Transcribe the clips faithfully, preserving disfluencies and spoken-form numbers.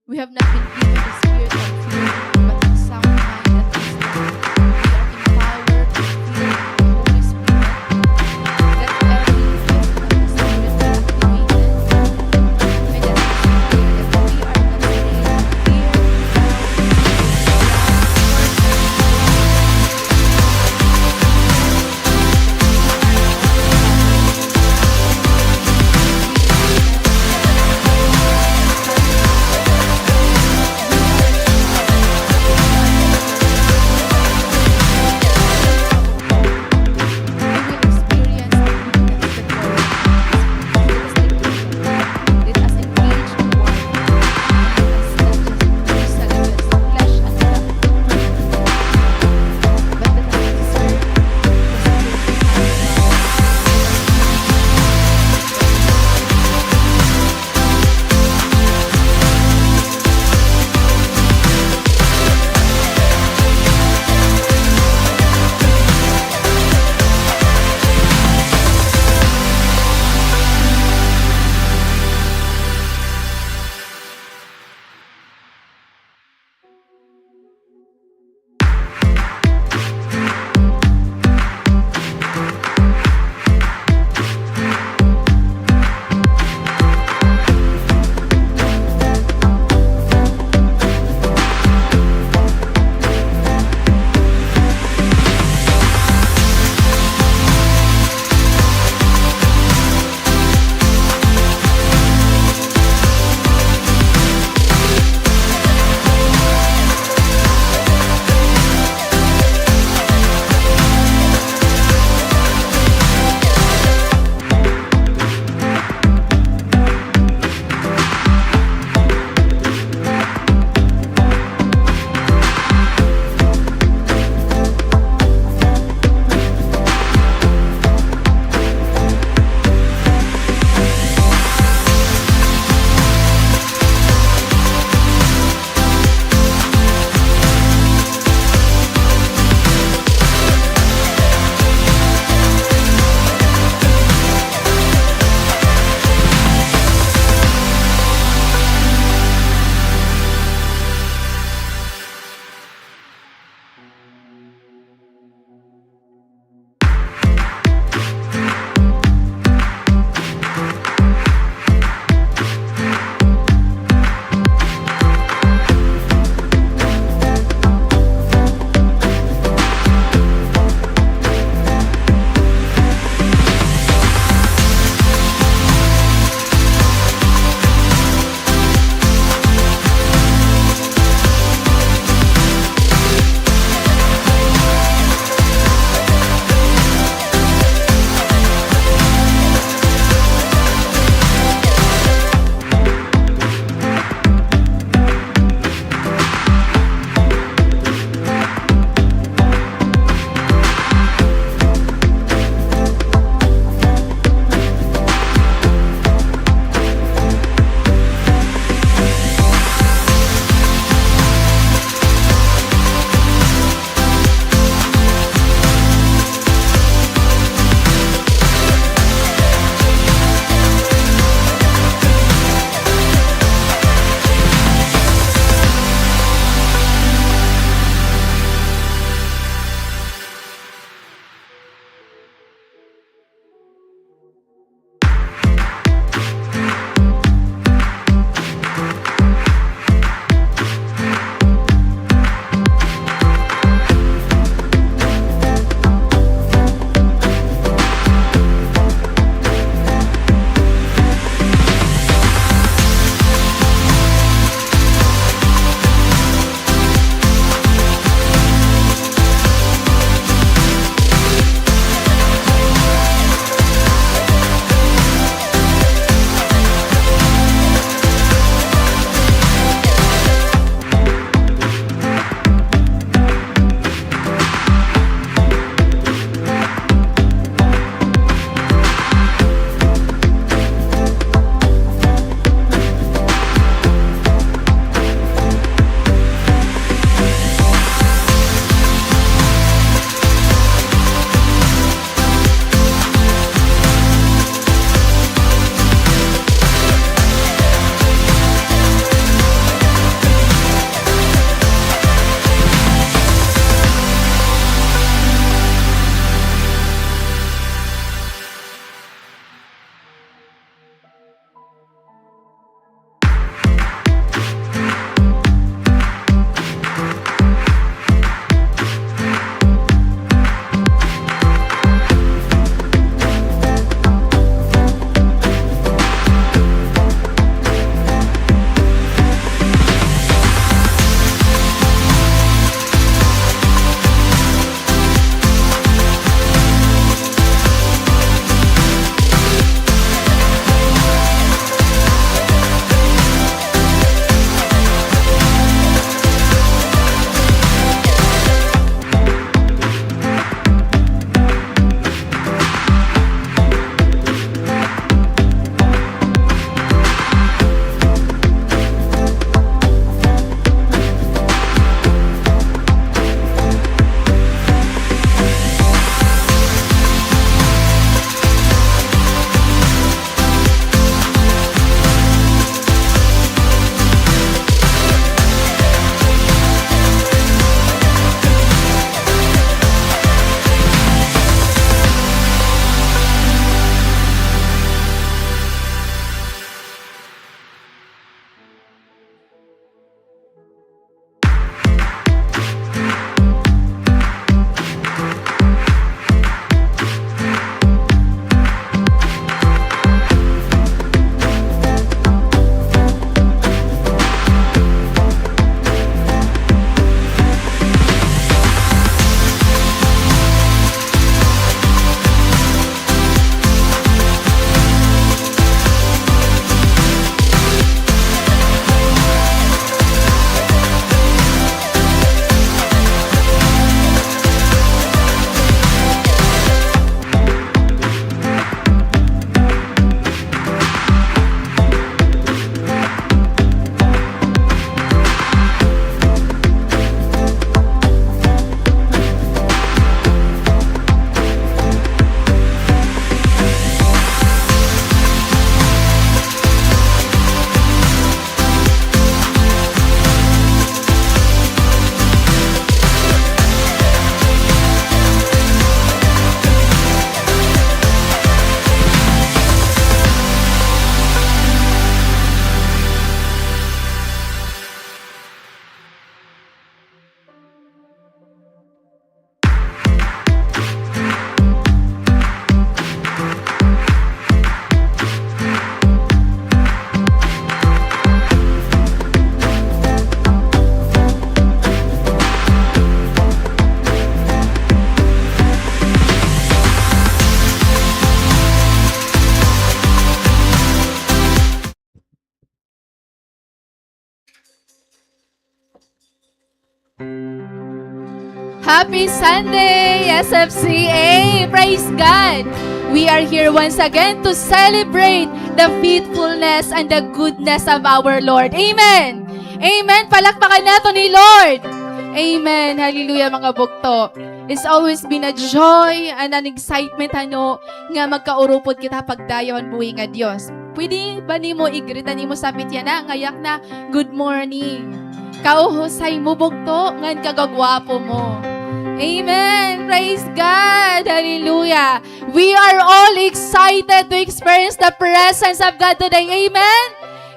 We have not been given the spirit of fear, but of sound mind and wisdom. We are empowered to fear the Holy Spirit. Let every gift of the Spirit be activated. May that be activated. We are not afraid of fear. Happy Sunday, S F C A! Praise God! We are here once again to celebrate the faithfulness and the goodness of our Lord. Amen! Amen! Palakpakan naton ni Lord! Amen! Hallelujah, mga bugto! It's always been a joy and an excitement, ano, nga magkaurupod kita pagdayaw han buhi nga Dios. Pwede ba nimo i-greet an imo sapit yana nga yakna, "Good morning. Kauhusay mo, bugto, ngan kagagwapo mo." Amen. Praise God. Hallelujah. We are all excited to experience the presence of God today. Amen.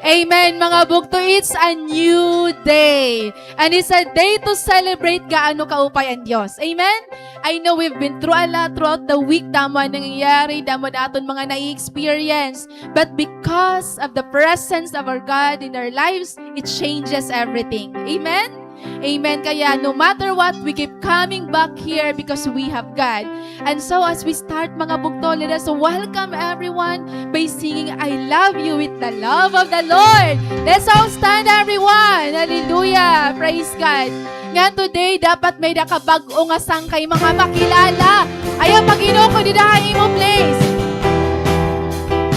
Amen, mga bugto. It's a new day. And it's a day to celebrate gaano kaupay an Dios. Amen? I know we've been through a lot throughout the week. Damo an nangyayari, damo an aton mga nai-experience. But because of the presence of our God in our lives, it changes everything. Amen? Amen. Kaya no matter what, we keep coming back here because we have God. And so as we start, mga bugto, let us welcome everyone by singing, "I love you with the love of the Lord." Let's all stand, everyone. Hallelujah. Praise God. Nga today, dapat may-ada ka bag-o nga sangkay mga makilala. Ayaw pag-inukod dida ha imo place.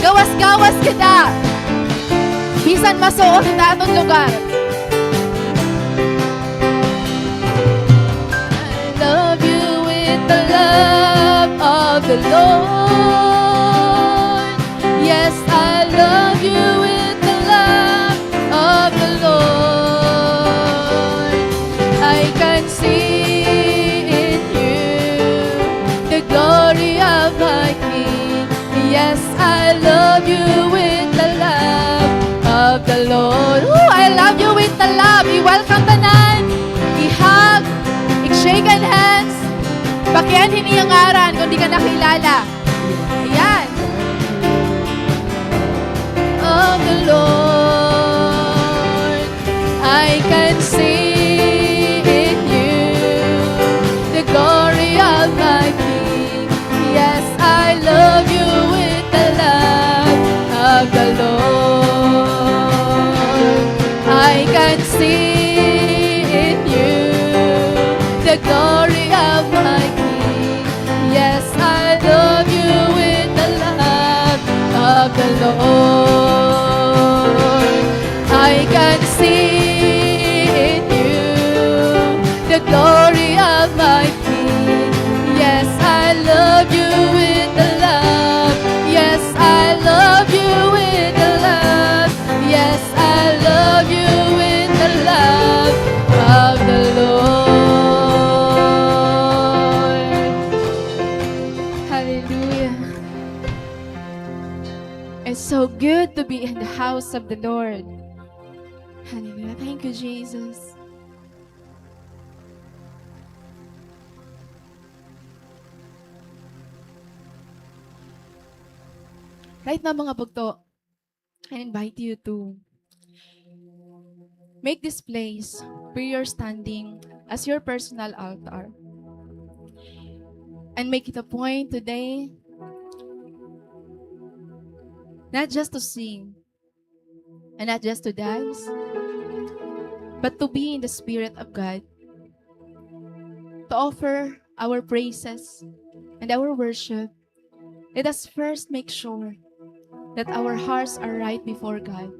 Gawas-gawas kita. Bisan masuot an aton lugar. I love you with the love of the Lord. Yes, I love you with the love of the Lord. I can see in you the glory of my King. Yes, I love you with the love of the Lord. Ooh, I love you with the love. I-welcome tanan. I-hug. I-shake an hands. Pakianhi an iya ngaran kon di ka nakilala. Ayan. Of the Lord. I can see in you the glory of my King. Yes, I love you with the love of the Lord. I can see in you the glory of my King. Yes, I love you with the love of the Lord. I can see in you the glory of my King. Yes, I love you with the love. Yes, I love you with the love. Yes, I love you with the love of the Lord. Hallelujah. It's so good to be in the house of the Lord. Hallelujah. Thank you, Jesus. Right now, mga bugto, I invite you to make this place where you're standing as your personal altar. And make it a point today not just to sing and not just to dance, but to be in the Spirit of God, to offer our praises and our worship. Let us first make sure that our hearts are right before God.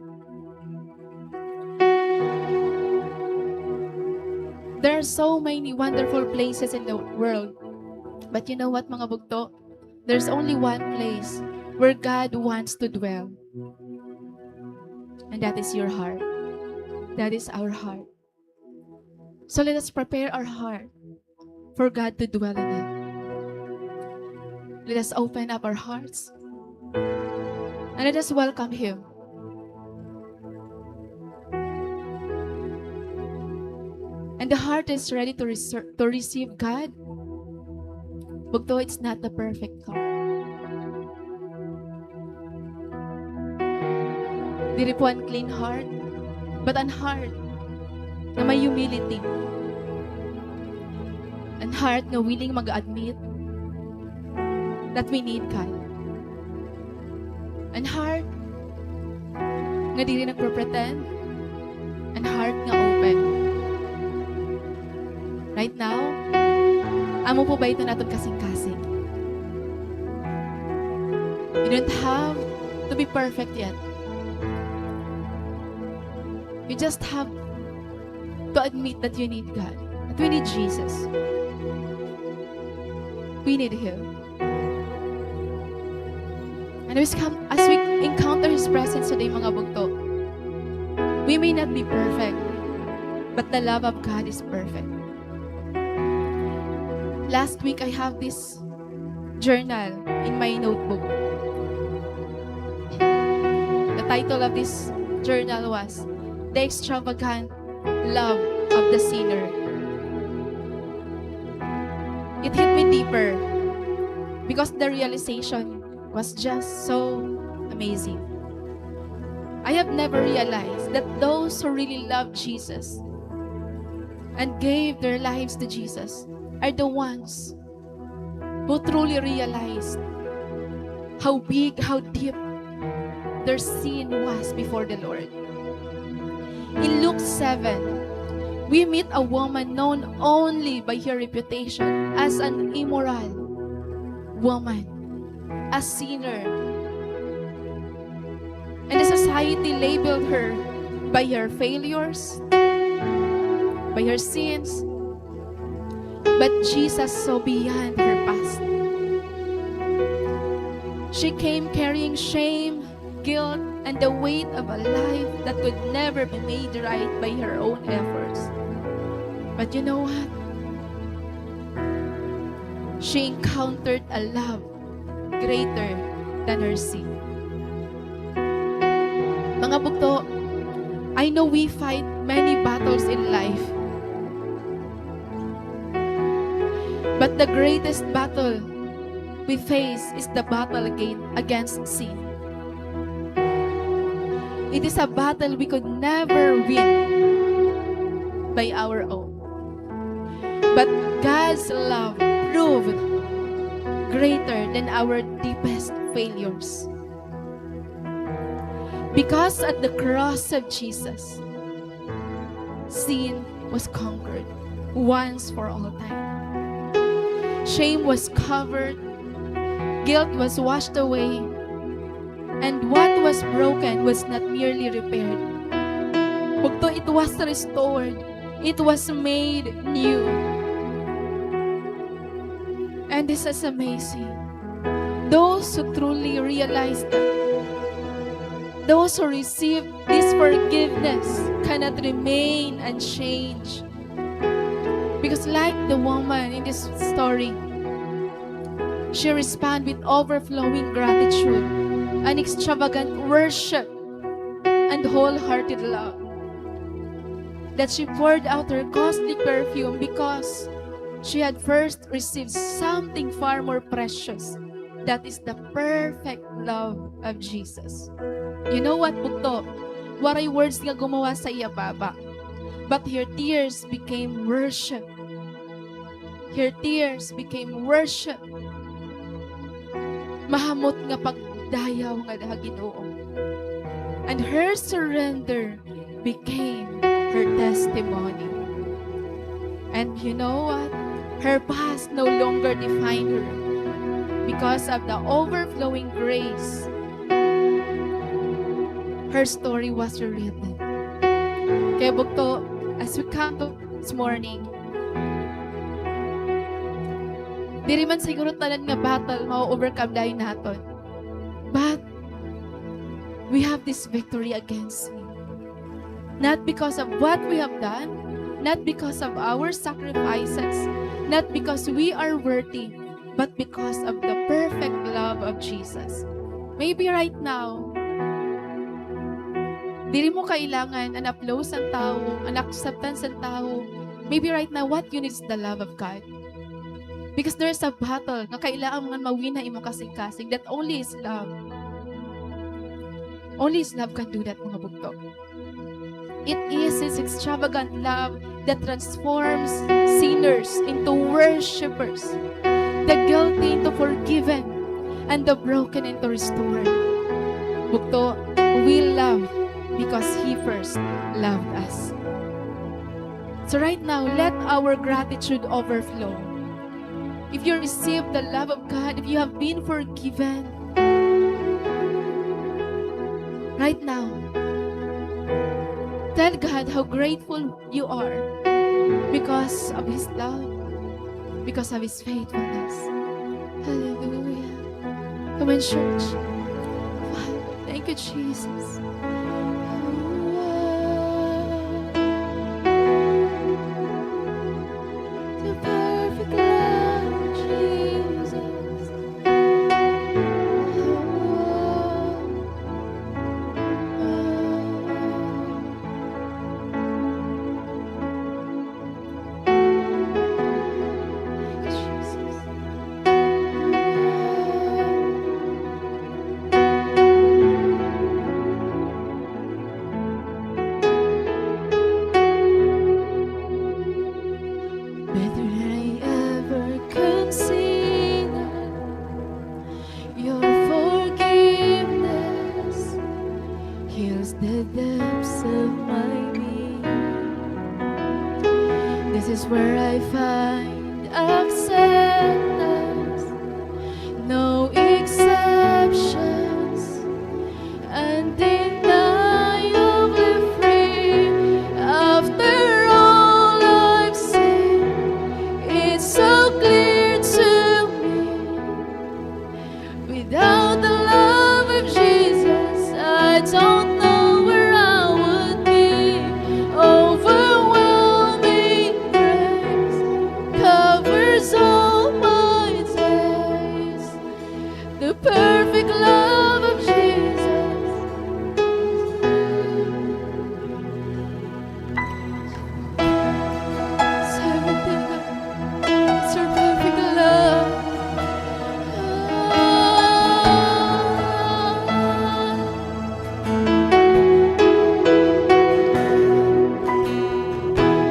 There are so many wonderful places in the world. But you know what, mga bugto? There's only one place where God wants to dwell. And that is your heart. That is our heart. So let us prepare our heart for God to dwell in it. Let us open up our hearts and let us welcome Him. And the heart is ready to reser-, to receive God. Bugto, it's not the perfect heart. Diri po an clean heart, but an heart nga may humility. An heart nga willing mag-admit that we need God. An heart nga diri nagpre-pretend. An heart nga open. Right now, Amo po ba ito naton kasingkasing? You don't have to be perfect yet. You just have to admit that you need God, that we need Jesus. We need Him. And as we come, as we encounter His presence today, mga bugto, we may not be perfect, but the love of God is perfect. Last week, I have this journal in my notebook. The title of this journal was The Extravagant Love of the Sinner. It hit me deeper because the realization was just so amazing. I have never realized that those who really love Jesus and gave their lives to Jesus are the ones who truly realized how big, how deep their sin was before the Lord. In Luke seven, we meet a woman known only by her reputation as an immoral woman, a sinner. And the society labeled her by her failures, by her sins. But Jesus saw beyond her past. She came carrying shame, guilt, and the weight of a life that could never be made right by her own efforts. But you know what? She encountered a love greater than her sin. Mga bugto, I know we fight many battles in life. But the greatest battle we face is the battle again against sin. It is a battle we could never win by our own. But God's love proved greater than our deepest failures. Because at the cross of Jesus, sin was conquered once for all time. Shame was covered, guilt was washed away, and what was broken was not merely repaired. Bugto, it was restored. It was made new. And this is amazing. Those who truly realize that, those who receive this forgiveness cannot remain unchanged. Because like the woman in this story, she responded with overflowing gratitude and extravagant worship and wholehearted love, that she poured out her costly perfume because she had first received something far more precious. That is the perfect love of Jesus. You know what, bugto? Waray words nga gumawas sa iya baba, but her tears became worship. Her tears became worship. Mahamot nga pagdayaw ngada ha Ginoo. And her surrender became her testimony. And you know what? Her past no longer defined her. Because of the overflowing grace, her story was rewritten. Kaya bugto, as we come to this morning, diri man siguro tanan nga battle ma-overcome dayon naton. But we have this victory against sin. Not because of what we have done, not because of our sacrifices, not because we are worthy, but because of the perfect love of Jesus. Maybe right now, diri mo kailangan an applause han tawo, an acceptance han tawo. Maybe right now, what you need is the love of God. Because there is a battle nga kailangan mo nga ma-win ha imo kasingkasing that only is love. Only His love can do that, mga bugto. It is His extravagant love that transforms sinners into worshipers, the guilty into forgiven, and the broken into restored. Bugto, we love because He first loved us. So right now, let our gratitude overflow. If you receive the love of God, if you have been forgiven, right now, tell God how grateful you are because of His love, because of His faithfulness. Hallelujah. Come on, church. Father, thank you, Jesus. The perfect love of Jesus. Better than I ever consider, your forgiveness heals the depths of my being. This is where I find acceptance, no exceptions, undeniably free. After all I've seen, it's so clear to me. Without the love of Jesus, I don't know where I would be. Overwhelming grace covers all my days. The perfect love of Jesus. It's everything. It's your perfect love.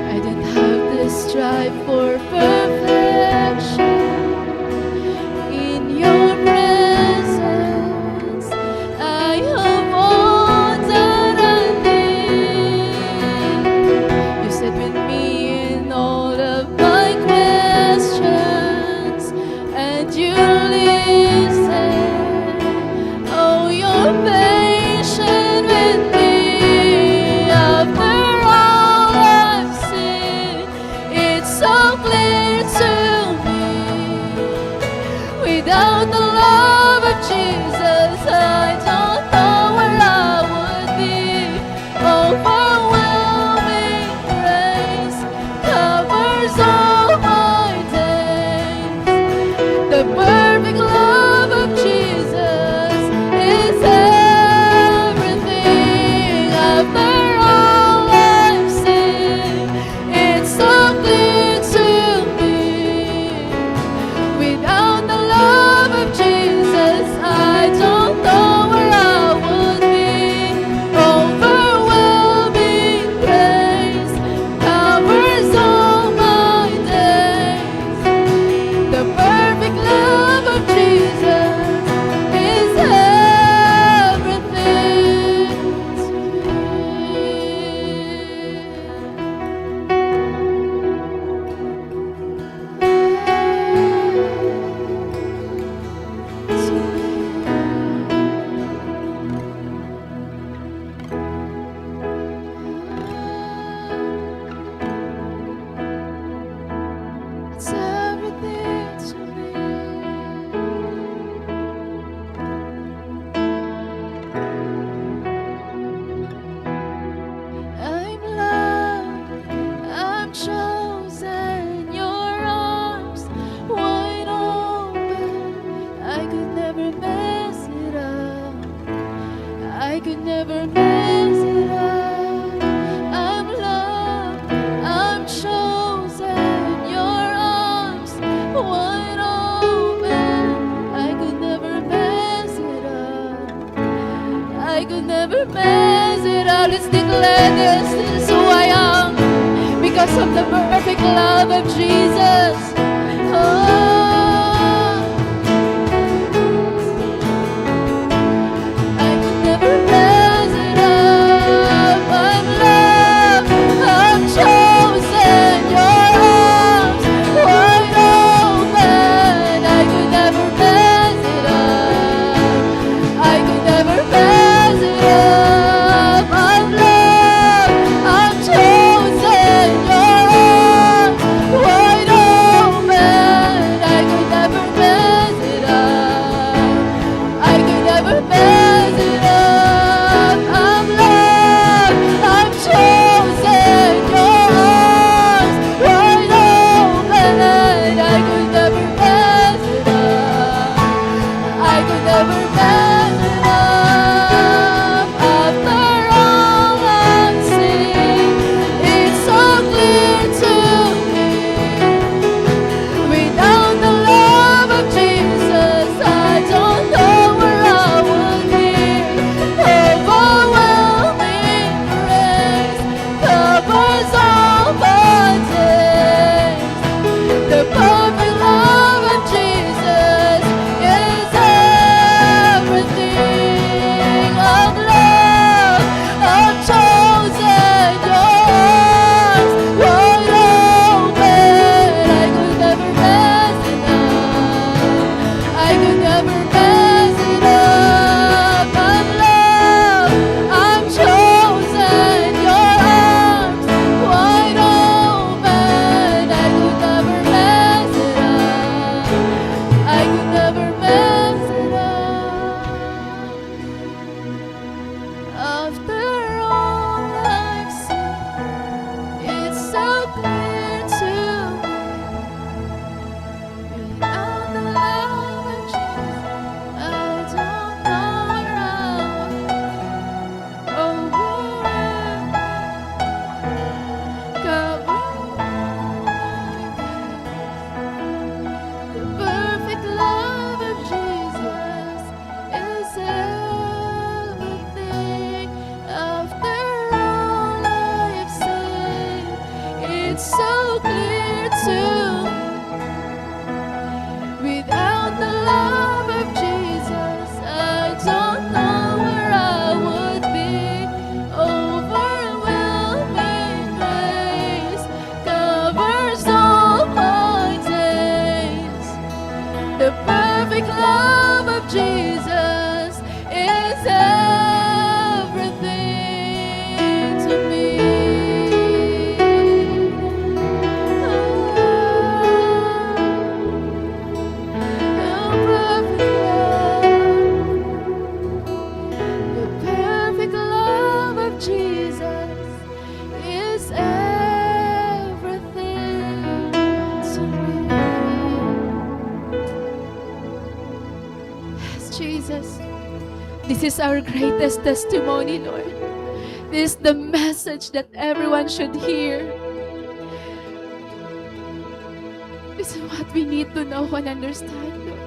I don't have to strive for perfection. In your presence, I have all that I need. You sit with me in all of my questions, and you listen. Oh, you're patient with me. After all I've seen, it's so clear to me. Without the love of Jesus, I don't know where I would be. Overwhelming grace covers all my days. The perfect love of Jesus is everything. After all I've seen, it's so clear to me. Without the love of Jesus, I don't know where I would be. Overwhelming grace covers all my days. The perfect love of Jesus is everything to me. It's everything to me. I'm loved, I'm chosen, your arms wide open. I could never mess it up. I could never mess it up. I'm loved, I'm chosen, your arms wide open. I could never mess it up. I could never mess it up. Let's declare this. This is who I am because of the perfect love of Jesus. Oh. I could never mess it up. I'm loved, I'm chosen, your arms wide open. So clear to me. Without the love of Jesus, I don't know where I would be. Overwhelming grace covers all my days. The perfect love of Jesus is everything to me. Ah, the perfect love, the perfect love of Jesus is everything to me. Yes, Jesus. This is our greatest testimony, Lord. This is the message that everyone should hear. This is what we need to know and understand, Lord.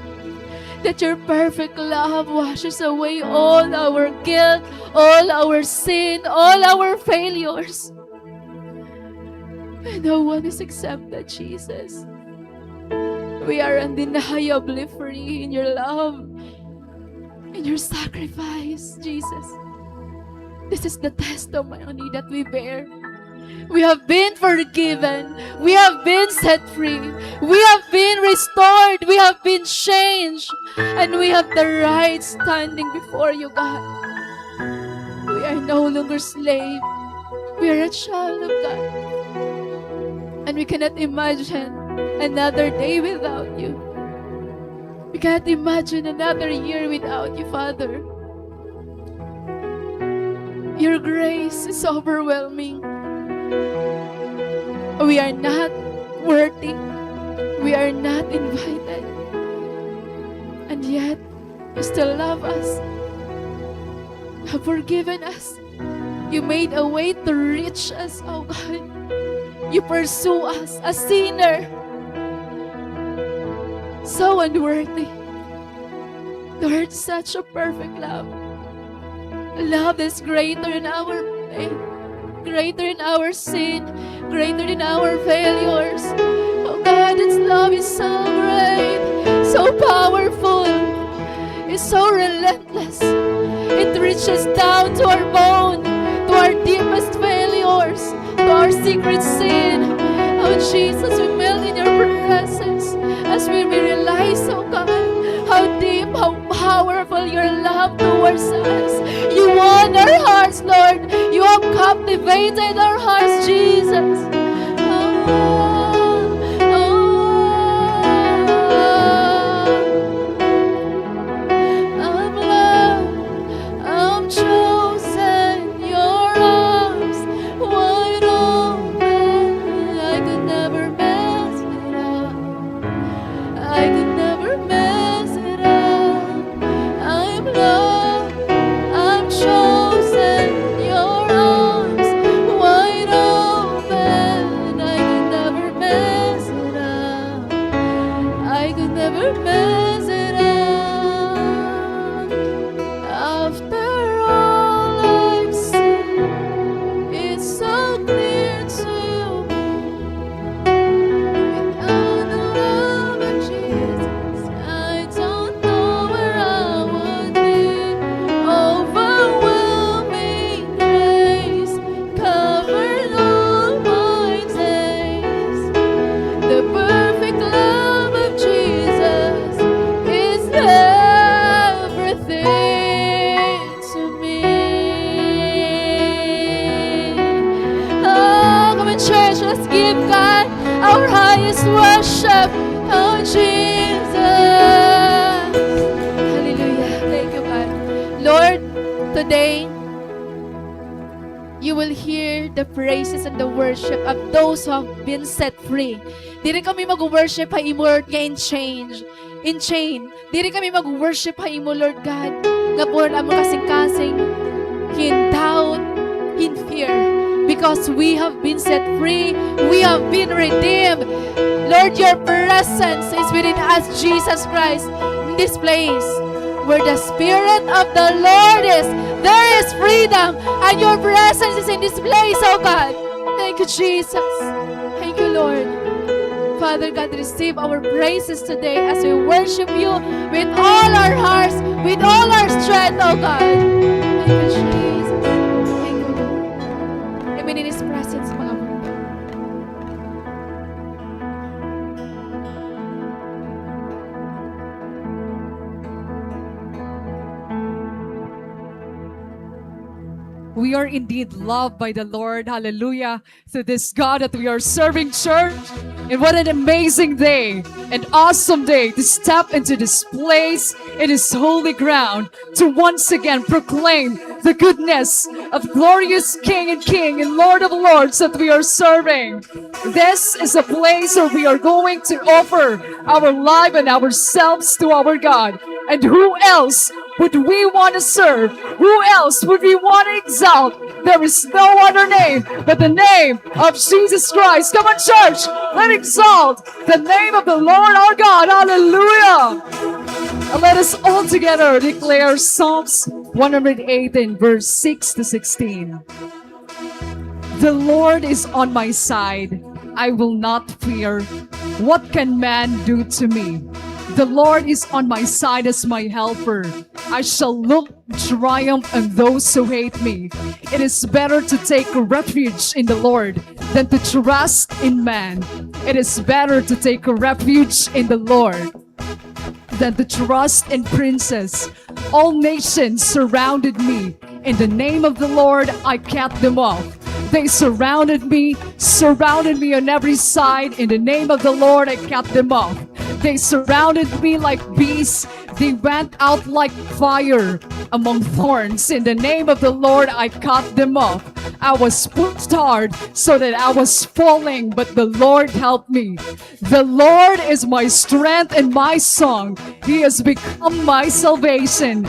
That your perfect love washes away all our guilt, all our sin, all our failures. And no one is exempted, Jesus. We are undeniably free in your love, in your sacrifice, Jesus. This is the testimony that we bear. We have been forgiven. We have been set free. We have been restored. We have been changed. And we have the right standing before you, God. We are no longer slave. We are a child of God. And we cannot imagine another day without you. We cannot imagine another year without you, Father. Your grace is overwhelming. We are not worthy. We are not invited. And yet, you still love us. You have forgiven us. You made a way to reach us, oh God. You pursue us, a sinner, so unworthy. Lord, such a perfect love. Love is greater than our pain, greater than our sin, greater than our failures. Oh God, this love is so great, so powerful, it's so relentless. It reaches down to our bone, to our deepest failures, to our secret sin. Oh Jesus, we melt in your presence as we, we realize, oh God, how deep, how powerful your love towards us. You won our hearts, Lord. You have captivated our hearts, Jesus. Oh, oh, I'm loved, I'm chosen, your arms wide open. I could never mess it up. I could never mess it up. I'm loved, I'm chosen, your arms wide open. I could never mess it up. I could never mess it up. After all I've seen, it's so clear to me. Without the love of Jesus, I don't know where I would be. Overwhelming grace covers all my days. The perfect love of Jesus is everything to me. Oh, come on, church, let's give God our highest worship. Oh, Jesus. Hallelujah. Thank you, God. Lord, today, you will hear the praises and the worship of those who have been set free. Diri kami mag-worship ha imo, Lord, nga in change, in chain. Diri kami mag-worship ha imo, Lord God, nga buhon amon kasingkasing hin doubt, hin fear. Because we have been set free, we have been redeemed. Lord, your presence is within us, Jesus Christ, in this place. Where the Spirit of the Lord is, there is freedom, and your presence is in this place, oh God. Thank Jesus. Thank you, Lord. Father God, receive our praises today as we worship you with all our hearts, with all our strength, oh God. Thank you, Jesus. Thank you, Lord. Remain in His presence, mga bro. We are indeed loved by the Lord. Hallelujah. To this God that we are serving, church. And what an amazing day, an awesome day to step into this place, in His holy ground, to once again proclaim the goodness of glorious King and King and Lord of Lords that we are serving. This is a place where we are going to offer our life and ourselves to our God. And who else would we want to serve? Who else would we want to exalt? There is no other name but the name of Jesus Christ. Come on, church, let's exalt the name of the Lord our God. Hallelujah. And let us all together declare Psalms one hundred eighteen, verse six to sixteen. The Lord is on my side. I will not fear. What can man do to me? The Lord is on my side as my helper. I shall look triumph on those who hate me. It is better to take refuge in the Lord than to trust in man. It is better to take refuge in the Lord than to trust in princes. All nations surrounded me. In the name of the Lord, I cut them off. They surrounded me, surrounded me on every side. In the name of the Lord, I cut them off. They surrounded me like bees. They went out like fire among thorns. In the name of the Lord, I cut them off. I was pushed hard so that I was falling, but the Lord helped me. The Lord is my strength and my song. He has become my salvation.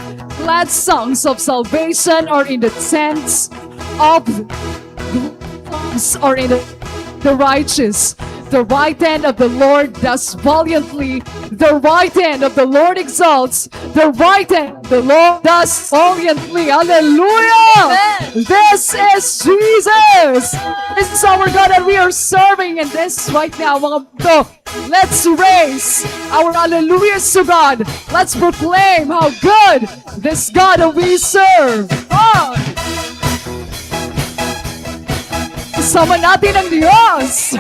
Glad songs of salvation are in the tents of, songs are in the, the righteous. The right hand of the Lord does valiantly. The right hand of the Lord exalts. The right hand of the Lord does valiantly. Hallelujah! Amen. This is Jesus. This is our God that we are serving. And this right now, mga bro, let's raise our hallelujahs to God. Let's proclaim how good this God that we serve. Oh! Kasama natin ang Diyos.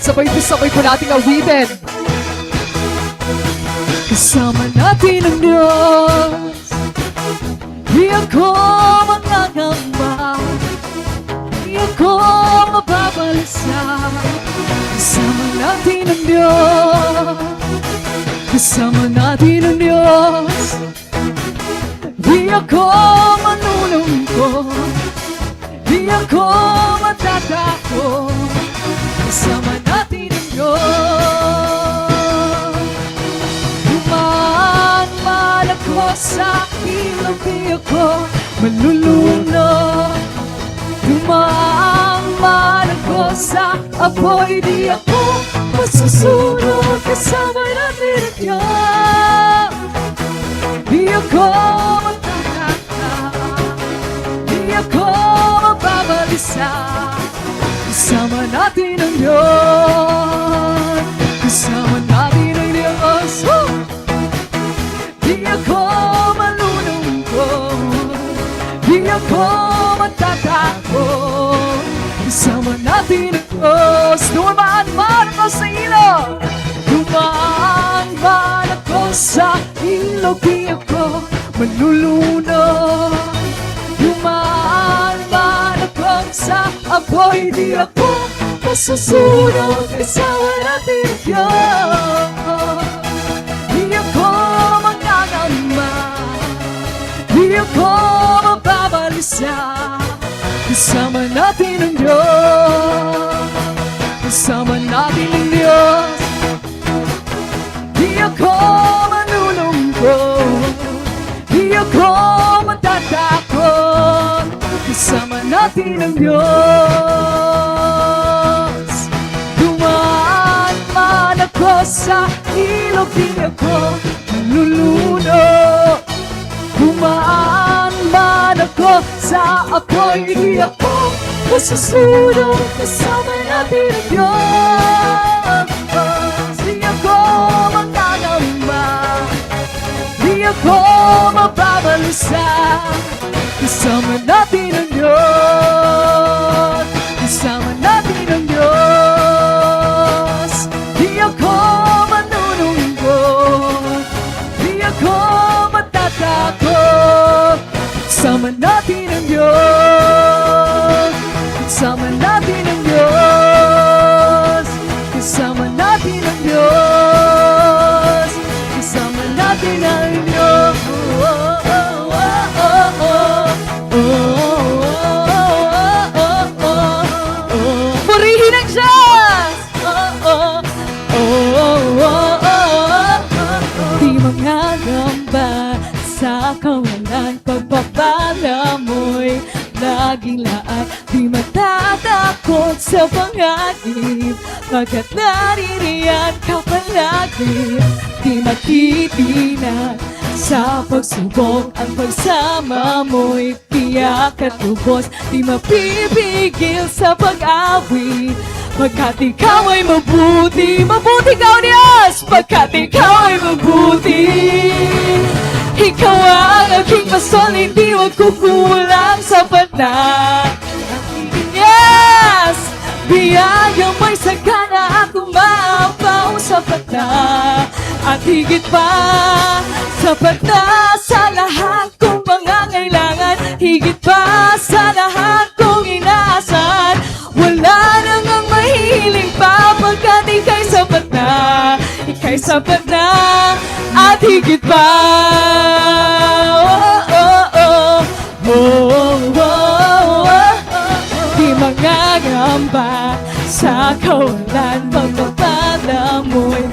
Sabay po, sabay po nating awitin. Kasama natin ang Diyos. Di ako mangangamba, di ako mababalisa. Kasama natin ang Diyos. Kasama natin ang Diyos. Di ako manulungkot, di ako matatakot. Kasama natin ang Diyos. Dumaan man ako sa ilog, di ako malulunod. Dumaan man ako sa apoy, di ako masusunog. Kasama natin ang Diyos. Di ako magtataka, di ako mababalisa. Kasama natin ang Diyos. Kasama natin ang Diyos. Woo! Di ako malulungkot, di ako matatakot. Kasama natin ang Diyos. Dumaan man ako sa ilog, dumaan man ako sa ilog, di ako malulunod. Dumaan man ako sa apoy, di ako masusunog. Kasama natin ang Diyos. Di ako mangangamba, di ako mababalisa. Kasama natin ang Diyos. Kasama natin ang Diyos. Di ako malulungkot, di ako matatakot. Kasama natin ang Diyos. Dumaan man ako sa ilog, di ako malulunod. Dumaan man Ako sa ako'y di ako masusunog, kasama natin ang Diyos. Di ako magkakamba, di ako mababalisa. Kasama natin ang Diyos. Kasama natin ang Diyos. Di ako manunungkot. Di ako matatakot. Kasama natin ang Diyos. Kasama natin ang Diyos. Kasama natin ang Diyos. Kasama natin ang Diyos. Oh, oh, oh, oh, oh. Purihin ang Diyos! Oh, oh, oh. Di mangangamba sa kawalan, pagpapala mo'y laging lahat. Di matatakot sa panganib, pagkat naririyan ka palagi. Di matitinag sa pagsubok ang pagsama mo'y tiyak at lubos, di mapipigil sa pag-awit. Pagkat ikaw ay mabuti, mabuti ka, O Diyos! Pagkat ikaw ay mabuti, ikaw ang aking pasol, hindi magkukulang, sapat na. Yes! Biyaya mo'y sagana at umaapaw, sapat na. At higit pa, sapat na sa lahat kong pangangailangan, higit pa sa lahat kong inaasahan. Wala na ngang mahihiling pa, pagkat ika'y sapat na, ika'y sapat na, at higit pa. Oh, oh, oh. Oh, oh, oh, oh. Di mangangamba sa kawalan, pagpapala mo'y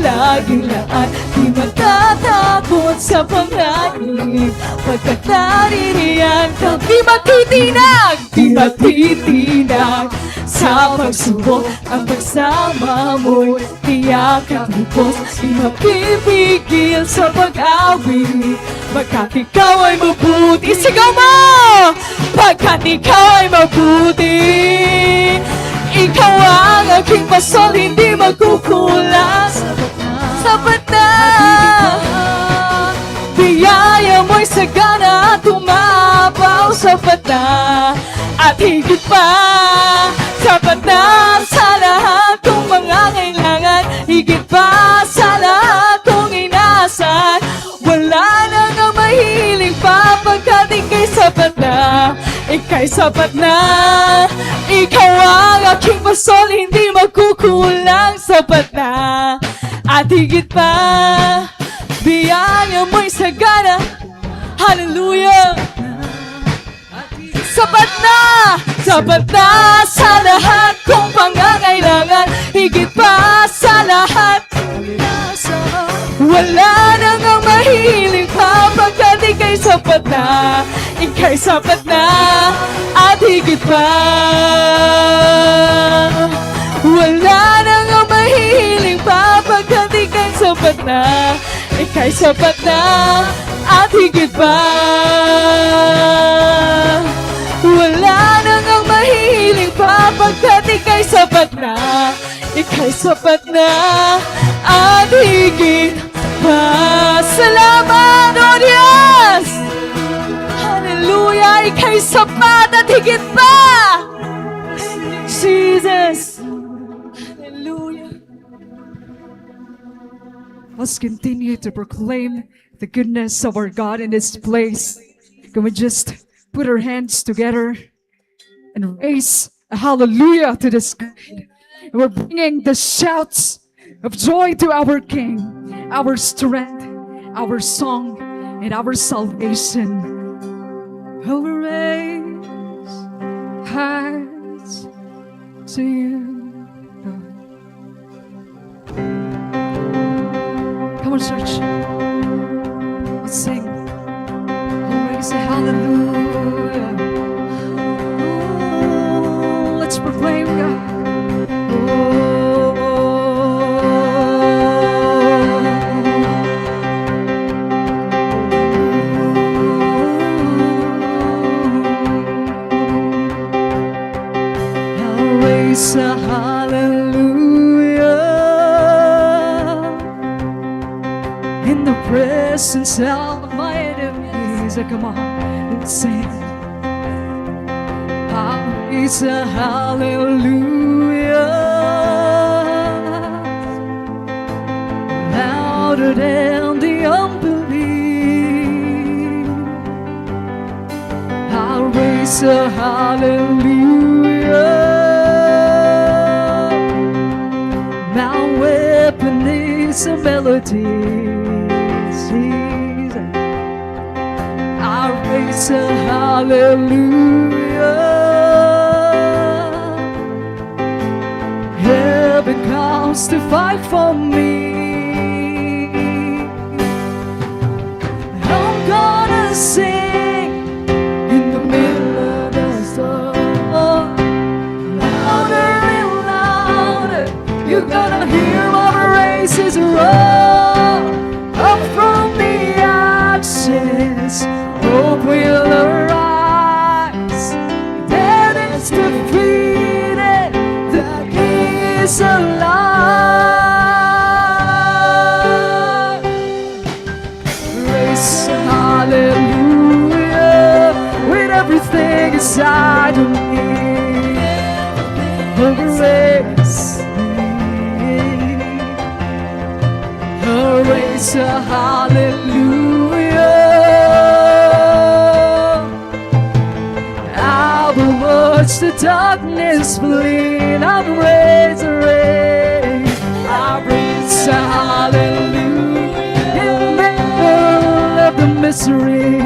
laging lahat. Di matatakot sa panganib, pagkat naririyan ka. Di matitinag, di matitinag sa pagsubok ang pagsama mo'y tiyak at lubos, di mapipigil sa pag-awit. Pagkat ikaw ay mabuti. Sigaw mo! Pagkat ikaw ay mabuti, ikaw ang aking pasol, hindi magkukulang. Sapat na. Biyaya mo'y sagana at umaapaw, sapat na. At higit pa, sapat na sa lahat kong pangangailangan, higit pa sa lahat kong inaasahan. Wala na ngang mahihiling pa, pagkat ika'y sapat na, ika'y sapat na. Ikaw ang aking pasol, hindi magkukulang, sapat na. At higit pa, biyaya mo'y sagana. Hallelujah. Sapat na! Sapat na sa lahat kong pangangailangan, higit pa sa lahat. Wala na ngang mahihiling pa, pagkat ika'y sapat na, ika'y sapat na, at higit pa. Wala na ngang mahihiling pa, pagkat ika'y sapat na. Ika'y sapat na at higit pa. Wala na ngang mahihiling pa, pagkat ika'y sapat na. Ika'y sapat na at higit pa. Salamat, O Diyos! Hallelujah! Ika'y sapat at higit pa! Jesus! Hallelujah! Let's continue to proclaim the goodness of our God in this place. Can we just put our hands together and raise a hallelujah to the sky? We're bringing the shouts of joy to our King, our strength, our song, and our salvation. Our raise hearts to you, God. Come on, church. Let's sing. Oh, raise a hallelujah. Oh, let's proclaim God. Oh, It's a hallelujah in the presence of my enemies. Oh, come on, let's sing. Ah, it's a hallelujah louder than the unbelief. I raise a hallelujah. My weapon is a melody. Jesus. I raise a hallelujah. Heaven comes to fight for me. I'm gonna sing in the middle of the storm. Louder and louder, you're gonna hear my praises roar. Up from the ashes, hope will arise. Death is defeated, the King is alive. Raise a hallelujah with everything inside of me. Raise, raise a hallelujah. I will watch the darkness flee, and I raise, raise, I raise a hallelujah in the middle of the misery,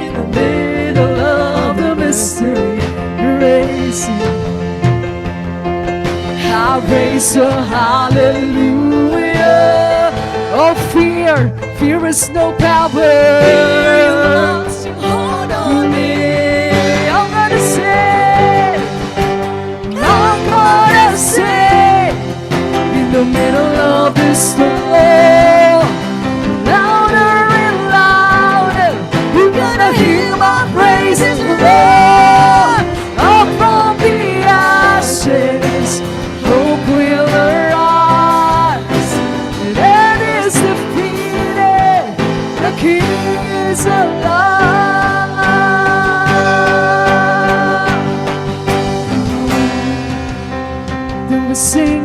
in the middle of the mystery, raise. I raise a hallelujah. Oh, fear, fear has no power. Fear wants to hold on me. I'm gonna sing, I'm gonna sing in the middle of this storm. Louder and louder, you're gonna hear my praises roar. Up from the ashes, hope will arise. Death is defeated, the King is alive. Then we sing,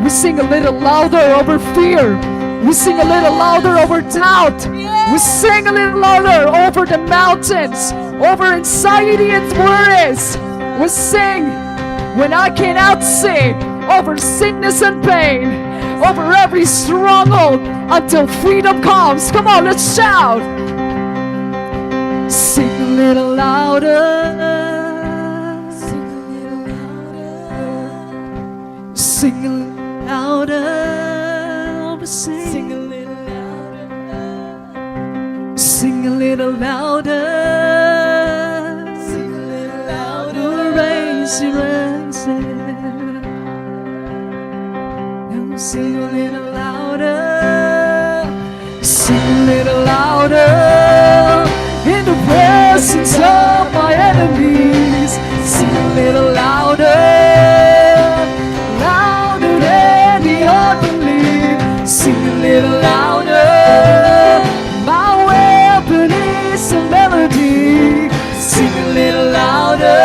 we sing a little louder over fear. We sing a little louder over doubt. We sing a little louder over the mountains, over anxiety and worries. We sing when I cannot see, over sickness and pain, over every stronghold until freedom comes. Come on, let's shout. Sing a little louder. Sing a little louder. Sing a little louder. Sing a little louder. Sing a little louder. Sing a little louder. Raise it, raise it. Now sing a little louder. Sing a little louder in the presence of my enemies. Sing a little louder, louder than the unbelief. Sing a little louder. My weapon is a melody. Sing a little louder.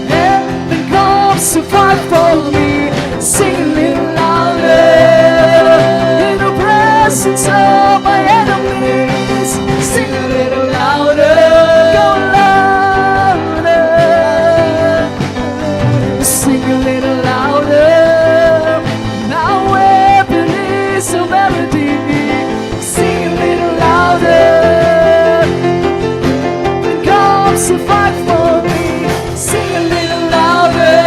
Heaven comes to fight for me. Sing a little louder. In the presence of my enemies. Sing a little louder. Go louder. Sing a little louder. My weapon is a melody. Sing a little louder. Heaven comes to fight for me. Sing a little louder.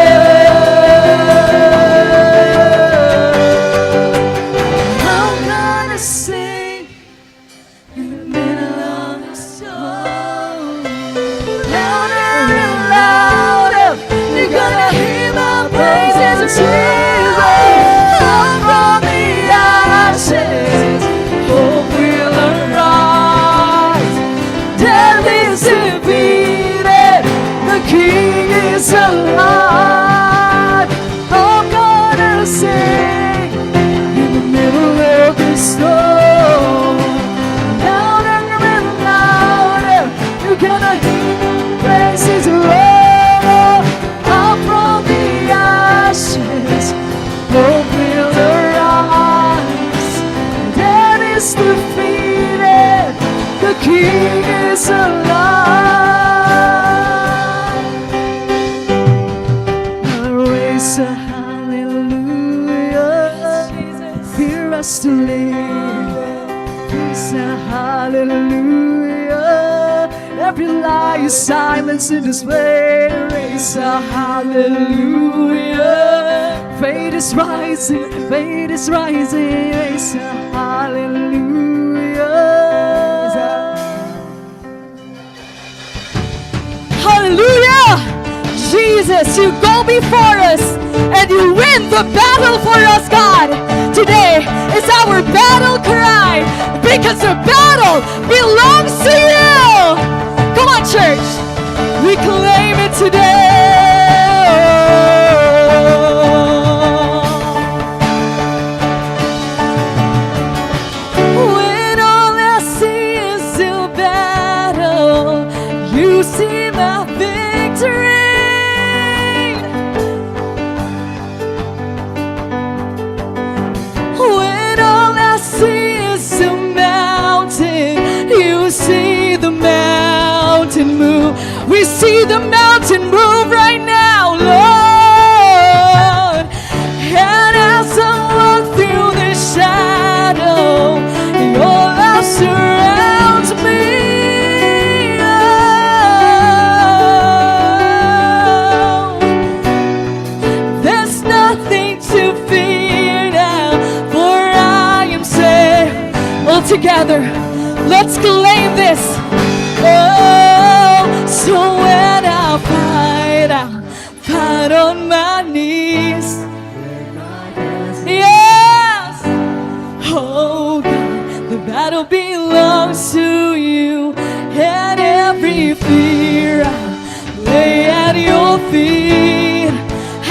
I'm gonna sing in the middle of the storm. Louder and louder, you're gonna hear my praises, Jesus. Up from the ashes, hope will arise. Death is defeated, the King is alive. Silence in this place, raise a hallelujah. Faith is rising, faith is rising, raise a hallelujah. Hallelujah! Jesus, you go before us and you win the battle for us, God. Today is our battle cry because the battle belongs to you. Come on, church. We claim it today. When all I see is the battle, you see my victory. When all I see is a mountain, you see the mountain move. We see the mountain move right now, Lord. And as I walk through the shadow, your love surrounds me. Oh. There's nothing to fear now, for I am safe. All together, let's claim this. Oh, so when I fight, I fight on my knees. Yes. Oh God, the battle belongs to you, and every fear I lay at your feet.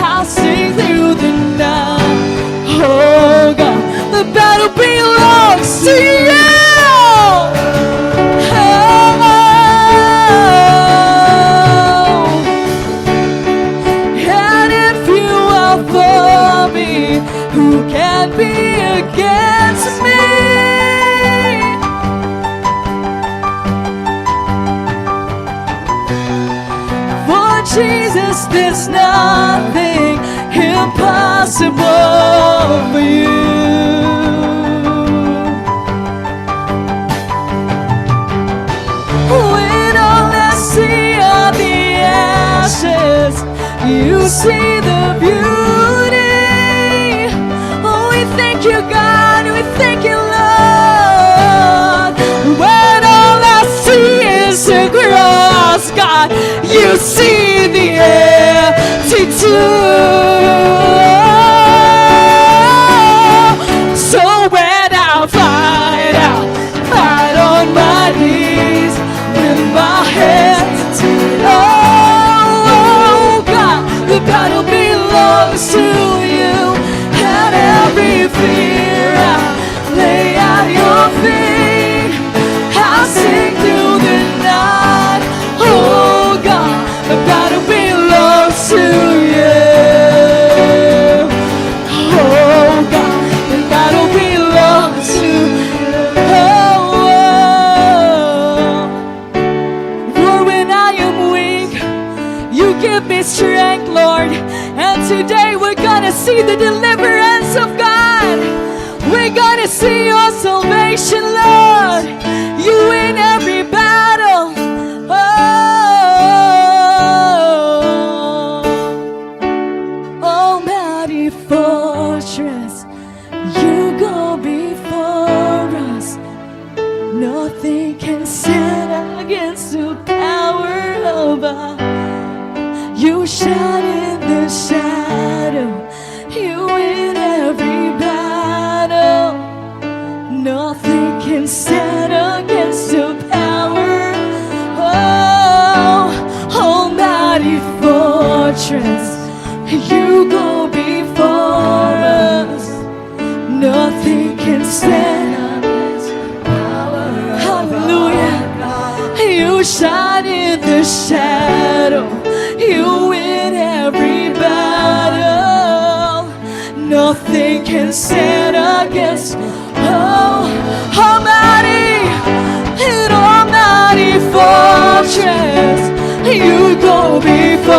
I'll sing through the night. Oh God, the battle belongs to you. Oh. And if you are for me, who can be against me? For Jesus, there's nothing impossible for you. When all I see are the ashes, you see the beauty. Oh, we thank you, God. We thank you, Lord. When all I see is the cross, God, you see the empty tomb. So when I fight, I fight on my knees with my hands. Oh, oh God, the battle belongs to you, and every fear I lay at your feet. I'll sing through the night. Oh God, the battle belongs to you. Oh God, the battle belongs to you. Oh, oh. For when I am weak, you give me strength, Lord. And today we're gonna see the deliverance of God. We're gonna see your salvation, Lord. You win every battle. Oh, almighty fortress, you go before us. Nothing can stand against the power of God. You shine in the shadow. You win every battle. Nothing can stand against the power. Oh, almighty fortress, you go before us. Nothing can stand against the power of God. Hallelujah. You shine in the shadow. You win every battle. Nothing can stand against. Oh, almighty, an almighty fortress, you go before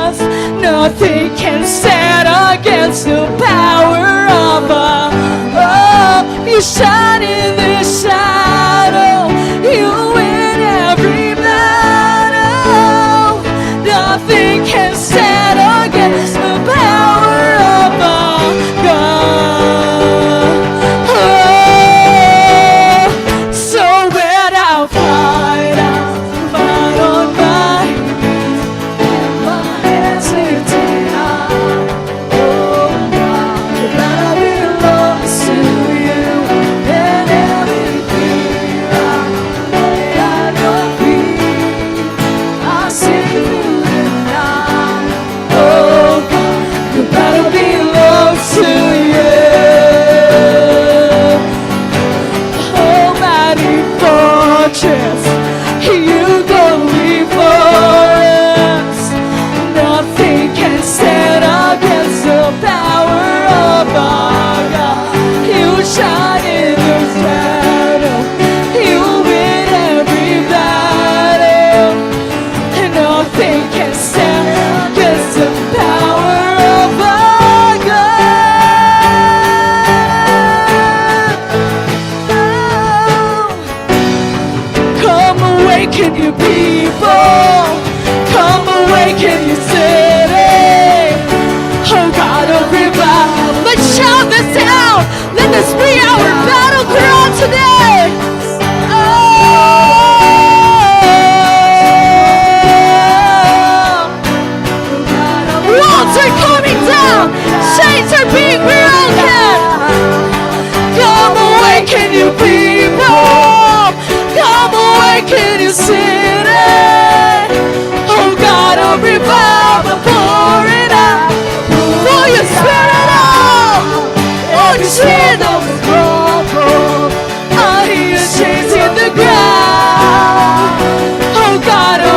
us. Nothing can stand against the power of God. Oh, you shine in the shadow. You win every battle.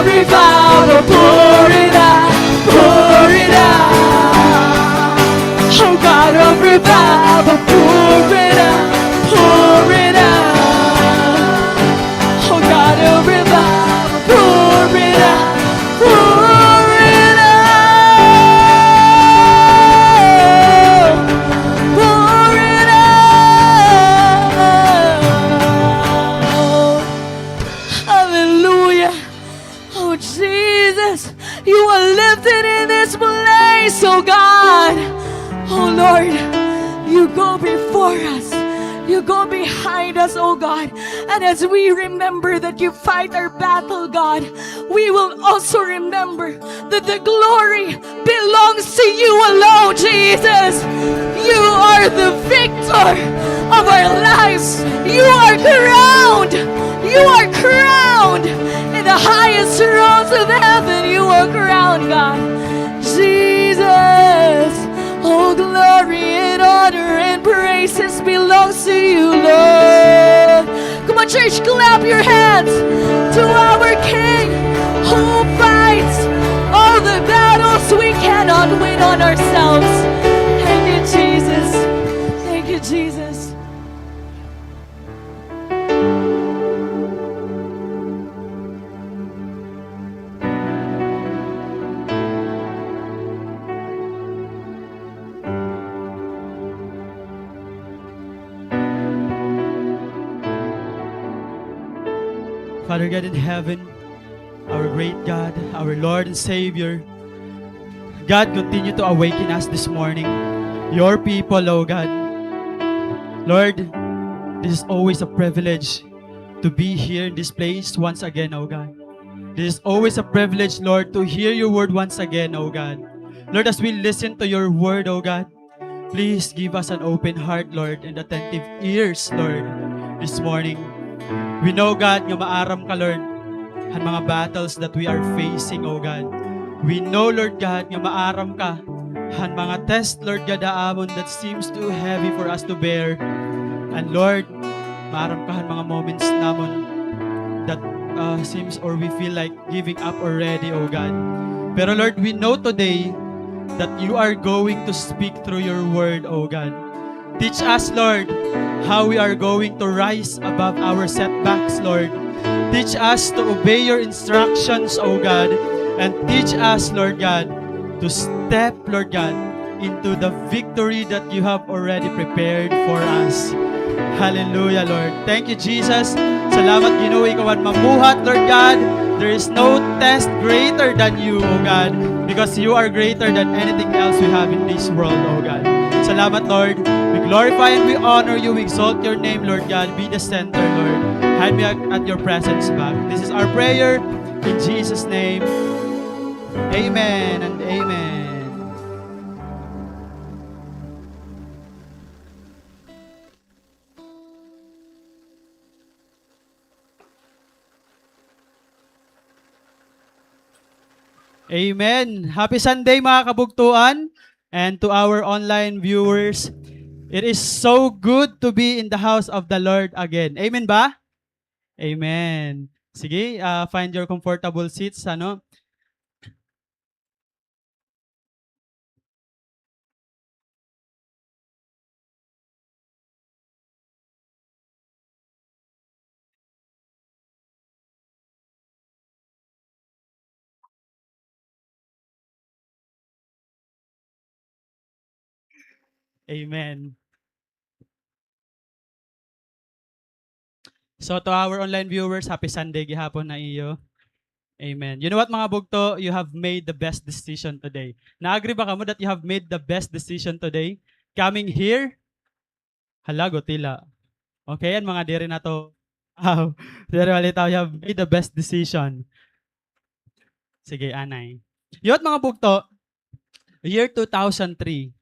Revival, pour it out, pour it out. Oh God of revival, pour it out, pour it out. Oh God of revival, pour it out, pour it out. Pour it out. Hallelujah. Oh, Jesus, you are lifted in this place, oh God. Oh, Lord, you go before us. You go behind us, oh God. And as we remember that you fight our battle, God, we will also remember that the glory belongs to you alone, Jesus. You are the victor of our lives. You are crowned. You are crowned in the highest thrones of heaven. You are crowned, God. Jesus, oh, glory and honor and praises belongs to you, Lord. Come on, church, clap your hands to our King who fights all the battles we cannot win on ourselves. Thank you, Jesus. Thank you, Jesus. Father God in heaven, our great God, our Lord and Savior, God, continue to awaken us this morning, your people, O God. Lord, this is always a privilege to be here in this place once again, O God. This is always a privilege, Lord, to hear your word once again, O God. Lord, as we listen to your word, O God, please give us an open heart, Lord, and attentive ears, Lord, this morning. We know, God, nga maaram ka, Lord, han mga battles that we are facing, O God. We know, Lord God, nga maaram ka han mga test, Lord God, ha amon that seems too heavy for us to bear. And Lord, maaram ka han mga moments namon that, uh, seems or we feel like giving up already, O God. Pero Lord, we know today that you are going to speak through your word, O God. Teach us, Lord, how we are going to rise above our setbacks, Lord. Teach us to obey your instructions, O God, and teach us, Lord God, to step, Lord God, into the victory that you have already prepared for us. Hallelujah, Lord. Thank you, Jesus. Salamat, Ginoo, ikaw an mamuhat, Lord God. There is no test greater than you, O God, because you are greater than anything else we have in this world, O God. Salamat, Lord. We glorify and we honor you. We exalt your name, Lord God. Be the center, Lord. Hide me at, at your presence back. This is our prayer in Jesus' name. Amen and amen. Amen. Happy Sunday, mga kabugtoan. And to our online viewers, it is so good to be in the house of the Lord again. Amen ba? Amen. Sige, ah, find your comfortable seats, ano? Amen. So, to our online viewers, happy Sunday gihapon ha iyo. Amen. You know what, mga bugto? You have made the best decision today. Na-agree ba kamo that you have made the best decision today? Coming here? Hala, gutila. Okay, an mga diri na to. Aw, diri walitaw, you have made the best decision. Sige, anay. You know what, mga bugto? Year two thousand three,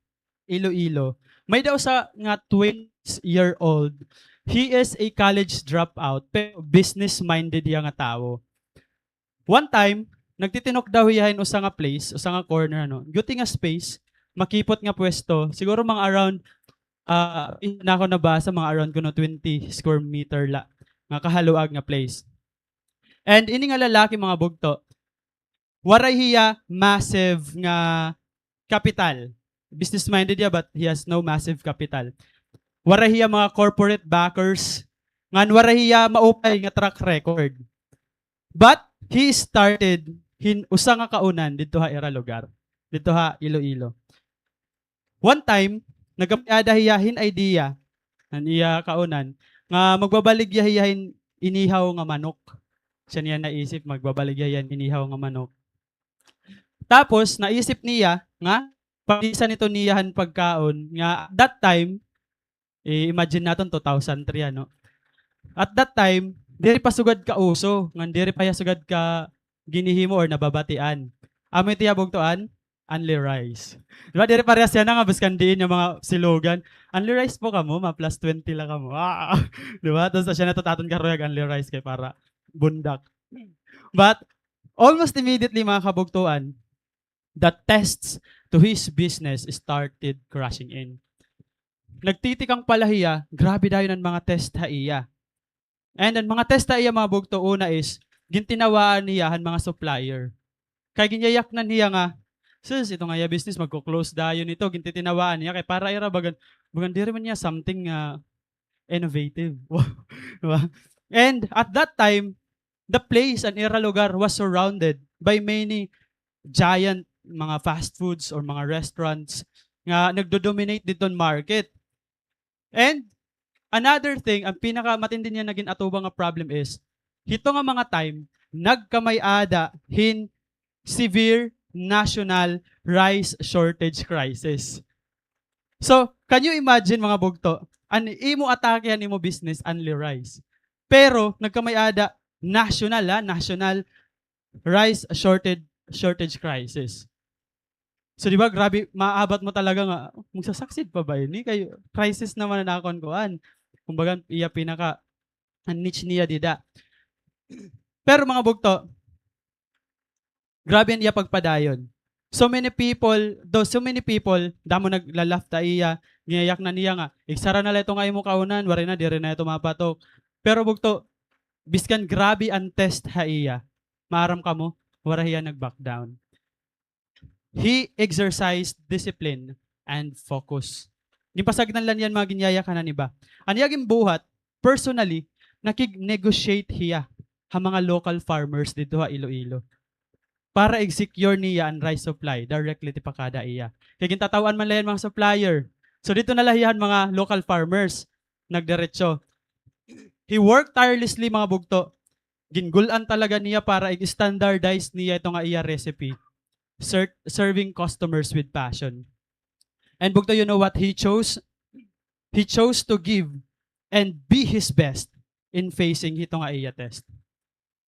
Iloilo. May-ada usa nga twenty-year-old. He is a college dropout, pero business-minded hiya nga tawo. One time, nagtitinok daw hiya hin usa nga place, usa nga corner, ano, guti nga space, makipot nga pwesto, siguro mga around, ah, ina ko nabasa, mga around kuno twenty square meter la, nga kahaluag nga place. And ini nga lalaki, mga bugto, Waray hiya massive nga kapital. Business-minded hiya, but he has no massive capital. Waray hiya mga corporate backers. Ngan waray hiya maupay nga track record. But he started hin usa nga kaunan didto ha ira lugar, didto ha Iloilo. One time, nagkamay-ada hiya hin idea, an iya kaunan, nga magbabaligya hiya hin inihaw nga manok. Siya niya naisip, magbabaligya hiya hin inihaw nga manok. Tapos, naisip niya nga pagbisan ito niya han pagkaon nga at that time, i-imagine naton two thousand three, ano? At that time, diri pa sugad kauso, ngan diri pa hiya sugad kaginihimo or nababatian. Amo ito hiya bugto an unli rice. Di ba, diri parehas yana nga biskan diin nga mga silogan. Unli rice po kamo, ma-plus twenty la kamo. Ah! Di ba? Tapos siya na ito aton karuyag unli rice kay para bundak. But, almost immediately, mga kabugtoan, the tests to his business started crushing in. Nagtitikang pala hiya, grabe dayon an mga test ha iya. And an mga test ha iya, mga bugto, una is, gintinawaan hiya han mga supplier. Kay ginyayaknan hiya nga, "Sus, ito nga iya business, magko-close dayon ito." Gintitinawaan hiya kay para ira bagan, bagan diri man niya something nga innovative. Di ba? And at that time, the place, an ira lugar, was surrounded by many giant mga fast foods or mga restaurants nga nagdo-dominate didton market. And another thing, an pinakamatindi niya nga gin-atubang nga problem is, hito nga mga time, nagkamay-ada hin severe national rice shortage crisis. So, can you imagine, mga bugto, an imo atake han imo business, unli rice. Pero, nagkamay-ada, national, ha, national rice shortage, shortage crisis. So, di ba, grabe, maabat mo talaga nga, "Magsa-succeed pa ba ini? Kay crisis naman an akon kuan." Kumbaga, iya pinaka, an niche niya dida. Pero, mga bugto, grabe an iya pagpadayon. So many people, though so many people, damo nagla-laugh ha iya, ginayaknan niya nga, "Igsara na la ito nga imo kaunan, waray na, diri na ito mapatok." Pero bugto, biskan grabe an test ha iya, maaram kamo, waray hiya nag-back down. He exercised discipline and focus. Ginpasagdan la niya an mga ginyayaknan han iba. An iya ginbuhat, personally, nakig-negotiate hiya ha mga local farmers didto ha Iloilo para i-secure niya an rice supply directly tipakada iya. Kay gintataw-an man la hiya han mga supplier. So, didto na la hiya han mga local farmers, nagdiretso. He worked tirelessly, mga bugto. Gingul-an talaga niya para i-standardize niya ito nga iya recipe. Ser-, serving customers with passion. And bugto, you know what he chose? He chose to give and be his best in facing hito nga iya test.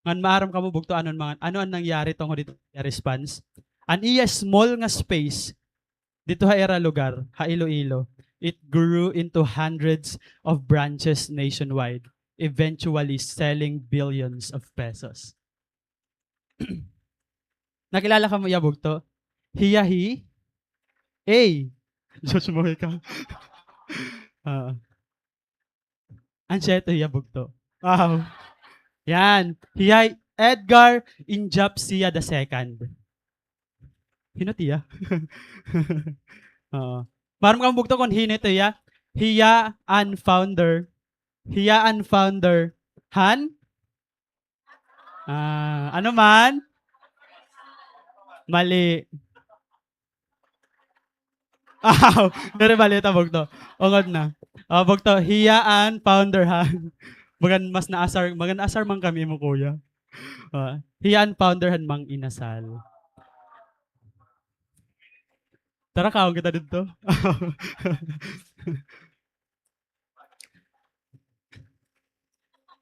Ngan maaram kamo bugto, ano an mga, ano an nangyari tungod hito iya response? An iya small nga space didto ha ira lugar, ha Iloilo, it grew into hundreds of branches nationwide, eventually selling billions of pesos. Nakilala kamo iya bugto? Hiya hi A. Diyos mo, ikaw. Ah. An siya ito hiya bugto. Wow. Yan. Hiya hi Edgar Injapsia the second. Hin-o it iya? Oo. Maaram kamo bugto kon hin-o it iya? Hiya an founder. Hiya an founder han Ah, ano man? Mali. Aw, diri bali ito, bugto. Ungod na. O, bugto, hiya an founder, ha? Bagan mas naasar, bagan naasar man kami imo kuya. Ah, hiya an founder han Mang Inasal. Tara, kaon kita didto.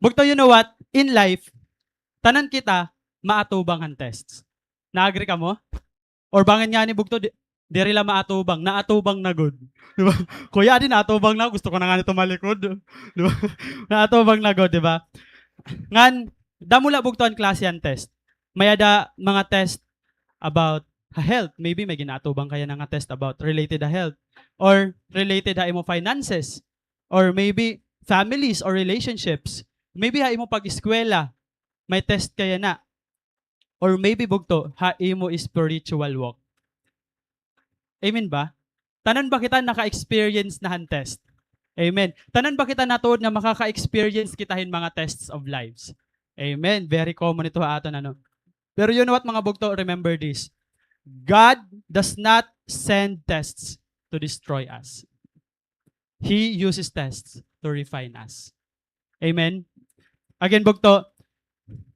Bugto, you know what? In life, tanan kita maatubang han tests. Na-agree kamo? Or bangin ngani bugto, di, diri la maatubang, naatubang na gud. Di ba? Kuya, adi, naatubang na, gusto ko na ngani tumalikod. Di ba? Naatubang na gud, di ba? Ngan, damo la bugto an klase han test. May-ada mga test about ha health. Maybe may gin-aatubang ka yana nga test about related ha health. Or related ha imo finances. Or maybe families or relationships. Maybe ha imo pag-eskwela, may test ka yana. Or maybe bugto, ha imo spiritual walk. Amen ba? Tanan ba kita naka-experience na han test? Amen. Tanan ba kita natuod nga makaka-experience kita hin mga tests of lives? Amen. Very common ito ha aton, ano. Pero you know what, mga bugto? Remember this. God does not send tests to destroy us. He uses tests to refine us. Amen? Again, bugto,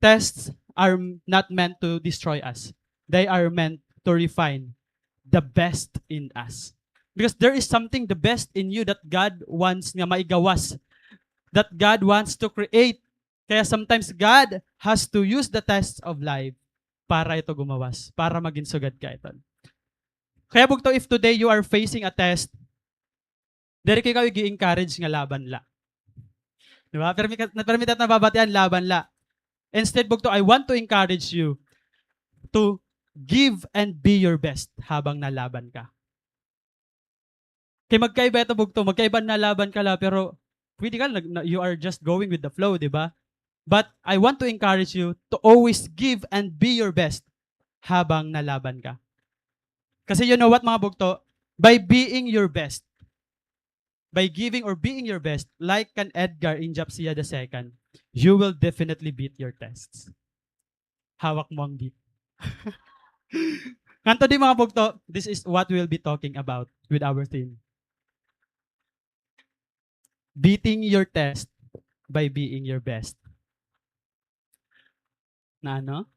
tests are not meant to destroy us. They are meant to refine the best in us. Because there is something the best in you that God wants nga maigawas, that God wants to create. Kaya sometimes God has to use the tests of life para ito gumawas, para maging sugad ka iton. Kaya bugto, if today you are facing a test, diri ko ikaw ig-encourage nga laban la. Di ba? Pero mi, pero mi tat nababatian, laban la. Instead, bugto, I want to encourage you to give and be your best habang nalaban ka. Kay magkaiba ito, bugto, magkaiba nalaban ka la, pero pwede ka, nag-, na, you are just going with the flow, di ba? But I want to encourage you to always give and be your best habang nalaban ka. Kasi you know what, mga bugto? By being your best, by giving or being your best, like kan Edgar in Japsia the second, you will definitely beat your tests. Hawak mo ang beat. Ngan today, mga bugto, this is what we'll be talking about with our theme. Beating your test by being your best. Na ano?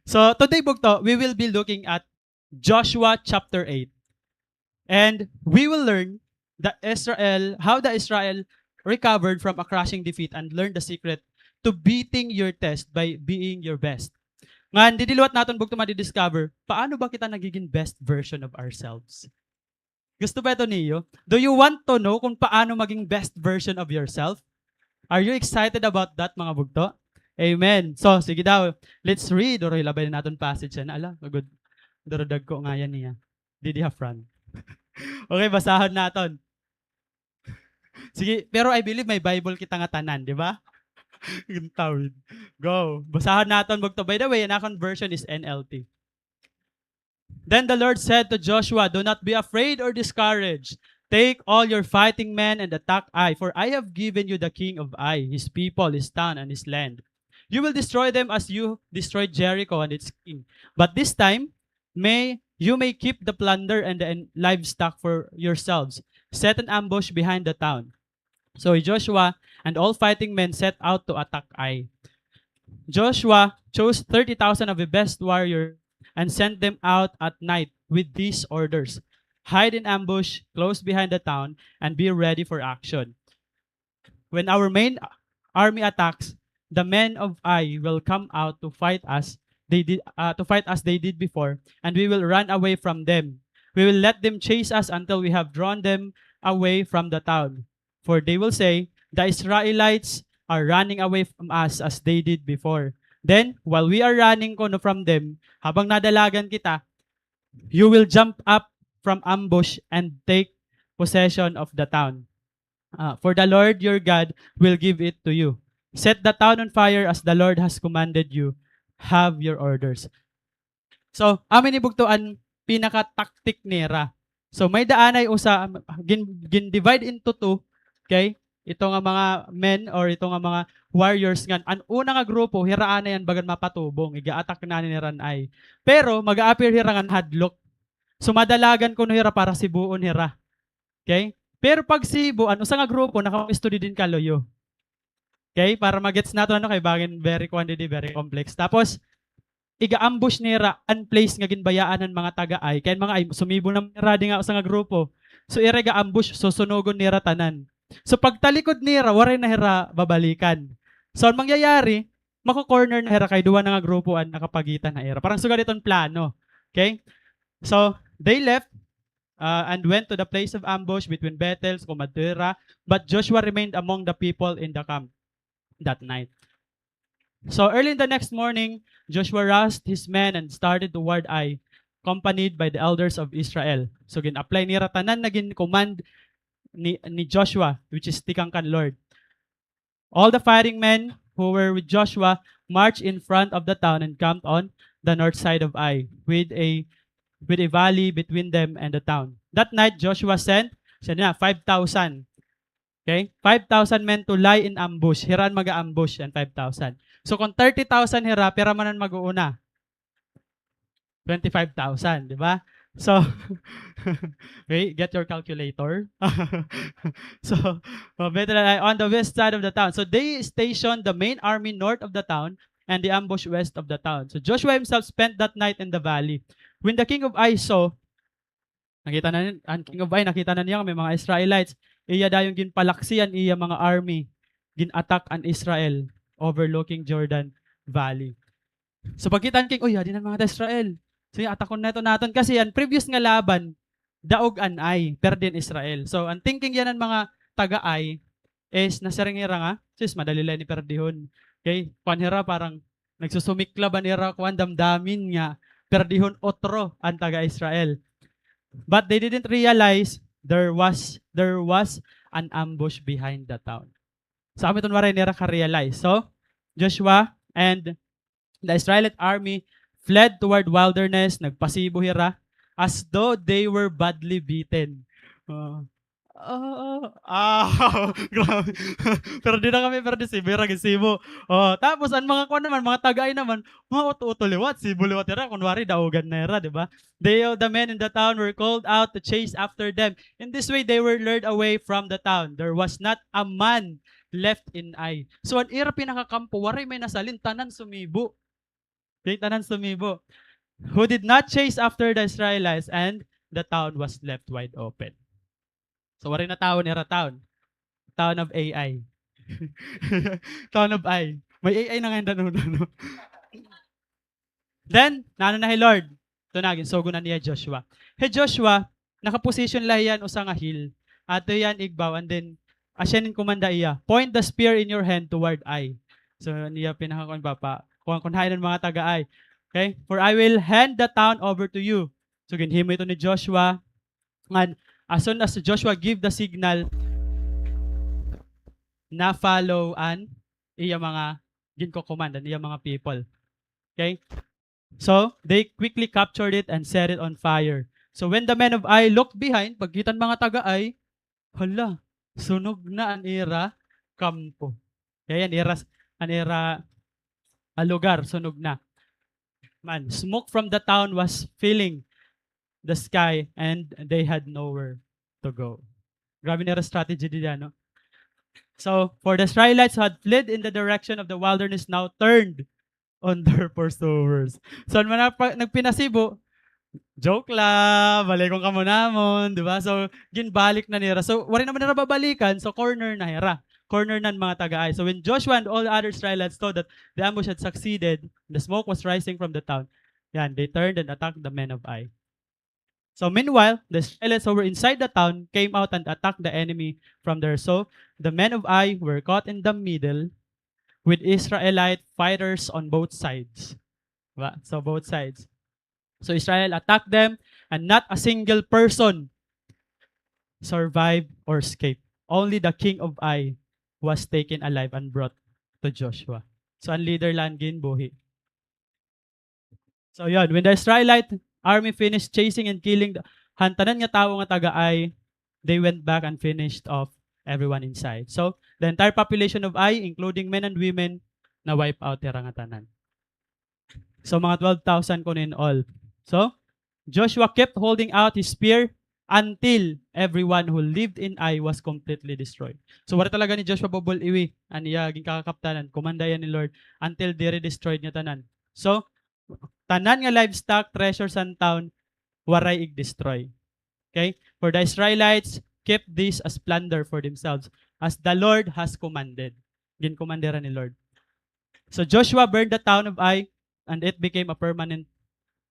So, today, bugto, we will be looking at Joshua chapter eight. And we will learn the Israel, how the Israel recovered from a crushing defeat and learn the secret to beating your test by being your best. Ngan, didi liwat naton, bugto, madi-discover, paano ba kita nagiging best version of ourselves? Gusto ba ito niyo? Do you want to know kung paano maging best version of yourself? Are you excited about that, mga bugto? Amen. So, sige daw. Let's read. Uroy, labay na naton passage yan. Ala, agud. Duro dagko ngayan niya. Didi ha front. Okay, basahon naton. Sige, pero I believe may Bible kita nga tanan, di ba? Gintawid. Go. Basahon naton, bugto. By the way, an akon version is N L T. Then the Lord said to Joshua, "Do not be afraid or discouraged. Take all your fighting men and attack Ai, for I have given you the king of Ai, his people, his town, and his land. You will destroy them as you destroyed Jericho and its king. But this time, may you may keep the plunder and the en-, livestock for yourselves. Set an ambush behind the town." So Joshua and all fighting men set out to attack Ai. Joshua chose thirty thousand of the best warrior and sent them out at night with these orders: "Hide in ambush close behind the town and be ready for action. When our main army attacks, the men of Ai will come out to fight us. They did, uh, to fight as they did before, and we will run away from them. We will let them chase us until we have drawn them away from the town. For they will say, 'The Israelites are running away from us as they did before.' Then, while we are running kuno from them, habang nadalagan kita, you will jump up from ambush and take possession of the town. Uh, for the Lord your God will give it to you. Set the town on fire as the Lord has commanded you. Have your orders." So, amo ini bugto an pinaka-tactic nira. So, may-ada anay usa, gin-, gin-divide into two, okay? Ito nga mga men or ito nga mga warriors ngan an una nga grupo, hira anay an bagan mapatubong, iga-attack na nira an Ai. Pero, mag-a-appear hira ngan hadlok. So, madalagan kuno hira para sibuon hira. Okay? Pero pag sibo, an usa nga grupo, nakapwesto didi kaluyo. Okay? Para ma-gets naton, ano, kay bangin very kuan didi, very complex. Tapos, iga-ambush nira an place nga ginbayaan han mga taga-Ai. Kay an mga Ai, sumibo naman hira dinhi nga usa nga grupo. So, ira iga-ambush, susunugon nira tanan. So, pagtalikod nira, waray na hira babalikan. So, an mangyayari, mako-corner na hira kay duha na nga grupo an nakapagitan ha ira. Parang sugad iton plano. Okay? So, they left, uh, and went to the place of ambush between Bethel, kumadto hira, but Joshua remained among the people in the camp that night. So early in the next morning, Joshua roused his men and started toward Ai, accompanied by the elders of Israel. So gin-apply nira tanan na gin-command ni, ni Joshua, which is tikang kan Lord. All the fighting men who were with Joshua marched in front of the town and camped on the north side of Ai, with a, with a valley between them and the town. That night, Joshua sent, siya na, five thousand. Okay? Five thousand men to lie in ambush. Hira an mag-a-ambush, an five thousand. So, kung thirty thousand hira, pira man an mag-uuna? Twenty-five thousand, di ba? So, okay, get your calculator. So, uh, better than I, on the west side of the town. So, they stationed the main army north of the town and the ambush west of the town. So, Joshua himself spent that night in the valley. When the king of Ai saw, nakita na ni-, an king of Ai, nakita na niya nga may mga Israelites. Iya dayon ginpalaksi an iya mga army. Gin-attack an Israel, overlooking Jordan Valley. So, pagkita han king, "Uy, adi na an mga taga-Israel. Sige, atakon naton, naton." Kasi an previous nga laban, daog an Ai, perdi an Israel. So, an thinking yana han mga taga-Ai is nasiring hira nga, "Sus, madali la ini perdihon." Okay? Kuan hira, parang nagsusumiklab an ira kuan, damdamin nga perdihon otro an taga-Israel. But they didn't realize there was, there was an ambush behind the town. So, amo iton waray nira ka-realize. So, Joshua and the Israelite army fled toward wilderness, nagpasibo hira, as though they were badly beaten. Ah. Ah, ah, grabe. Perdi na kami, perdi, sibo hira, gisibo. Oh, tapos an mga kuan naman, mga taga-Ai naman, mga uto-uto liwat, sibo liwat hira, kunwari daogan na hira, di ba? They, the men in the town were called out to chase after them. In this way, they were lured away from the town. There was not a man left in Ai. So, an ira pinakakampo, waray may nasalin, tanan sumibo. Okay, tanan sumibo. Who did not chase after the Israelites, and the town was left wide open. So, waray na town, ira town. Town of A I. Town of Ai. May A I na ngayon, ano, ano. Then, naano na hi Lord? Ito na, ginsugo na niya Joshua. Hi Joshua, nakaposition la hiya han usa nga hill. Ato hiya han igbaw, and then, asya an kumanda iya, "Point the spear in your hand toward Ai." So, niya pinakakuan, papa, kuan, kun hain an mga taga-Ai. Okay? "For I will hand the town over to you." So, ginhimo ito ni Joshua. Ngan, as soon as Joshua give the signal, na-follow an iya mga ginko-command, an iya mga people. Okay? So, they quickly captured it and set it on fire. So, when the men of Ai looked behind, pagkita han mga taga-Ai, hala, sunog na an ira kampo. Okay, an ira, an ira, ah, lugar, sunog na. Man, smoke from the town was filling the sky and they had nowhere to go. Grabe nira strategy dida, no? So, for the Israelites who had fled in the direction of the wilderness now turned on their pursuers. So, an mga pa-, nagpinasibo, joke la, balikon kamo namon, di ba? So, ginbalik na nira. So, waray naman nira babalikan, so corner na hira. Corner na an mga taga-Ai. So, when Joshua and all the other Israelites saw that the ambush had succeeded, the smoke was rising from the town, yan, they turned and attacked the men of Ai. So meanwhile, the Israelites who were inside the town came out and attacked the enemy from there. So the men of Ai were caught in the middle with Israelite fighters on both sides. Diba? So both sides. So Israel attacked them, and not a single person survived or escaped. Only the king of Ai was taken alive and brought to Joshua. So an leader la an ginbuhi. So, yun. When the Israelite army finished chasing and killing the, han tanan nga tawo nga taga-Ai, they went back and finished off everyone inside. So, the entire population of Ai, including men and women, na-wipe out hira nga tanan. So, mga twelve thousand kuno in all. So, Joshua kept holding out his spear until everyone who lived in Ai was completely destroyed. So, waray talaga ni Joshua bubul-iwi an iya ginkakakaptanan, kumanda iya ni Lord, until diri destroyed nga tanan. So, tanan nga livestock, treasures han town, waray igdestroy. Okay? For the Israelites kept this as plunder for themselves, as the Lord has commanded. Ginkomanda hira ni Lord. So Joshua burned the town of Ai, and it became a permanent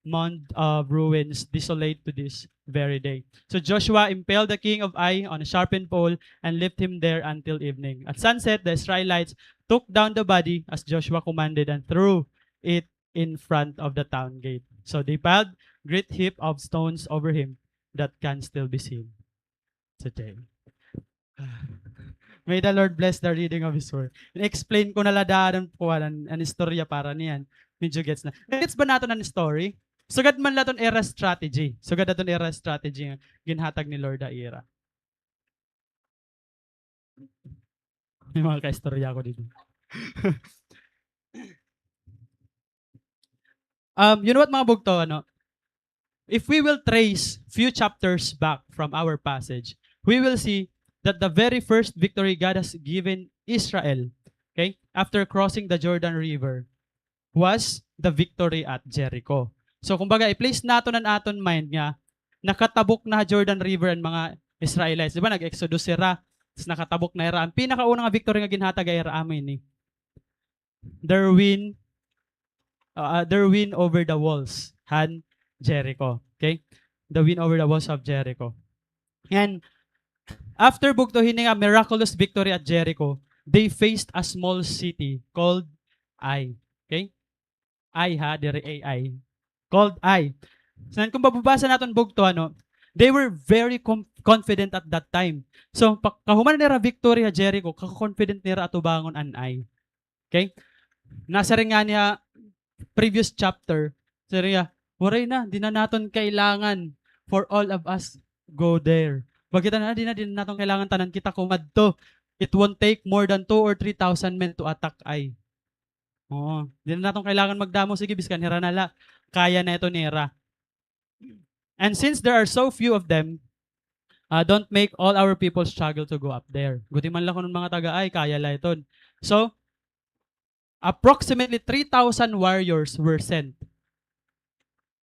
mound of ruins, desolate to this very day. So Joshua impaled the king of Ai on a sharpened pole and left him there until evening. At sunset, the Israelites took down the body as Joshua commanded and threw it in front of the town gate. So they piled great heap of stones over him that can still be seen today. May the Lord bless the reading of His word. In-explain ko na la daan an kuan, an, an istorya para niyan. Medyo gets na. Gets ba naton an story? Sugad man la ton ira strategy. Sugad la ton ira strategy nga ginhatag ni Lord ha ira. May mga kaistorya ako dito. Um, you know what, mga bugto, ano? If we will trace few chapters back from our passage, we will see that the very first victory God has given Israel, okay, after crossing the Jordan River, was the victory at Jericho. So, kumbaga, i-place naton an aton mind nga nakatabok na ha Jordan River an mga Israelites. Di ba, nag-Exodus sira, tas nakatabok na hira. An pinakauna nga victory nga ginhatag ha ira, amo ini. Their win, uh, uh, their win over the walls han Jericho. Okay? The win over the walls of Jericho. And after bugto hini nga miraculous victory at Jericho, they faced a small city called Ai. Okay? Ai ha, diri A I. Called Ai. So, kung mababasa naton bugto, ano, they were very com-, confident at that time. So, pa-, kahuman nira victory ha Jericho, kako-confident nira atubangon an Ai. Okay? Nasiring ngani ha previous chapter, siring niya, "Waray na, di na naton kailangan for all of us go there." Ba kita na, di na, di na naton kailangan tanan kita kumadto. It won't take more than two or three thousand men to attack Ai. Oo, di na naton kailangan magdamo. Sige, biskan hira na la. Kaya na ito nira. And since there are so few of them, uh, don't make all our people struggle to go up there. Guti man la kuno an mga taga Ai, kaya la iton. So, approximately three thousand warriors were sent.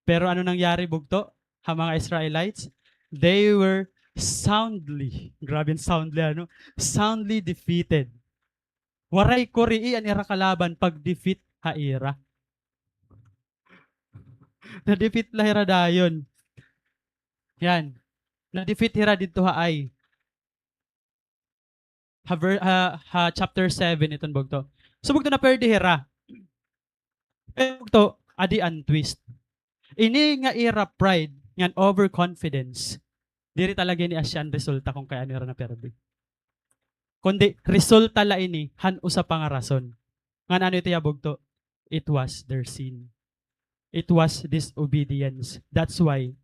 Pero ano nangyari, bugto, ha mga Israelites? They were soundly, grabe an soundly, ano? Soundly defeated. Waray kurii an ira kalaban pag-defeat ha ira. Na-defeat la hira dayon. Yan. Na-defeat hira didto ha Ai. Ha ver-, ha, ha chapter seven iton bugto. So, bugto, naperde hira. Pero bugto, adi an twist. Ini nga ira pride ngan overconfidence, diri talaga ini asya an resulta kon kay ano ira naperde. Kundi resulta la ini han usa pa nga rason. Ngan ano ito, iya bugto? It was their sin. It was disobedience. That's why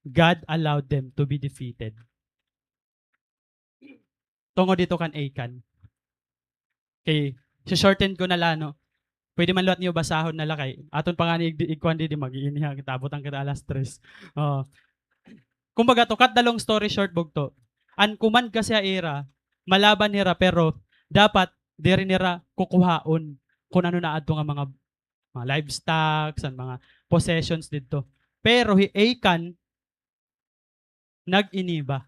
God allowed them to be defeated. Tungod dito kan Achan. Okay, si-shorten ko na la, no? Pwede man liwat niyo basahon na la kay aton pa ngani ig-, igkuan didi, mag-iiniha kita, abutan kita alas tres. Oo. Kumbaga, to cut the long story short, bugto, an command kasi ha ira, malaban hira, pero dapat diri nira kukuhaon kon ano na adto nga mga, mga livestock, an mga possessions didto. Pero hi Achan, nag-iniba.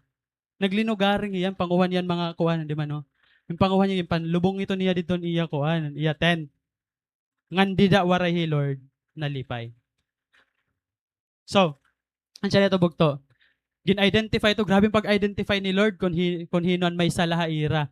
Naglinugaring hiya, panguha niya an mga kuan, di ba, no? Ginpanguha niya, ginpanlubong ito niya didto an iya kuan, iya tent. Ngan dida waray hi Lord nalipay. So, asya la ito, bugto. Gin-identify ito, grabe an pag-identify ni Lord kon hi-, kon hin-o an may sala ha ira.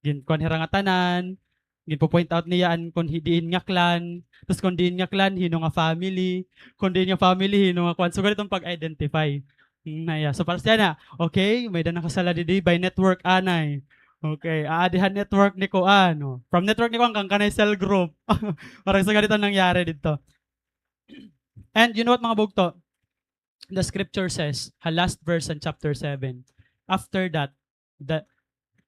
Ginkuan hira nga tanan, ginpo-point out niya an kon hi-, diin nga clan, tas kon diin nga clan, hin-o nga family, kon diin nga family, hin-o nga kuan. So, ganito an pag-identify. Hmm, na iya. So, para siya na, okay, may-ada nakasala didi, by network anay. Okay, aadi han network ni kuan, no? From network ni kuan, kan kanay cell group. Parang sa ganito nangyari didto. And you know what, mga bugto? The scripture says, ha last verse in chapter seven, after that, the,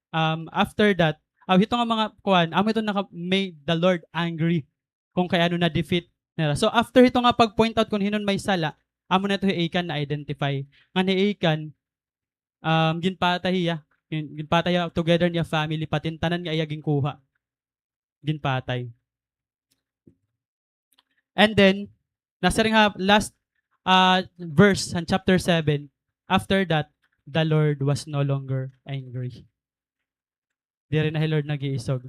um, after that, ah, hito nga mga kuan, amo ito naka-, made the Lord angry kon kay ano na-defeat nira. So, after hito nga pag-point out kon hin-o an may sala, amo na ito hi Achan na-identify. Ngan hi Achan, um, ginpatay hiya. Gin-, ginpatay hiya together niya family, pati an tanan nga iya ginkuha. Ginpatay. And then, nasiring ha last, ah, verse han chapter seven, after that, the Lord was no longer angry. Diri na hi Lord nag-iisog.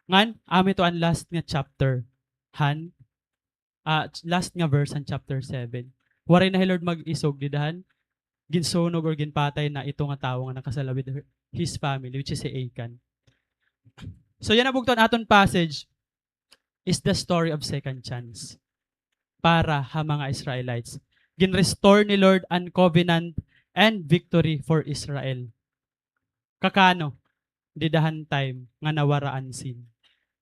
Ngan, amo ito an last nga chapter han, ah, ch-, last nga verse han chapter seven. Waray na hi Lord mag-isog dida han ginsunog or ginpatay na ito nga tawo nga nakasala with her, his family, which is si Achan. So, yana, bugto, an aton passage is the story of second chance para ha mga Israelites. Gin-restore ni Lord an covenant and victory for Israel. Kakano? Dida han time nga nawara an sin.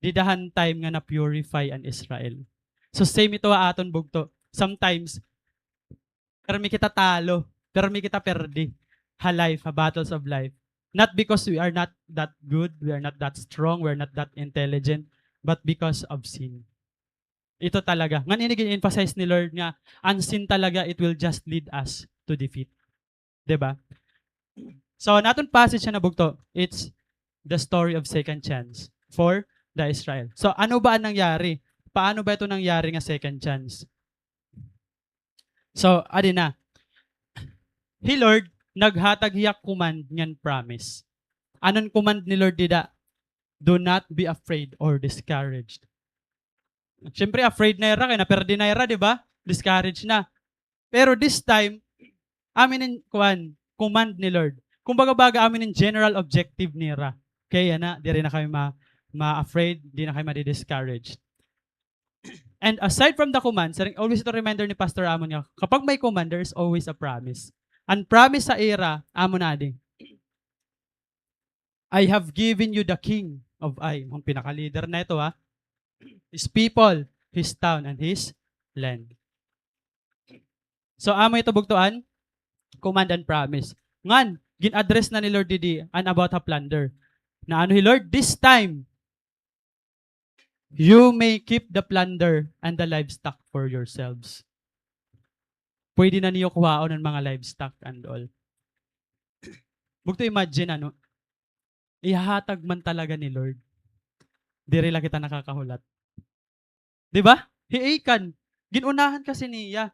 Dida han time nga na-purify an Israel. So same ito ha aton bugto. Sometimes, pirmi kita talo, pirmi kita perdi ha life, ha battles of life. Not because we are not that good, we are not that strong, we are not that intelligent, but because of sin. Ito talaga. Ngan ini gin-emphasize ni Lord nga an sin talaga, it will just lead us to defeat. Di ba? So, an aton passage na bugto, it's the story of second chance for the Israel. So, ano ba an nangyari? Paano ba ito nangyari nga second chance? So, adi na. Hi Lord, naghatag hiya command ngan promise. Ano an command ni Lord dida? Do not be afraid or discouraged. Siyempre, afraid na hira, kay naperdi na hira, di ba? Discouraged na. Pero this time, amo ini an, kuan, command ni Lord. Kumbaga, baga, amo ini an general objective nira. Okay, yana, diri na kami ma-, ma-afraid, di na kami madi-discouraged. And aside from the command, siring, always ito reminder ni Pastor Amon nga, kapag may command, there is always a promise. An promise ha ira, amo na adi. "I have given you the king of Ai." An pinaka-leader na ito, ha. "His people, his town, and his land." So, amo ito bugto an command and promise. Ngan, gin-address na ni Lord didi an about ha plunder. Na ano hi Lord, "This time, you may keep the plunder and the livestock for yourselves." Pwede na niyo kuhaon an mga livestock and all. Bugto, imagine, ano, ihahatag man talaga ni Lord. Diri la kita nakakahulat. Di ba? Hi Achan, gin-unahan kasi niya.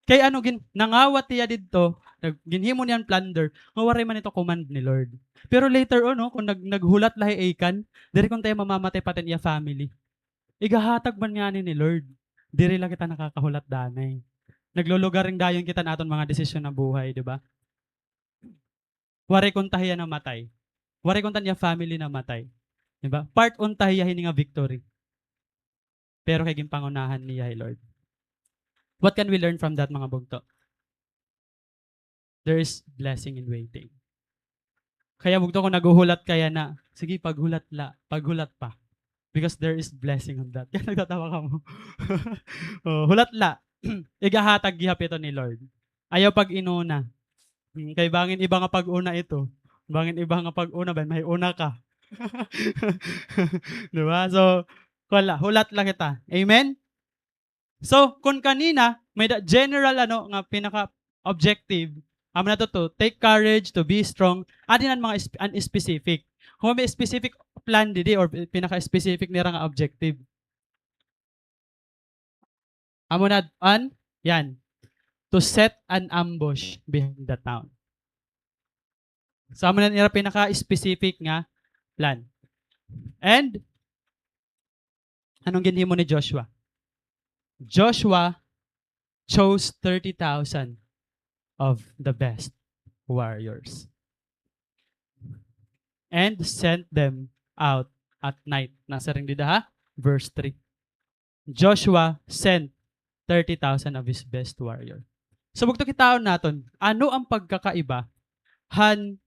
Kay ano, gin-, nangawat hiya didto, nag-, ginhimo niya an plunder, nga waray man ito command ni Lord. Pero later on, no, kon nag-, naghulat la hi Achan, diri kon ta hiya mamamatay pati an iya family. Igahatag man ngani ni Lord. Diri la kita nakakahulat danay. Naglulugaring dayon kita han aton mga desisyon ha buhay, di ba? Waray kon ta hiya namatay. Waray kon ta an iya family namatay. Di ba? Part unta hiya hini nga victory. Pero kay ginpangunahan niya hi Lord. What can we learn from that, mga bugto? There is blessing in waiting. Kaya bugto, kon naghuhulat ka yana, sige, paghulat la, paghulat pa. Because there is blessing on that. Kaya nagtatawa kamo. Oh, hulat la. Igahatag gihap ito ni Lord. Ayaw pag-inuna. Hmm, kay bangin iba nga pag-una ito. Bangin iba nga pag-una, bangin may una ka. Di ba? So, wala, hulat la kita. Amen? So, kon kanina, may-ada general, ano, nga pinaka-objective, amo na to, to take courage, to be strong, adi na an mga sp-, an specific. Kon may specific plan didi or pinaka-specific nira nga objective. Amo na an, yan, to set an ambush behind the town. So, amo na an ira pinaka-specific nga plan. And, ano an ginhimo ni Joshua? Joshua chose thirty thousand of the best warriors and sent them out at night. Nasiring dida ha verse three. Joshua sent thirty thousand of his best warrior. So, bugto, kitaon naton, ano an pagkakaiba han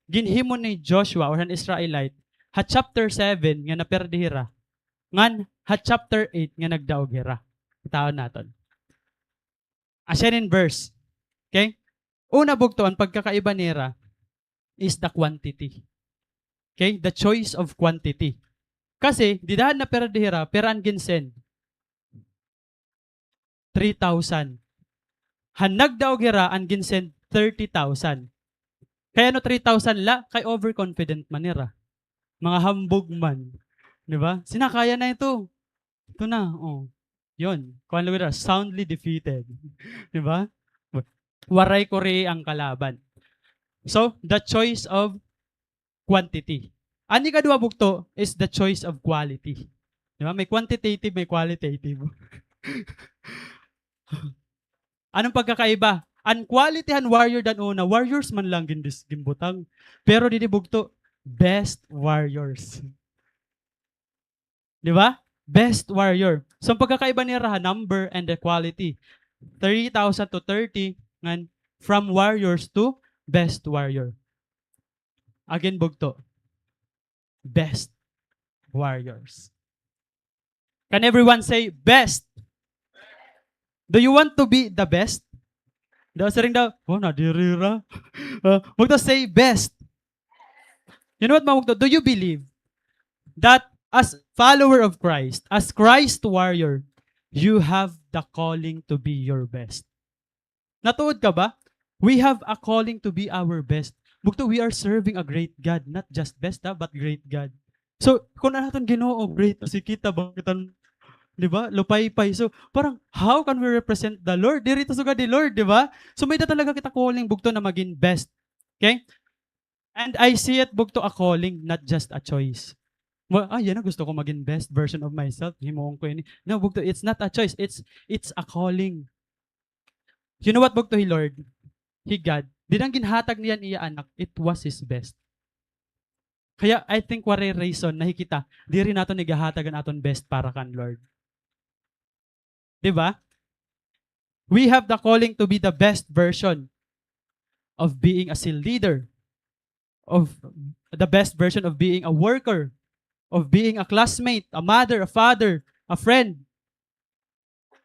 ginhimo ni Joshua or han Israelite ha chapter seven nga naperdi hira, ngan ha chapter eight nga nagdaog hira? Kitaon naton. Asya ini an verse. Okay? Una, bugto, an pagkakaiba nira is the quantity. Okay? The choice of quantity. Kasi, dida han naperdi hira, pira an ginsend? Three thousand. Han nagdaog hira, an ginsend, thirty thousand. Kay ano three thousand la? Kay overconfident man hira. Mga hambog man. Di ba? Sina, kaya na ito. Ito na, oh. Yun. Kuan la hira, soundly defeated. Di ba? Waray kuri an kalaban. So, the choice of quantity. An ikaduha, bugto, is the choice of quality. Di ba? May quantitative, may qualitative. Ano an pagkakaiba? An quality han warrior han una, warriors man la an gindis-, ginbutang. Pero didi, bugto, best warriors. Di ba? Best warrior. So, an pagkakaiba nira ha number and the quality. Three thousand to thirty, ngan from warriors to best warrior. Again, bugto. Best warriors. Can everyone say, "Best"? Do you want to be the best? Daw siring daw, "Oh, nadiri ra." Ah, bugto, say, "Best." You know what, mga bugto? Do you believe that as follower of Christ, as Christ warrior, you have the calling to be your best? Natuod ka ba? We have a calling to be our best. Bugto, we are serving a great God. Not just best, ha, but great God. So, kun an aton Ginoo, great, si kita, bakit an, di ba? Lupaypay. So, parang, how can we represent the Lord? Diri ta sugad ni Lord, di ba? So, may-ada talaga kita calling, bugto, na magin best. Okay? And I see it, bugto, a calling, not just a choice. Well, ah, yana, gusto ko magin best version of myself. Himuon ko ini. No, bugto, it's not a choice. It's, it's a calling. You know what, bugto, hi Lord? Hi God. Diri an ginhatag niya an iya anak, it was his best. Kaya, I think, waray reason na hi kita, diri naton igahatag an aton best para kan Lord. Di ba? We have the calling to be the best version of being a cell leader, of the best version of being a worker, of being a classmate, a mother, a father, a friend.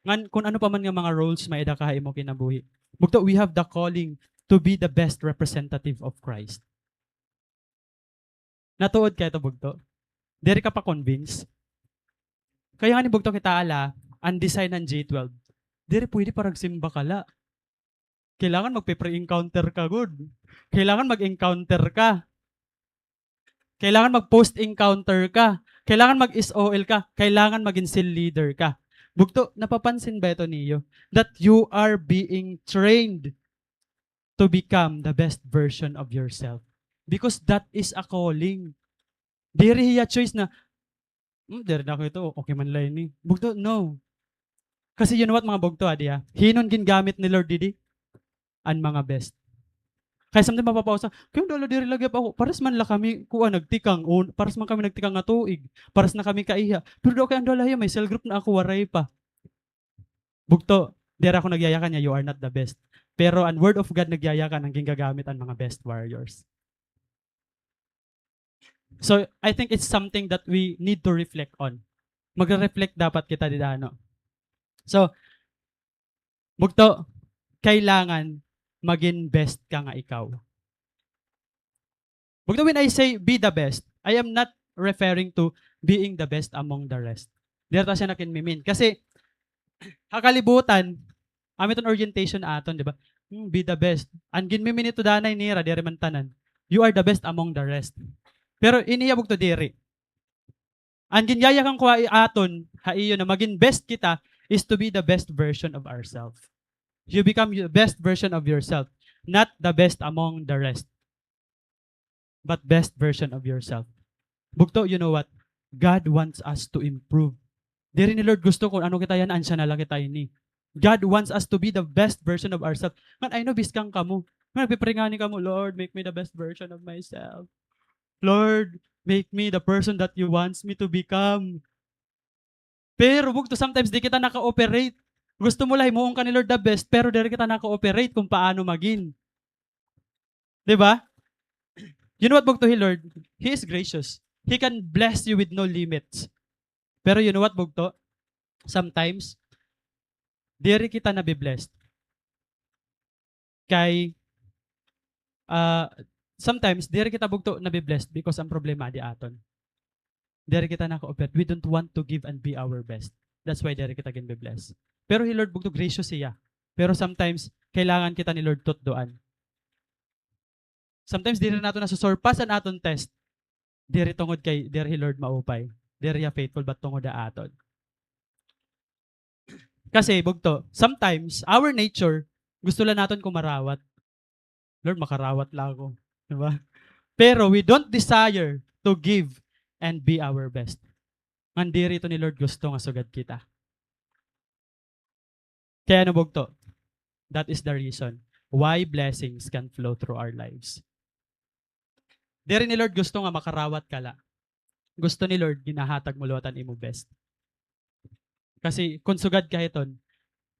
Ngan kun ano pa man nga mga roles may-ada ka ha imo kinabuhi. Bugto, we have the calling to be the best representative of Christ. Natuod kay ito, bugto? Diri ka pa convince? Kaya ngani, bugto, kita ala, an design han G twelve. Diri pwede paragsimba ka la. Kailangan magpe-pre-encounter ka gud. Kailangan mag-encounter ka. Kailangan mag-post-encounter ka. Kailangan mag-S O L ka. Kailangan magin cell leader ka. Bugto, napapansin ba ito niyo? That you are being trained to become the best version of yourself. Because that is a calling. Diri hiya choice na, "Hmm, diri na ako ito, okay man la ini." Bugto, no. Kasi you know what, mga bugto, adi, ha? Hin-o an gingamit ni Lord didi? An mga best. Kay sometimes mapapausa, "Kay an dala diri lagi ako. Pares man la kami, kuan, nagtikang, o pares man kami nagtikang nga tuig. Pares na kami kaiha. Pero daw kay an dala hiya, may cell group na ako, waray pa." Bugto, diri ako nagyayakan nga you are not the best. Pero an Word of God nagyayakan nga gingagamit an mga best warriors. So, I think it's something that we need to reflect on. Magre-reflect dapat kita dida, no? So, bugto, kailangan magin best ka nga ikaw. Bugto, when I say be the best, I am not referring to being the best among the rest. Diri ta siya nakinmimin. Kasi, ha kalibutan, amo iton orientation aton, di ba? Hmm, be the best. An ginmimin ito danay nira, diri man tanan. You are the best among the rest. Pero ini hiya, bugto, diri. An ginyayakan ko ha aton, ha iyo na magin best kita is to be the best version of ourselves. You become the best version of yourself, not the best among the rest, but best version of yourself. Bugto, you know what? God wants us to improve. Diri ni Lord gusto kun ano kita yana, an siya na la kita ini. God wants us to be the best version of ourselves. Ngan, I know, biskang kamo. Ngan nagpe-pray ngani kamo, "Lord, make me the best version of myself. Lord, make me the person that you wants me to become." Pero bugto, sometimes di kita naka-operate. Gusto mo la himuon ka ni Lord the best, pero diri kita naka-operate kung paano magin. Di ba? You know what, bugto, hi Lord? He is gracious. He can bless you with no limits. Pero you know what, bugto? Sometimes, diri kita nabi-blessed. Kay, ah, sometimes, diri kita, bugto, nabi-blessed because an problema adi aton. Diri kita naka-operate. We don't want to give and be our best. That's why diri kita ginbi-bless. Pero hi Lord, bugto, gracious hiya. Pero sometimes, kailangan kita ni Lord tutdoan. Sometimes, diri naton nasu-surpass an aton test. Diri tungod kay, diri hi Lord maupay. Diri hiya faithful, but tungod ha aton. Kasi, bugto, sometimes, our nature, gusto la naton kumarawat. "Lord, makarawat la ako." Di ba? Pero we don't desire to give and be our best. Ngan diri ito ni Lord gusto nga sugad kita. Kay ano, bugto? That is the reason why blessings can flow through our lives. Diri ni Lord gusto nga makarawat ka la. Gusto ni Lord, ginahatag mo liwat an imo best. Kasi kun sugad ka hiton,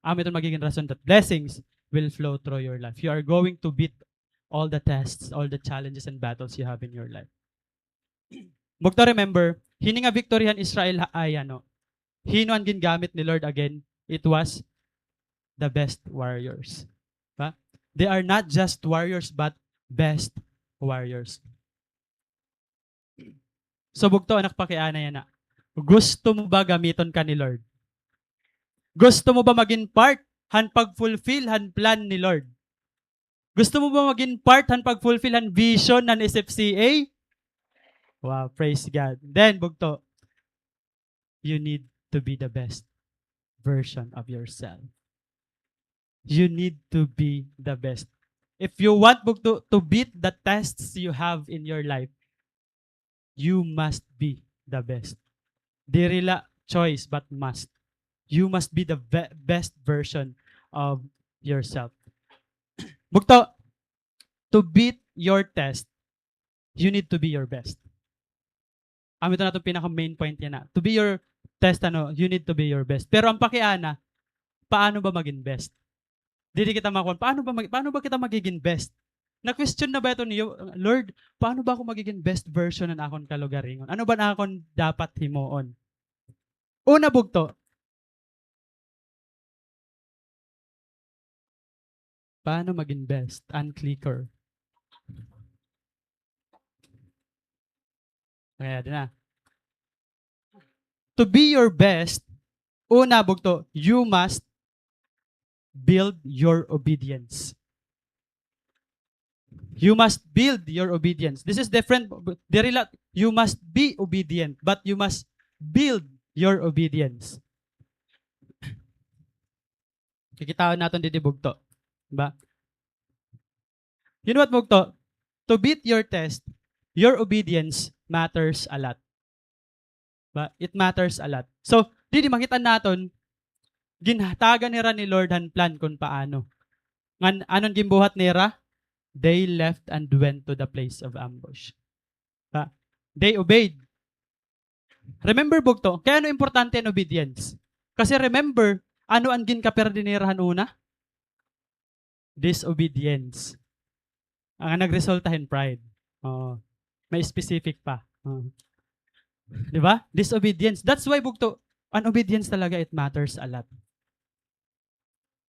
amo iton magiging rason that blessings will flow through your life. You are going to beat all the tests, all the challenges and battles you have in your life. Bugto, remember, hini nga victory han Israel ha-, ay, ano, hin-o an gingamit ni Lord again? It was the best warriors. Ba? They are not just warriors, but best warriors. So, bugto, anak, pakiana yana. Gusto mo ba gamiton ka ni Lord? Gusto mo ba magin part han pag-fulfill han plan ni Lord? Gusto mo ba magin part han pag-fulfill han vision han S F C A? Wow, praise God. Then, bugto, you need to be the best version of yourself. You need to be the best. If you want, bugto, to beat the tests you have in your life, you must be the best. Diri la choice, but must. You must be the ve-, best version of yourself. Bugto, to beat your test, you need to be your best. Amo ito an aton pinaka-main point yana. To be your test, ano, you need to be your best. Pero an pakiana, paano ba magin best? Diri kita makuan, paano ba mag-, paano ba kita magigin best? Na-question na ba ito niyo, "Lord, paano ba ako magigin best version han akon kalugaringon? Ano ba an akon dapat himoon?" Una, bugto, paano magin best? An clicker. Kaya din na. To be your best, una, bugto, you must build your obedience. You must build your obedience. This is different. Diri la, you must be obedient, but you must build your obedience. Kikitaon naton didi, bugto. Diba? You know what, bugto? To beat your test, your obedience matters a lot. Ba, it matters a lot. So, didi makita naton, ginhatagan hira ni Lord han plan kon paano. Ngan, ano an ginbuhat nira? They left and went to the place of ambush. Ba, they obeyed. Remember, bugto, kay ano importante an obedience? Kasi remember, ano an ginkaperdi nira han una? Disobedience. An nagresulta hin pride. Oo. May specific pa. Oo. Di ba? Disobedience. That's why, bugto, an obedience talaga, it matters a lot.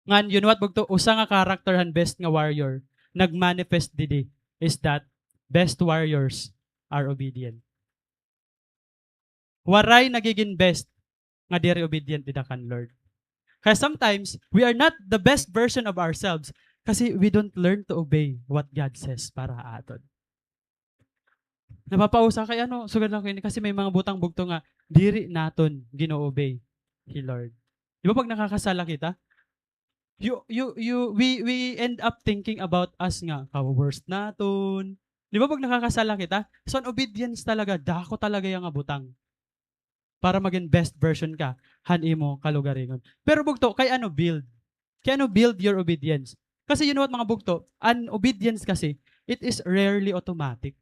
Ngan, you know what, bugto, usa nga character han best nga warrior nag-manifest didi is that best warriors are obedient. Waray nagigin best nga diri obedient dida kan Lord. Kaya sometimes, we are not the best version of ourselves kasi we don't learn to obey what God says para ha aton. Napapausa kay ano, sugad lang ko ini, kasi may mga butang, bugto, nga diri naton gin-o-obey hi Lord. Di ba pag nakakasala kita, you, you, you, we, we end up thinking about us nga, kawo-worst naton. Di ba pag nakakasala kita? So, an obedience talaga, dako talaga iya nga butang para magin best version ka han imo kalugaringon. Pero bugto, kay ano build? Kay ano build your obedience? Kasi you know what, mga bugto, an obedience kasi, it is rarely automatic.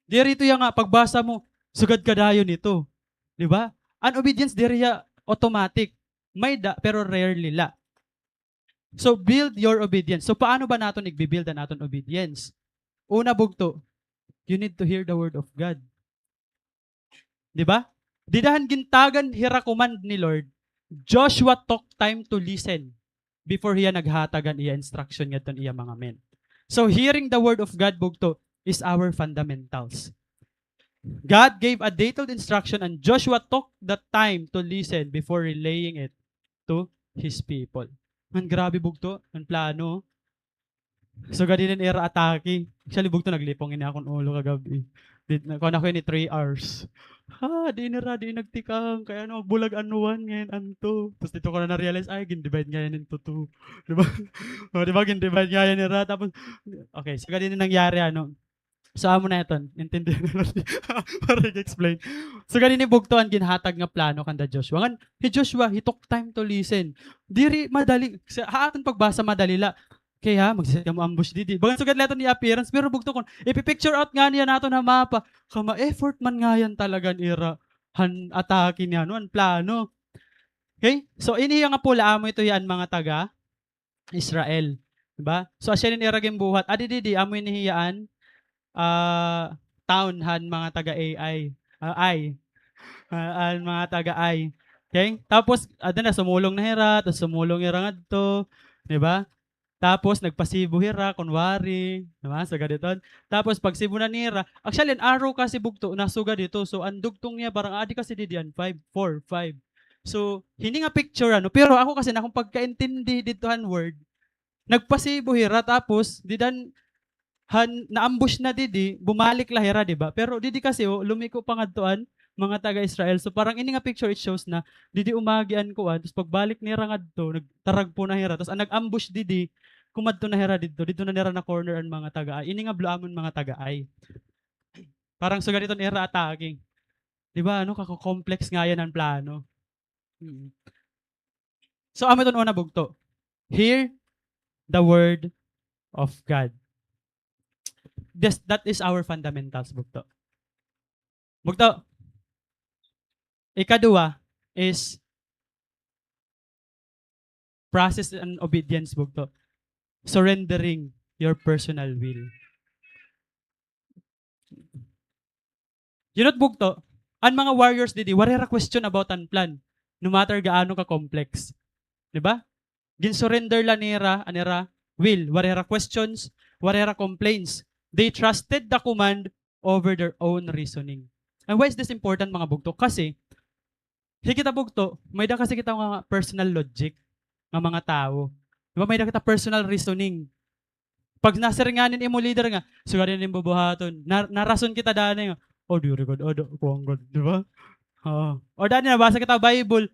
Diri ito iya nga pagbasa mo, sugad ka dayon ito. Di ba? An obedience diri iya automatic. May da, pero rarely la. So, build your obedience. So, paano ba naton igbi-build an aton obedience? Una, bugto, you need to hear the word of God. Di ba? Dida han gintagan hira command ni Lord, Joshua took time to listen before hiya naghatag han iya instruction ngadto han iya mga men. So, hearing the word of God, bugto, is our fundamentals. God gave a detailed instruction and Joshua took the time to listen before relaying it to his people. Ngan grabe, bugto, an plano. Sugad ini an ira atake. Actually, bugto, naglipong ini akon ulo kagab-i. Di, na, kuan ako ini, three hours. Ha, di nira, di nagtikang. Kay ano, magbulag an one, ngayon an two. Tapos didto ko na na-realize, ay, gin-divide ngayon into two. Di ba? O, di ba, gin-divide ngayon nira. Tapos, okay, sugad ini nangyari, ano. So, amo na iton. Intindihan na naton. Para i-explain. Sugad ini, bugto, an ginhatag nga plano kanda Joshua. Ngan, hi Joshua, he took time to listen. Diri madali. Sa, ha aton pagbasa, madali la. Kay ha, magsi-set kamo ambush didi. Bagan sugad la iton iya appearance, pero bugto kon ipi-picture out ngani hiya naton ha mapa, kama-effort man ngay-an talaga an ira han atake niya, no, an plano. Okay? So, ini hiya nga pula, amo ito hiya an mga taga-Israel. Di ba? So, asya ini an ira ginbuhat. Adi didi, amo ini hiya an, ah, town han mga taga A I. Ah, ay. Ah, an mga taga ay. Okay? Tapos, ada na, sumulong na hira, tapos sumulong hira ngadto. Di ba? Tapos, nagpasibo hira, kunwari. Di ba? Sugad iton. Tapos, pagsibo na nira, actually, an arrow kasi bugto, nasugad ito. So, an dugtong niya, parang, adi kasi didi an five, four, five. So, hini nga picture, ano, pero ako kasi, na akon pagkaintindi didto han word, nagpasibo hira, tapos, dida han, na-ambush na didi, bumalik la hira, di ba? Pero didi kasi, oh, lumiko pa ngadto an mga taga-Israel. So, parang ini nga picture, it shows na didi umagi an kuan, tapos pagbalik nira ngadto, nagtaragpo na hira. Tapos an nag-ambush didi, kumadto na hira didto, didto na nira na-corner an mga taga-ay. Ini nga blo-, amon mga taga-ay. Parang sugad iton ira atake. Di ba, ano, kako-complex ngay-an an plano. Mm. So, amo iton una bugto. Hear the word of God. This, that is our fundamentals, bugto. Bugto. Ikaduha is process and obedience, bugto. Surrendering your personal will. You know, bugto, an mga warriors didi, waray hira question about an plan, no matter gaano ka complex. Di ba? Gin-surrender la nira an ira will. Waray hira questions, waray hira complaints. They trusted the command over their own reasoning. And why is this important, mga bugto? Kasi, hi kita bugto, may-ada kasi kita nga personal logic nga mga tawo. Di ba, may-ada kita personal reasoning. Pag nasiring ngani an imo leader nga, sugad ini an imo bubuhaton, na-, narason kita danay nga, "Oh, diri gad, ada, kuan gad," di ba? Oo. Or danay nabasa kita Bible,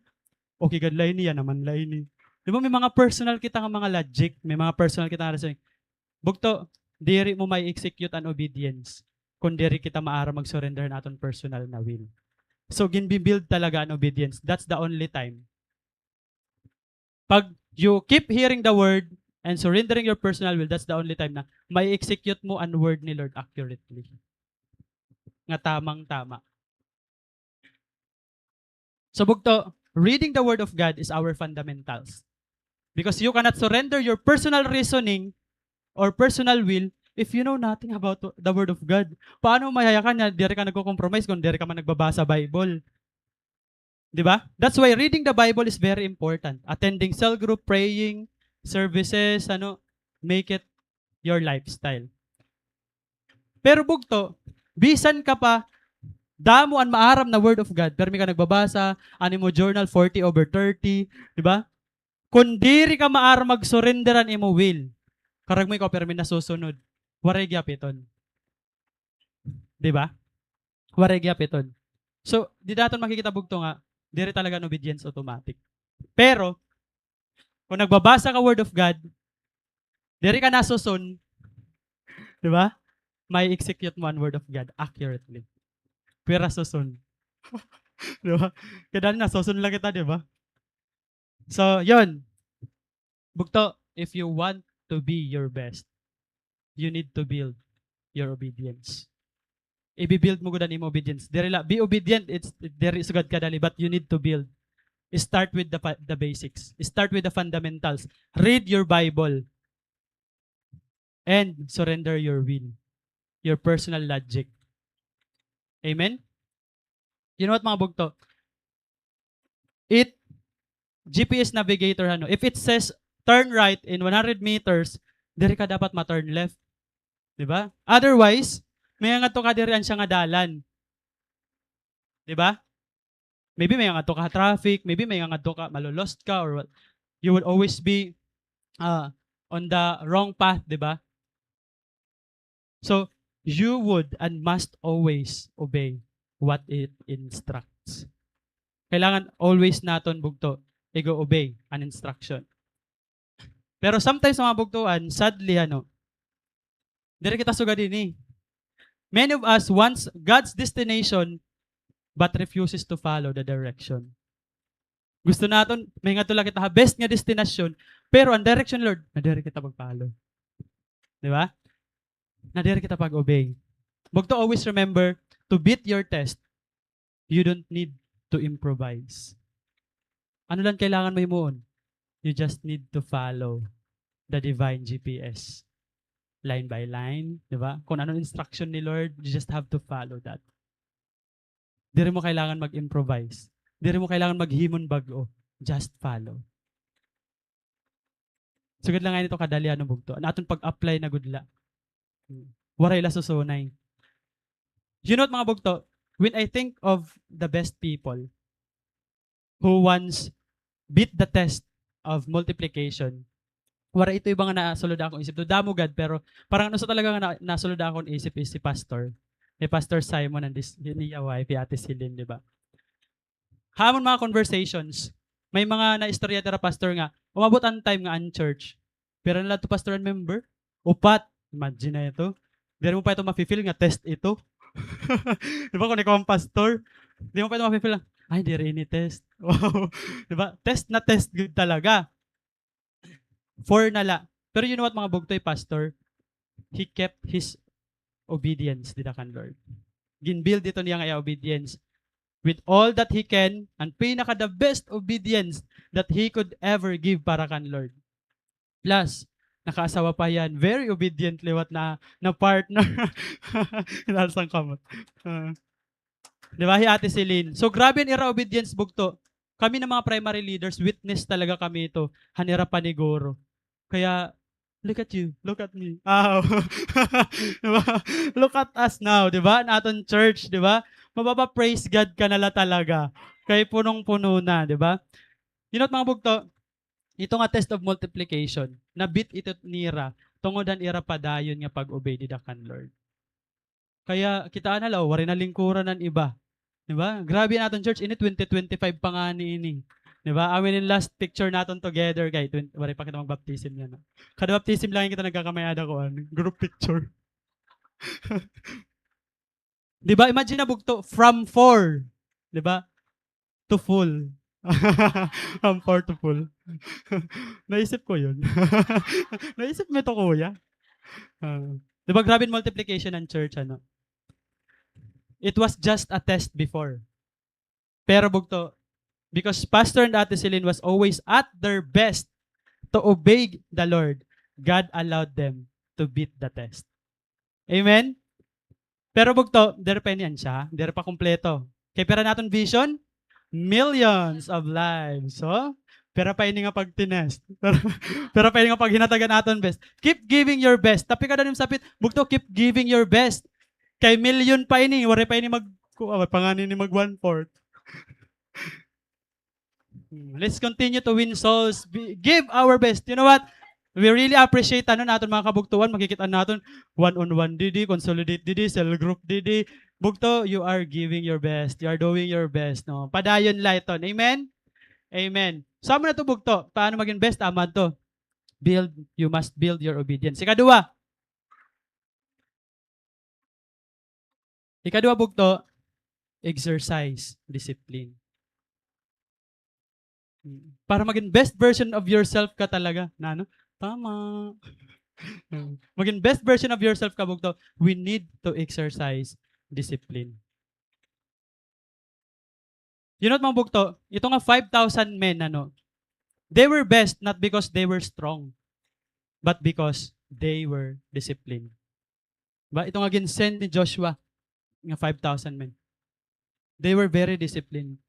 "Okay gad la ini, yana man la ini." Di ba, may mga personal kita nga mga logic, may mga personal kita nga reasoning. Bugto, diri mo mai-execute an obedience kon diri kita maaram mag-surrender han aton personal na will. So, ginbi-build talaga an obedience. That's the only time. Pag you keep hearing the word and surrendering your personal will, that's the only time na mai-execute mo an word ni Lord accurately. Nga tamang-tama. So, bugto, reading the Word of God is our fundamentals. Because you cannot surrender your personal reasoning or personal will if you know nothing about the Word of God. Paano mayayakan na diri ka nagko-compromise kung diri ka man nagbabasa Bible? Di ba? That's why reading the Bible is very important. Attending cell group, praying, services, ano, make it your lifestyle. Pero bugto, bisan ka pa, damo an maaram na Word of God, pirmi ka nagbabasa, an imo journal, forty over thirty, di ba? Kon diri ka maaram mag-surrender an imo will, karuyag mo ikaw pirmi nasusunod. Waray gihap iton. Di ba? Waray gihap iton. So, dida naton makikita bugto nga, diri talaga an obedience automatic. Pero, kon nagbabasa ka Word of God, diri ka nasusun, di ba? Mai-execute mo an Word of God accurately. Pira susun. Di ba? Kay danay nasusun la kita, di ba? So, yun. Bugto, if you want to be your best, you need to build your obedience. Ibi-build mo gud an imo obedience. Diri la, be obedient, it's, diri sugad kadali, but you need to build. Start with the fa-, the basics. Start with the fundamentals. Read your Bible. And surrender your will, your personal logic. Amen? You know what, mga bugto? It, G P S navigator, ano, if it says turn right in one hundred meters, diri ka dapat ma-turn left. Di ba? Otherwise, may ngadto ka diri an siya nga dalan. Di ba? Maybe may ngadto ka ha traffic, maybe may ngadto ka, malo-lost ka, or what. You would always be, ah, on the wrong path, di ba? So, you would and must always obey what it instructs. Kailangan always naton bugto, igo-obey an instruction. Pero sometimes, mga bugtoan, sadly, ano, diri kita sugad hini. Many of us wants God's destination but refuses to follow the direction. Gusto naton, mahingadto la kita ha best nga destinasyon, pero an direction ni Lord, nadiri kita pag-follow. Di ba? Nadiri kita pag-obey. Bugto, always remember, to beat your test, you don't need to improvise. Ano lang kailangan mo himuon? You just need to follow the divine G P S. Line by line, di ba? Kung ano instruction ni Lord, you just have to follow that. Diri mo kailangan mag-improvise. Diri mo kailangan maghimon bag-o. Just follow. Sugad la ngay-an ito kadali, ano, bugto. An aton pag-apply na gud la. Waray la susunay. You know what, mga bugto? When I think of the best people who once beat the test of multiplication, waray ito iba nga nasulod akon isip. Damo gad, pero parang ano sa talaga nga na-, nasulod akon isip is si Pastor. Ni Pastor Simon and this, niya wife, hi Ate Celine, di ba? Ha amon mga conversations, may mga naistorya dira, Pastor, nga umabot an time nga an church, pira na la ito, Pastor, an member? Upat. Imagine na ito. Diri mo pa ito mafe-feel nga test ito. Di ba, kung ikaw an pastor, di mo pa ito mafe-feel nga, "Ay, diri ini test." Wow. Di ba? Test na test gud talaga. Four na la. Pero you know what, mga bugto, hi Pastor, he kept his obedience dida kan Lord. Gin-build ito niya nga iya obedience with all that he can, and pinaka the best obedience that he could ever give para kan Lord. Plus, nakaasawa pa hiya, very obedient liwat na, na partner. Inalsang kamot. Ah. Di ba, hi Ate Celine? So, grabe an ira obedience, bugto. Kami na mga primary leaders, witness talaga kami ito han ira paniguro. Kaya, look at you, look at me. Ah, di ba? Look at us now, di ba? An aton church, di ba? Mapapa-praise God ka na la talaga. Kay punong-puno na, di ba? You know what, mga bugto? Ito nga test of multiplication, na-beat ito nira tungod han ira padayon nga pag-obey dida kan Lord. Kaya kitaa na la, o, waray na lingkuran an iba. Di ba? Grabe an aton church, ini twenty twenty-five pa ngani ini. Di ba? Amo ini an last picture naton together, kay twen-, waray pa kita magbaptism yana. Kada baptism la kita nagkakamay-ada kuan, group picture. Di ba? Imagine na, bugto, from four, di ba? To full. From four to full. Naisip ko yun. Naisip mo ito, kuya? Ah, di ba, grabe an multiplication han church, ano? It was just a test before. Pero, bugto, because Pastor and Ate Celine was always at their best to obey the Lord, God allowed them to beat the test. Amen? Pero, bugto, diri pa ini an siya, diri pa kumpleto. Kay pira an aton vision? Millions of lives. So, pira pa ini nga pagtinest? Pira, pira pa ini nga paghinatag an aton best? Keep giving your best. Tapika daw an imo sapit, bugto, keep giving your best. Kay million pa ini, waray pa ini mag-, ku-, ah, waray pa ngani ini mag one-fourth. Hmm, let's continue to win souls. Be-, give our best. You know what? We really appreciate, ano, naton mga kabugtoan, makikita naton one-on-one didi, consolidate didi, cell group didi. Bugto, you are giving your best. You are doing your best, no? Padayon la iton. Amen? Amen. So, amo na to, bugto. Paano mag-invest? Tama to. Build, you must build your obedience. Ikaduha, Ikaduha, bugto, exercise discipline. Para maging best version of yourself ka talaga, na, ano? Tama. Maging best version of yourself ka, bugto, we need to exercise discipline. You know what, mga bugto? Ito nga five thousand men, ano, they were best not because they were strong, but because they were disciplined. Ba, ito nga gin-send ni Joshua nga five thousand men. They were very disciplined.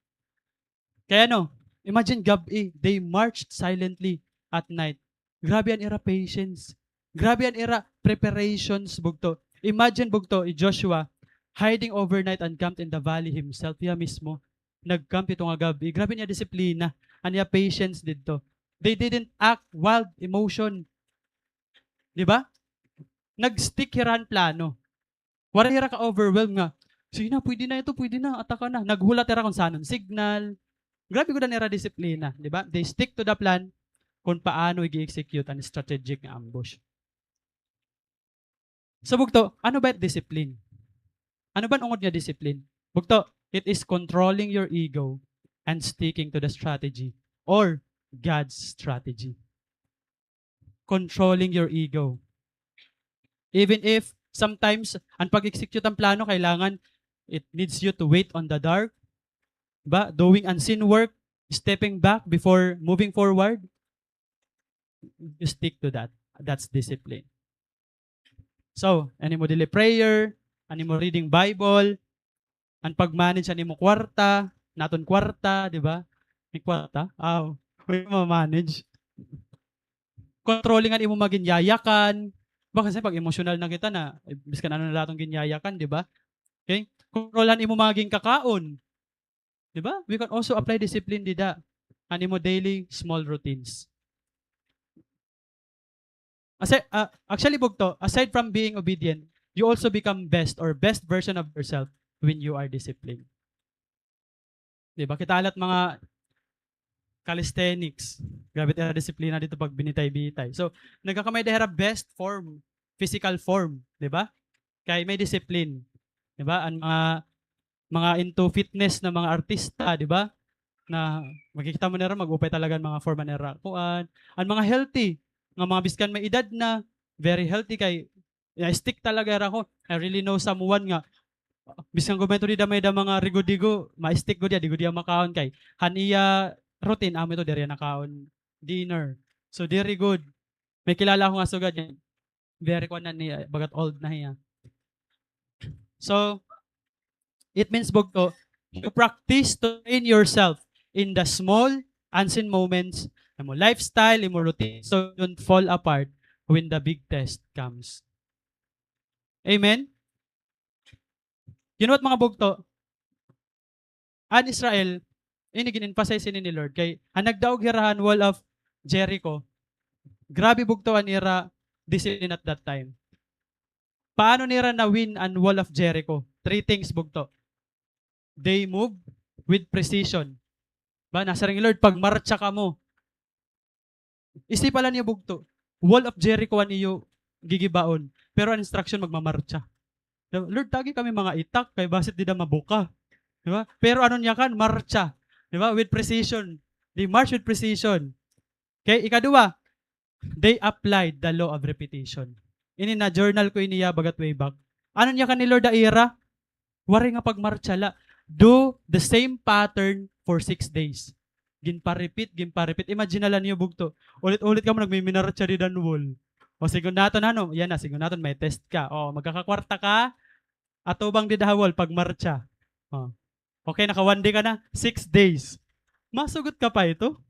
Kaya, ano, imagine, gab-i, they marched silently at night. Grabe an ira patience. Grabe an ira preparations, bugto. Imagine, bugto, hi Joshua, hiding overnight and camped in the valley himself. Hiya mismo nag-camp ito nga gab-i. Grabe an iya disiplina, an iya patience didto. They didn't act wild emotion. Di ba? Nag-stick hira han plano. Waray hira ka-overwhelm nga, "Sige na, pwede na ito, pwede na, ataka na." Naghulat hira kon san-o an signal. Grabe gud an ira disiplina, di ba? They stick to the plan kon paano ig-execute an strategic nga ambush. So, bugto, ano ba it discipline? Ano ba an ungod nga discipline? Bugto, it is controlling your ego and sticking to the strategy or God's strategy. Controlling your ego. Even if sometimes an pag-execute han plano, kailangan it needs you to wait on the dark, ba? Doing unseen work, stepping back before moving forward. You stick to that. That's discipline. So, an imo daily prayer, an imo reading Bible, an pag-manage an imo kwarta, naton kwarta, di ba? May kwarta? Aw, may ma-manage. Controlling an imo mga ginyayakan. Ba, kasi pag emosyonal na kita na, eh, biskan ano na la aton ginyayakan, di ba? Okay? Control an imo mga ginkakaon. Di ba? We can also apply discipline dida. An imo daily small routines. Asi-, ah, actually, bugto, aside from being obedient, you also become best or best version of yourself when you are disciplined. Di ba? Kita la it mga calisthenics. Grabe it ira disiplina didto pag binitay-bitay. So, nagkakamay-ada hira best form, physical form, di ba? Kay may discipline. Di ba? An mga, mga into fitness na mga artista, di ba? Na makikita mo nira, mag-upay talaga an mga forma nira. Kuan, an mga healthy, nga mga biskan may edad na, very healthy kay na-stick talaga hira ko. I really know someone nga, biskan gud man ito dida may-ada mga rigo-digo, ma-stick gud hiya, di gud hiya makaon kay han iya routine, amo ito, diri hiya nakaon dinner. So, diri gud. May kilala ako nga sugad niyan. Very kuan na niya, bagat old na hiya. So, it means, bugto, you practice to train yourself in the small, unseen moments, imo lifestyle, imo routine, so you don't fall apart when the big test comes. Amen? You know what, mga bugto? An Israel, ini gin-emphasize ini ni Lord, kay an nagdaog hira han wall of Jericho, grabe bugto an ira discipline at that time. Paano nira na-win an wall of Jericho? Three things, bugto. They move with precision. Ba, nasiring ni Lord, pagmartsa kamo. Isip pa la niyo, bugto, wall of Jericho an iyo gigibaon. Pero an instruction, magmamartsa. Lord, tagi kami mga itak, kay basit dida mabuka. Di ba? Pero ano niya kan, martsa. Di ba? With precision. They march with precision. Okay, ikaduha, they applied the law of repetition. Ini na-journal ko ini ya bagat way back. Ano niya kan ni Lord ha ira? Waray nga pagmartsa la. Do the same pattern for six days. Ginpa-repeat, ginpa-repeat. Imagine na la niyo, bugto. Ulit-ulit kamo nagmiminartsa dida han wall. O, sigon naton, ano? Yana, sigon naton, may test ka. O, magkakakwarta ka, atubang dida ha wall, pagmartsa. O. Okay, naka one day ka na, six days. Masugot ka pa ito?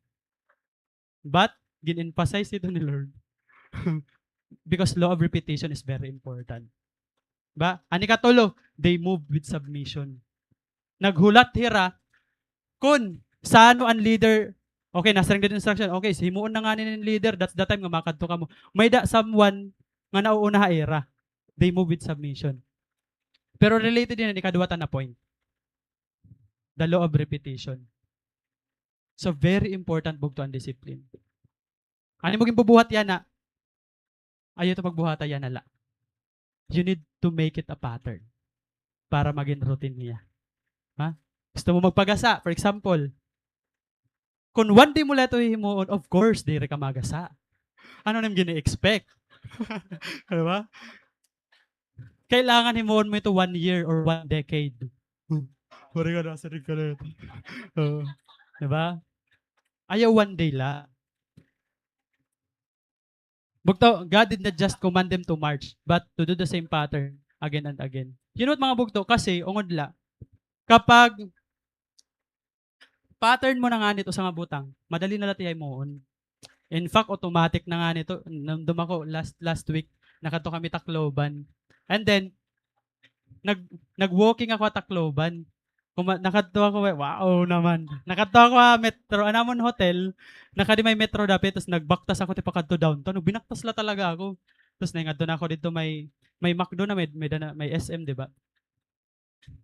But, gin-emphasize ito ni Lord. Because law of repetition is very important. Ba? An ikatulo, they move with submission. Naghulat hira kon san-o an leader. Okay, nasiring dida instruction. Okay, himuon na ngani ni leader, that's the time nga makadto kamo. May-ada someone nga nauuna ha ira. They move with submission. Pero related ini han ikaduha ta na point. The law of repetition. So, very important, bugto, an discipline. Ano mo ginbubuhat yana? Ayaw ito pagbuhata yana la. You need to make it a pattern para magin routine niya. Ha? Gusto mo magpagasa, for example, kon one day mo la ito hihimuon, of course, diri ka magasa. Ano na im gini-expect? Di ba? Kailangan himuon mo ito one year or one decade. Pare ka, nasiring ka na ito. Oo. Di ba? Ayaw one day la. Bugto, God did not just command them to march, but to do the same pattern again and again. You know what, mga bugto? Kasi, ungod la, kapag pattern mo na ngani it usa nga butang, madali na la it iya himuon. In fact, automatic na ngani ito. Nandum ako last, last week, nakadto kami Tacloban. And then, nag-, nag-walking ako ha Tacloban. Kuma-, nakadto ako, eh, wow naman. Nakadto ako ha Metro, an amon hotel, nakadi may Metro dapit, tas nagbaktas ako tipakadto downtown. Binaktas la talaga ako. Tas naingadto na ako didto may, may McDo na, may, may dana, may S M, di ba?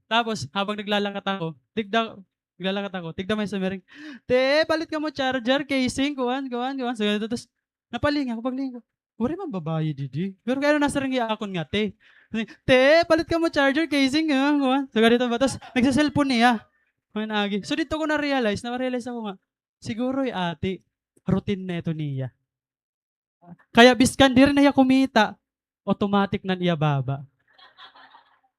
Tapos, habang naglalakat ako, tigda, naglalakat ako, tigda may sumiring, "Te, palit kamo charger, casing, kuan, kuan, kuan." So, ganito, tas, napalingi ako, paglingi ko, waray man babaye didi. Pero kay ano nasiring hiya akon nga, "Te, te, palit kamo charger, casing, kuan, kuan." So, ganito ba? Tas, nagse-cellphone niya. Mga naagi. So, didto ko na-realize, na-realize ako nga, siguro hi ate, routine na ito niya. Kaya biskan diri na hiya kumita, automatic na an iya baba.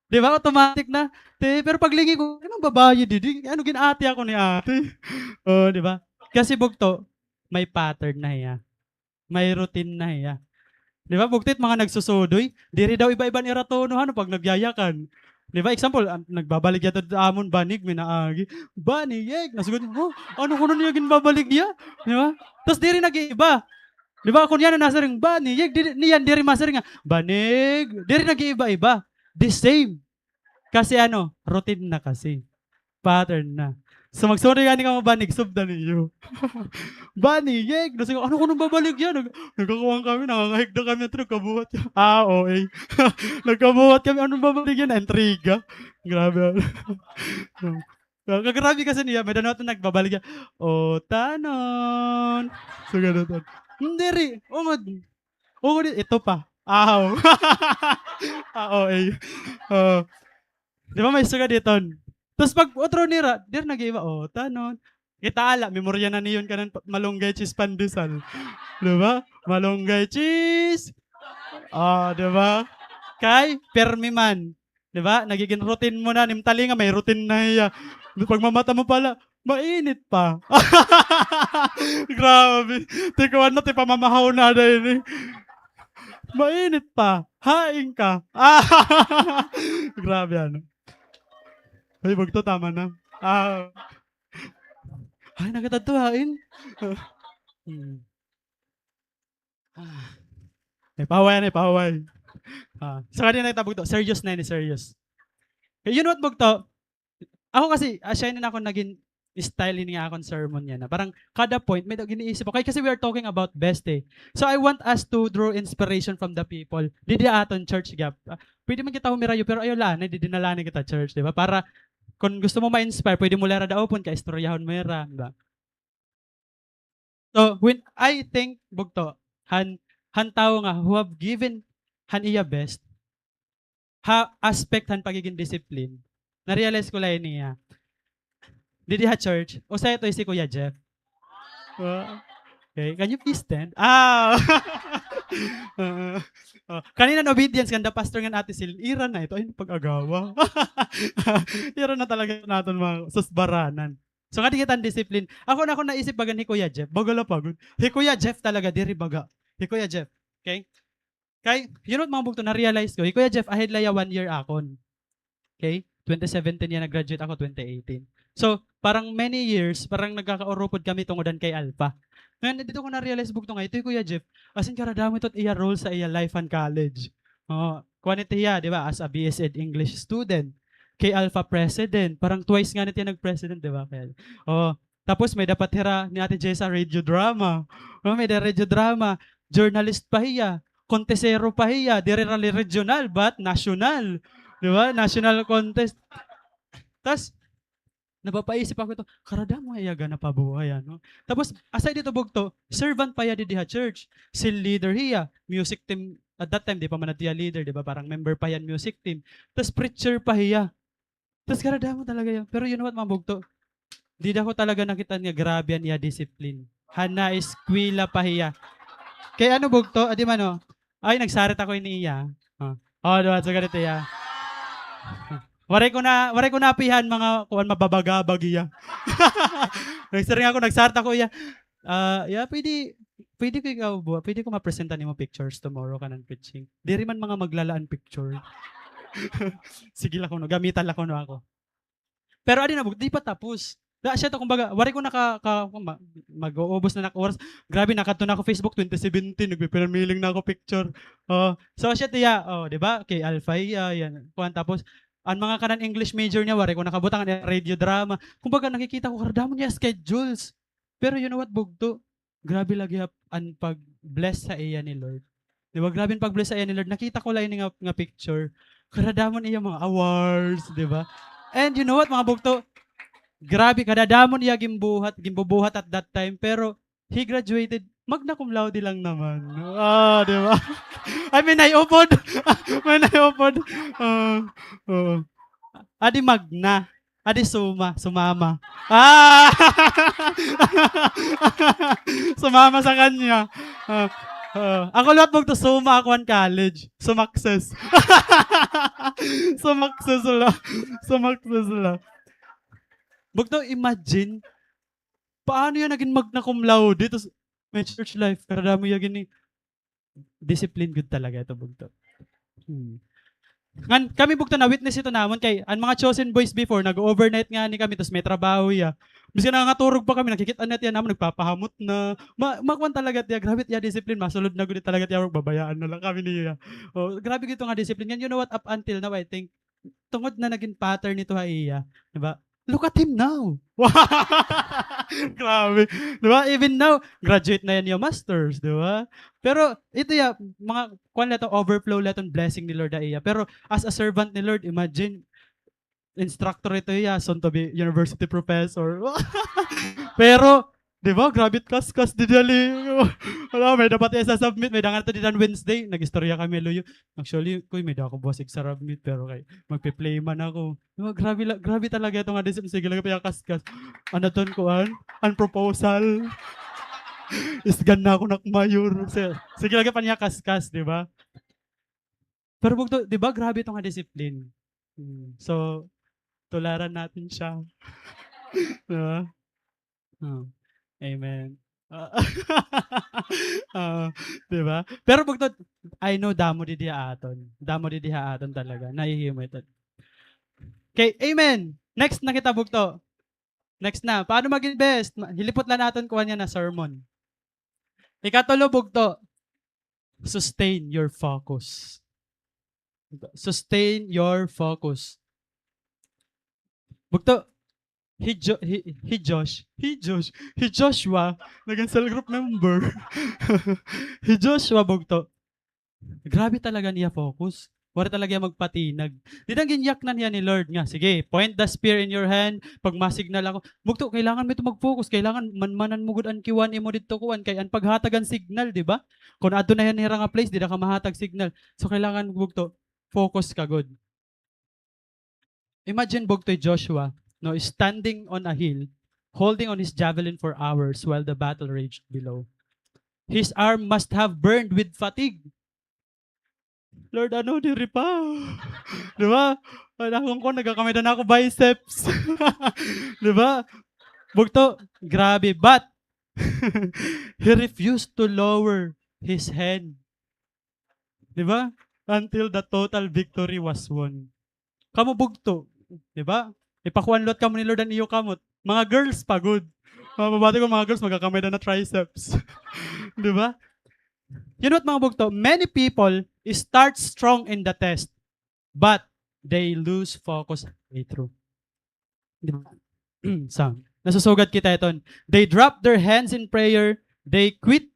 Di ba? Automatic na. Te, pero paglingi ko, ano babaye didi? Ano gin-ate ako ni ate? Oh, di ba? Kasi bugto, may pattern na hiya. May routine na hiya. Di ba, bugto it mga nagsusudoy, diri daw iba-iba an ira tono, ano, pag nagyayakan. Di ba, example, ah, nagbabaligya to amon, banig, may naagi. Baniyeg! Nasugad, "Oh, ano kuno niya ginbabaligya?" Di ba? Tas diri nag-iiba. Di ba, kun yana nasiring, "Baniyeg," diri, niyan diri masiring nga, "Banig." Diri nag-iiba-iba. The same. Kasi ano, routine na kasi. Pattern na. So, magsuroy ngani kamo banig, sugdan niyo. Baniyeg! Nasiring, "Ano kuno babaligya?" Nag-, nagkakuan kami, nangangahigda kami, ito, nagkabuhat. Ah, O A. Nagkabuhat kami, "Ano babaligya?" Na intriga. Grabe. No. Ka-, kagrabe kasi niya, may dano ato nagbabaligya. "O, tanon." So, ganun to. Hindi, ri. Ungod. Ungod, ito pa. Aw. Ah, O A. Oh. Di ba may sugad iton? Tas pag utro nira, diri nag-iiba, "O, tanon." Kita ala, memorya na niyon kanan pa-, malunggay cheese pandesal. Di ba? Malunggay cheese. Ah, di ba? Kay, pirmi man. Di ba? Nagigin routine mo na, nim talinga, may routine na hiya. Pagmamata mo pala, "Mainit pa." Grabe. Tikuan na, tipamamahaw na ada ini. "Mainit pa. Hain ka." Grabe, ano. Ay, bugto, tama na. Ah. Ay, nakatadto, hain. Hmm. Ah. Ay, pahuway, ay, pahuway. Ah, so, kadi na kita, bugto. Serious na ini, serious. Eh, you know what, bugto? Ako kasi, ah, siya na ako naging style ini nga akon sermon niya na. Parang kada point, may giniisip ako. Kay kasi we are talking about best eh. So I want us to draw inspiration from the people. Didi aton church gap. Ah, pwede man kita humirayo, pero ayaw la anay, didi na la anay kita church, di ba? Para, kung gusto mo ma-inspire, pwede mo la hira daopon, kay istoryahon mo hira, di ba? So, when I think, bugto, han, han tawo nga who have given han iya best, ha aspect han pagiging discipline, na-realize ko la ini, ah. Didi ha church, usa ito hi si Kuya Jeff. Ah. Okay, can you please stand? Ah! Oo. Oh, kanina obedience, kanda pastor ngan Ate Sil, ira na ito, ay, pag-agawa. Ira na talaga naton mga susbaranan. So, ngadi kita an discipline. Ako na, ako naisip baga hi Kuya Jeff, baga la pa gud. Hi Kuya Jeff talaga, diri baga. Hi Kuya Jeff. Okay? Kay, you know, mga bugto, na-realize ko, hi Kuya Jeff, ahead la hiya one year akon. Okay? Twenty seventeen hiya nag-graduate, ako twenty eighteen. So, parang many years, parang nagkakaurupod kami tungod han kay Alpha. Ngayon, didto ko na-realize, bugto, nga ito hi Kuya Jeff, as in, karadamo ito iya role sa iya life han college. Oh, kuan ito hiya, di ba, as a B S Ed English student. Kay Alpha president, parang twice ngani ito hiya nag-president, di ba? Kay, oh, tapos may dapat hira ni Ate Jessa radio drama. Oh, may da radio drama. Journalist pa hiya. Kontesero pa hiya. Diri la regional, but national. Di ba? National contest. Tas, napapaisip ako ito, karadamo hiya gana pa buhay, ano? Tapos, aside dito, bugto, servant pa hiya didi ha church. Cell leader hiya. Music team, at that time, di pa man hiya leader, di ba? Parang member pa hiya han music team. Tas, preacher pa hiya. Tas karadamo talaga hiya. Pero you know what, mga bugto? Dida ko talaga nakit-an nga grabe an iya discipline. Han naeskwela pa hiya. Kay ano, bugto? Adi man, oh. Ay, nagsarit ako ini iya. Oh, oh, di ba? So, ganito hiya. Waray ko na, waray ko naapihan mga kuan, mababagabag hiya. Nagsaring ako, nagsarit ako iya. Ah, ya, pwede, pwede ko ikaw, bu-, pwede ko mapresenta nimo pictures tomorrow kanan preaching. Diri man mga maglala an picture. Sige la kuno, gamitan la kuno ako. Pero adi na, di pa tapos. Da siya to, kumbaga, waray ko naka-, ka-, ma-, mag-uubos na naka oras. Grabe, nakadto na ako Facebook twenty seventeen, nagpipinamiling na ako picture. Oh, so siya tiya, oh, di ba? Kay Alpha iya, yan. Kuan, tapos, an mga kanan English major niya, waray ko nakabutang, an radio drama. Kumbaga, nakikita ko, karadamo niya schedules. Pero you know what, bugto? Grabe lagi ha-, an pag-bless sa iya ni Lord. Di ba? Grabe an pag-bless sa iya ni Lord. Nakita ko la ini nga, nga picture. Karadamo an iya mga awards, di ba? And you know what, mga bugto? Grabe, kadadamo an iya ginbuhat, ginbubuhat at that time. Pero he graduated, magna cum laude lang naman. Ah, di ba? Ay, may naiupod. May naiupod. Ah, oo. Adi magna. Adi suma, sumama. Ah! Sumama sa kanya. Ah, ah. Ako liwat, bugto, suma ako an college. Sumakses. Sumakses la. Sumakses la. Bugto, imagine, paano hiya nagin magna cum laude? Tas, may church life, pero damo iya gini. Discipline gud talaga ito, bugto. Hmm. Ngan, kami, bugto, na-witness ito namon kay an mga Chosen Boys before, nag-overnight ngani kami, tas may trabaho iya. Bisan nangangaturog pa kami, nakikit-an na tiya namon, nagpapahamot na. Ma-, makuan talaga tiya, grabe tiya discipline, masulod na gud talaga tiya, babayaan na lang kami niya. Oh, grabe gud ito nga discipline. Ngan, you know what, up until now, I think, tungod na nagin pattern ito ha iya, di ba? Look at him now. Grabe. Di ba? Even now, graduate na yan yung masters, di ba? Pero ito ya, mga, kuan la ito, overflow la iton blessing ni Lord ha iya. Pero as a servant ni Lord, imagine, instructor ito ya, soon to be university professor. Pero, di ba? Grabe it kaskas didi, dali. Wala, may dapat iya sa-submit, may dangan ito didi Wednesday. Nag-istorya kami, luyo. Actually, kuy, may da ako buwas exam submit, pero kay magpe-play man ako. Di ba, grabe la-, grabe talaga ito nga discipline. Sige lagi pa iya kaskas. Ano ton, kuan? An proposal. Isgan na ako nak mayor. Si-, sige lagi pa niya kaskas, di ba? Pero bugto, di ba, grabe ito nga discipline. Hmm. So, tularan natin siya. Di ba? Oh. Amen. Ah, ah, di ba? Pero bugto, I know, damo didi ha aton. Damo didi ha aton talaga. Nahihimo ito. Okay, amen. Next na kita, bugto. Next na. Paano mag-invest? Ma-, hilipot la naton kuan niya na sermon. Ikatulo, bugto. Sustain your focus. Sustain your focus. Bugto, hi Jo-, hi, hi Josh, hi Josh, hi Joshua, naging cell group member. Hi Joshua, bugto. Grabe talaga niya focus. Waray talaga iya magpatinag. Dida ginyaknan hiya ni Lord nga, "Sige, point the spear in your hand, pagmasignal ako." Bugto, kailangan mo ito mag-focus. Kailangan manmanan mo gud an kiwan imo didto kuan. Kay an paghatag an signal, di ba? Kon adto na hiya nira nga place, dida ka mahatag signal. So, kailangan, bugto, focus ka gud. Imagine, bugto, hi Joshua, no, standing on a hill, holding on his javelin for hours while the battle raged below. His arm must have burned with fatigue. Lord, ano, diri pa? Di ba? An akon kuan, nagkakamay-ada na ako biceps. Di ba? Bugto, grabe. But, he refused to lower his hand. Di ba? Until the total victory was won. Kamo bugto, di ba? Ipakuan liwat kamo ni Lord an iyo kamot. Mga girls pa gud. Mga babae ko, mga girls, magkakamay-ada na triceps. Di ba? You know what, mga bugto? Many people start strong in the test, but they lose focus halfway through. Di ba? So, nasusugad kita iton. They drop their hands in prayer, they quit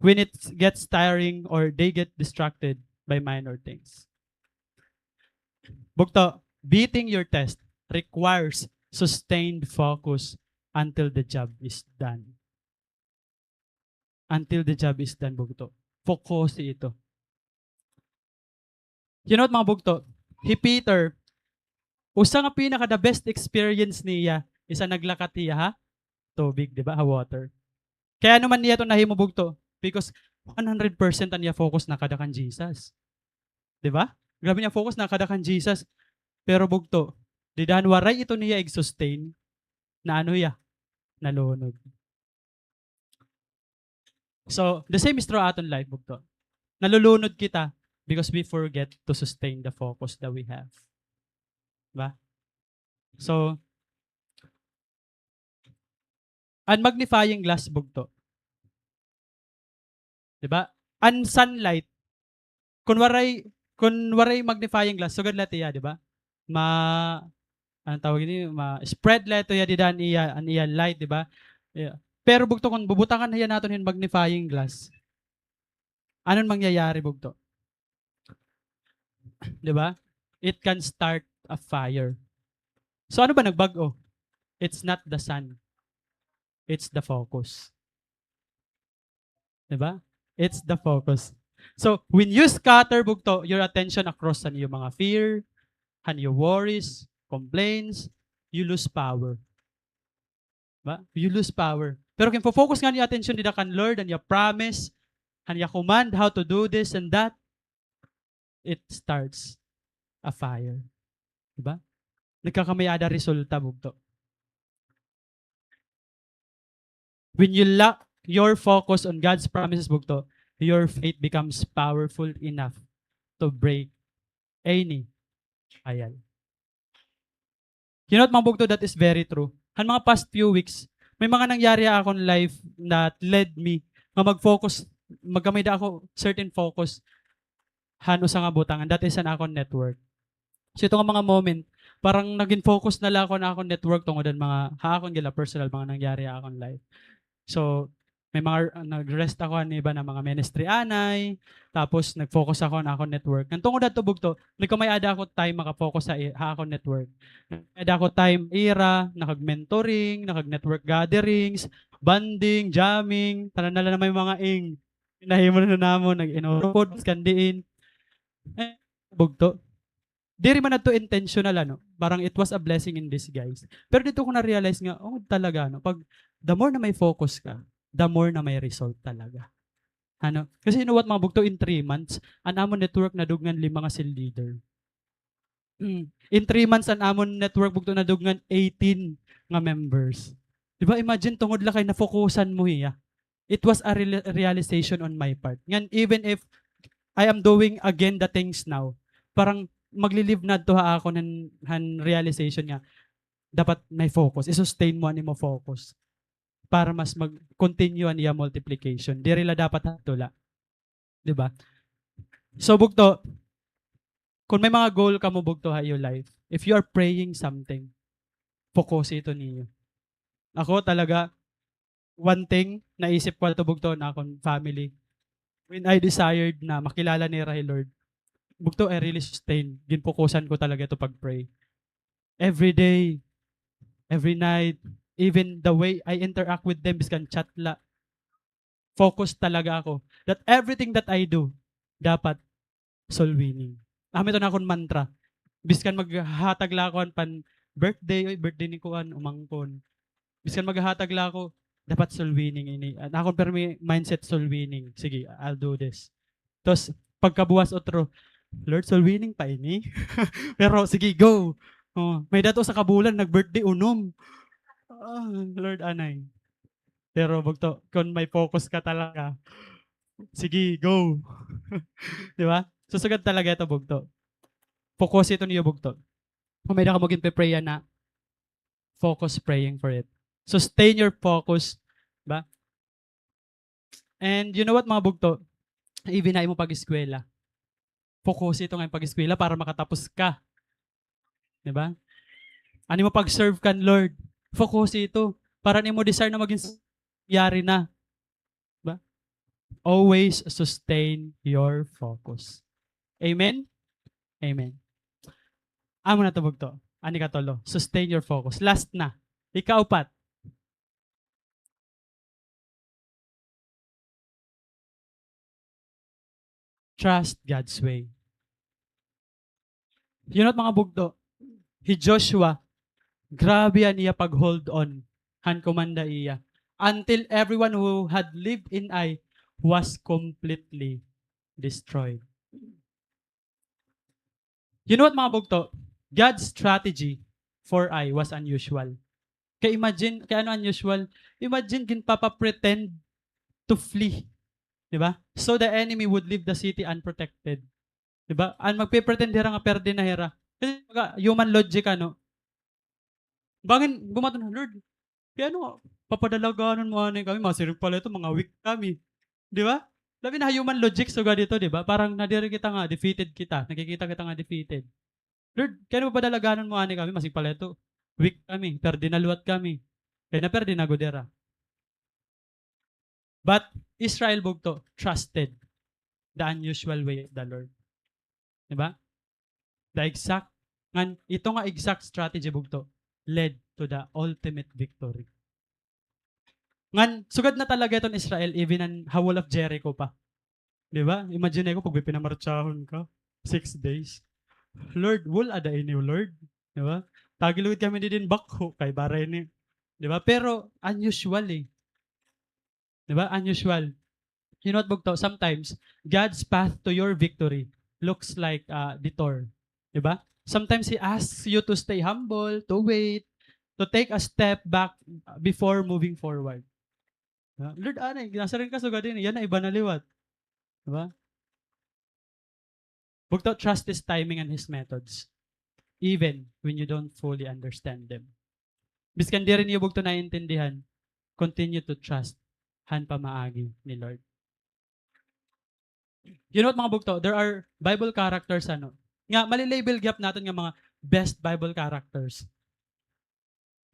when it gets tiring, or they get distracted by minor things. Bugto, beating your test requires sustained focus until the job is done. Until the job is done, bugto. Focus ito. You know what, mga bugto? Hi Peter, usa nga pinaka the best experience niya is an naglakat hiya ha tubig, di ba? Ha water. Kay ano man niya ito nahimo, bugto? Because one hundred percent an iya focus nakada kan Jesus. Di ba? Grabe niya focus nakada kan Jesus. Pero bugto, dida han waray ito niya ig-sustain, naano hiya? Nalunod. So, the same is true aton life, bugto. Nalulunod kita because we forget to sustain the focus that we have. Di ba? So, an magnifying glass, bugto. Di ba? An sunlight, kun waray, kun waray magnifying glass, sugad la tiya, di ba? Ma-, anong tawag ini? Ma-spread la ito ya dida an iya, an iya light, di ba? Yeah. Pero bugto, kun bubutangan hiya naton hin magnifying glass, ano an mangyayari, bugto? Di ba? It can start a fire. So, ano ba nagbag-o? It's not the sun. It's the focus. Di ba? It's the focus. So, when you scatter, bugto, your attention across han iyo mga fear, han iyo worries, complaints, you lose power. Ba? You lose power. Pero kun fo-focus ngani an iyo attention dida kan Lord, han iya promise, han iya command, how to do this and that, it starts a fire. Di ba? Nagkakamay-ada resulta, bugto. When you la-, your focus on God's promises, bugto, your faith becomes powerful enough to break any trial. You know what, mga bugto, that is very true. Han mga past few weeks, may mga nangyari ha akon life that led me nga mag-focus, magkamay-ada ako certain focus han usa nga butang, and that is an akon network. So, ito nga mga moment, parang naging focus na la ako han akon network tungod han mga, ha akon gila personal, mga nangyari ha akon life. So, may mga, ah, nag-rest ako han iba nga mga ministry anay, tapos nag-focus ako han akon network. Ngan tungod hadto bugto, nagkamay-ada ako time maka-focus ha, ha akon network. Nagkamay-ada ako time ira, nakag-mentoring, nakag-network gatherings, bonding, jamming, tanan na la nga may mga ing. Nahimo na namon, nag-inurupod, biskan diin. Eh, bugto. Diri man adto intentional, ano, parang it was a blessing in disguise. Pero didto ko na-realize nga, oh, talaga, ano, pag the more na may focus ka, the more na may result talaga. Ano? Kasi you know what, mga bugto, in three months, an amon network nadugngan lima nga cell leader. Mm. In three months, an amon network, bugto, nadugngan eighteen nga members. Di ba? Imagine, tungod la kay na-focusan mo hiya. It was a reali-, realization on my part. Ngan, even if I am doing again the things now, parang magli-leave na adto ha akon han, han realization nga dapat may focus. I-sustain mo an imo focus para mas mag-continue an iya multiplication. Diri la dapat hadto la. Di ba? So, bugto, kon may mga goal kamo, bugto, ha iyo life, if you are praying something, focus ito niyo. Ako talaga, one thing, naisip ko ato, bugto, na akon family. When I desired na makilala nira hi Lord, bugto, I really sustain. Ginfokusan ko talaga ito pag-pray. Every day, every night, even the way I interact with them, biskan chat la, focus talaga ako that everything that I do, dapat soul winning. Amo ito an akon mantra. Biskan maghatag la ako han pan-birthday, oy, birthday ni kuan, umangkon. Biskan maghatag la ako, dapat soul winning ini. An akon pirmi mindset, soul winning. Sige, I'll do this. Tapos, pagkabuwas, otro, Lord, soul winning pa ini. Pero, sige, go. Oh, may-ada usa ka bulan, nag-birthday, unom. Ah, Lord, anay. Pero bugto, kon may focus ka talaga, sige, go. Di ba? So, sugad talaga ito, bugto. Focus ito niyo, bugto. Kon may-ada kamo ginpe-pray-an na, focus praying for it. Sustain your focus, ba? And you know what, mga bugto? Even ha imo pag-eskwela, focus ito nga pag-eskwela para makatapos ka. Di ba? An imo pag-serve kan Lord, focus ito para an imo desire na magin s-, yari na. Ba? Always sustain your focus. Amen? Amen. Amo na ito, bugto. An ikatulo, sustain your focus. Last na. Ikaupat. Trust God's way. You know what, mga bugto? Hi Joshua, grabe an iya pag-hold on han komanda iya, until everyone who had lived in Ai was completely destroyed. You know what, mga bugto? God's strategy for Ai was unusual. Kay imagine, kay ano unusual? Imagine, ginpapa-pretend to flee. Di ba? So the enemy would leave the city unprotected. Di ba? An magpe-pretend hira nga perde na hira. Kasi baga, human logic, ano? Bangin, bumaton, "Lord, kay ano, papadalaganon mo anay kami, masiring pala ito, mga weak kami." Di ba? Labi na human logic sugad ito, di ba? Parang nadiri kita nga defeated kita, nakikita kita nga defeated. "Lord, kay ano papadalaganon mo anay kami, masiring pala ito, weak kami, perde na liwat kami. Kay naperde na gud hira." But Israel, bugto, trusted the unusual way of the Lord. Di ba? The exact, ngan, ito nga exact strategy, bugto, led to the ultimate victory. Ngan, sugad na talaga iton Israel, even an ha Wall of Jericho pa. Di ba? Imagine ko, pag may pinamartsahon ka, six days. Lord, wall ada ini, Lord. Di ba? Tagilid kami didin, bakho, kay baray ni. Di ba? Pero, unusual eh. Di ba? Unusual. You know what, bugto? Sometimes, God's path to your victory looks like a detour. Di ba? Sometimes, He asks you to stay humble, to wait, to take a step back before moving forward. Ha? Lord, anay, nasiring ka sugad ini, yana iba na liwat. Di ba? Bugto, trust His timing and His methods, even when you don't fully understand them. Biskan diri niyo bugto naiintindihan, continue to trust han pamaagi ni Lord. You know what, mga bugto? There are Bible characters, ano, nga mali-label gihap naton nga mga best Bible characters.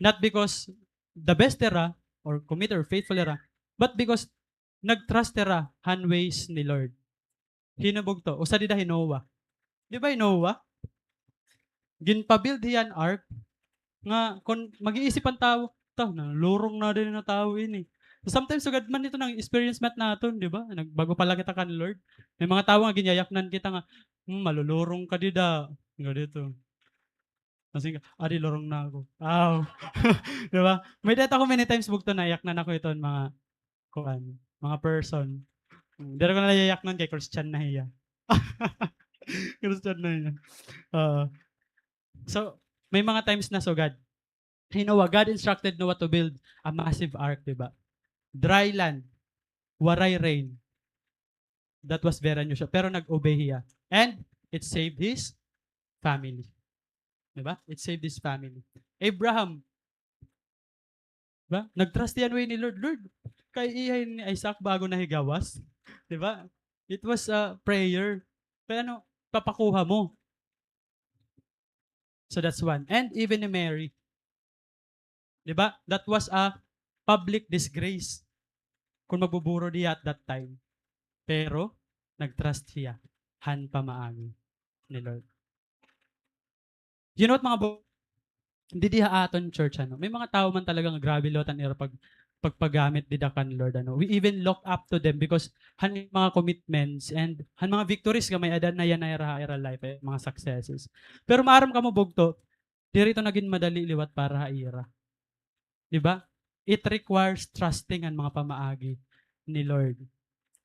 Not because the best hira, or committed or faithful hira, but because nag-trust hira han ways ni Lord. Hin-o bugto? Usa dida hi Noah. Di ba hi Noah? Ginpa-build hiya an ark nga kon mag-iisip an tawo, "Ta, nalulurong na dida nga tawo ini." Sometimes, sugad man ito nga experience man naton, di ba? Nagbago pa la kita kan Lord. May mga tawo nga ginyayaknan kita nga, "Hmm, malulurong ka dida." Nga dito. Nasiring ka, "Adi, lurong na ako." Aw. Di ba? May data ako many times bugto, nayaknan ako iton mga, kuan, mga person. Hmm, diri ko na la yayaknan kay Christian na hiya. Christian na hiya. Oo. So, may mga times na sugad. Hi Noah, God instructed Noah to build a massive ark, di ba? Dry land, waray rain. That was very unusual. Pero nag-obey hiya. And it saved his family. Di ba? It saved his family. Abraham, di ba? Nag-trust hiya han way ni Lord. "Lord, kay ihay ni Isaac bago na higawas." Di ba? It was a prayer. Kay ano, papakuha mo. So that's one. And even ni Mary. Di ba? That was a public disgrace kon magbuburod hiya at that time. Pero, nag-trust hiya han pamaagi ni Lord. You know what, mga bu-, didi ha aton church, ano, may mga tawo man talaga nga grabe liwat an ira pag-, pagpagamit dida kan Lord, ano. We even look up to them because han mga commitments and han mga victories nga may-ada na yana ha ira life, eh, mga successes. Pero maaram kamo, bugto, diri ito nagin madali liwat para ha ira. Di ba? It requires trusting an mga pamaagi ni Lord.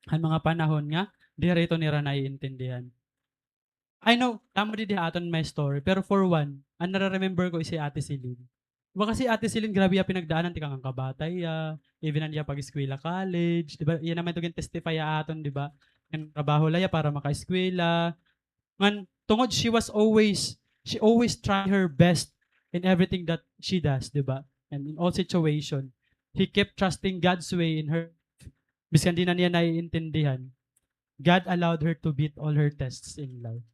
Han mga panahon nga diri ito nira naiintindihan. I know, tama didi ha aton may story, pero for one, an nare-remember ko is si Ate Celine. Di ba, kasi Ate Celine, grabe hiya pinagdaanan, tikang an kabata hiya, even an iya pag-eskwela college, di ba? Iya naman ito gin-testify ha aton, di ba? Ngan trabaho la hiya para makaeskwela. Ngan tungod she was always, she always try her best in everything that she does, di ba? And in all situation, he kept trusting God's way in her. Biskan di na niya naiintindihan, God allowed her to beat all her tests in life.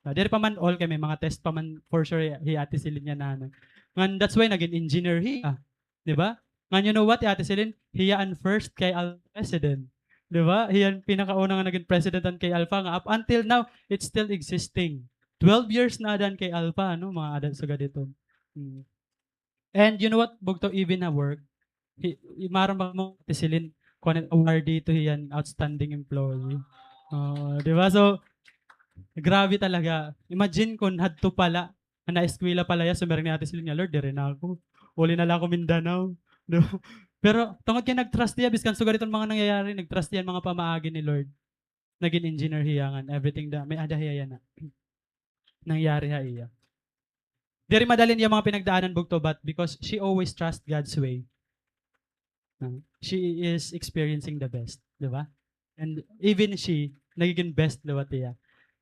Ah, diri pa man all, kay may mga test pa man for sure hi Ate Celine yana, ano. Ngan that's why nagin engineer hiya. Di ba? Ngan you know what, hi Ate Celine, hiya an first Chi Alpha president. Di ba? Hiya an pinakauna nga nagin president an Chi Alpha nga up until now, it's still existing. Twelve years na ada an Chi Alpha, ano, mga ada sugad iton. Hmm. And you know what, bugto, even ha work, hi-, hi-, maaram ba mo, Ate Celine, kuan, awardee ito hiya an outstanding employee. Oo, di ba? So, grabe talaga. Imagine kon hadto pa la, nga naeskwela pa la hiya, sumiring ni Ate Celine nga, "Lord, diri na ako. Uli na la ako Mindanao." Di ba? Pero tungod kay nag-trust hiya, biskan sugad iton mga nangyayari, nag-trust hiya han mga pamaagi ni Lord. Nagin engineer hiya ngan everything da, may-ada hiya yana. Nangyari ha iya. Diri madali an iya mga pinagdaanan, bugto, but because she always trust God's way, ah, she is experiencing the best, di ba? And even she, nagigin best liwat hiya.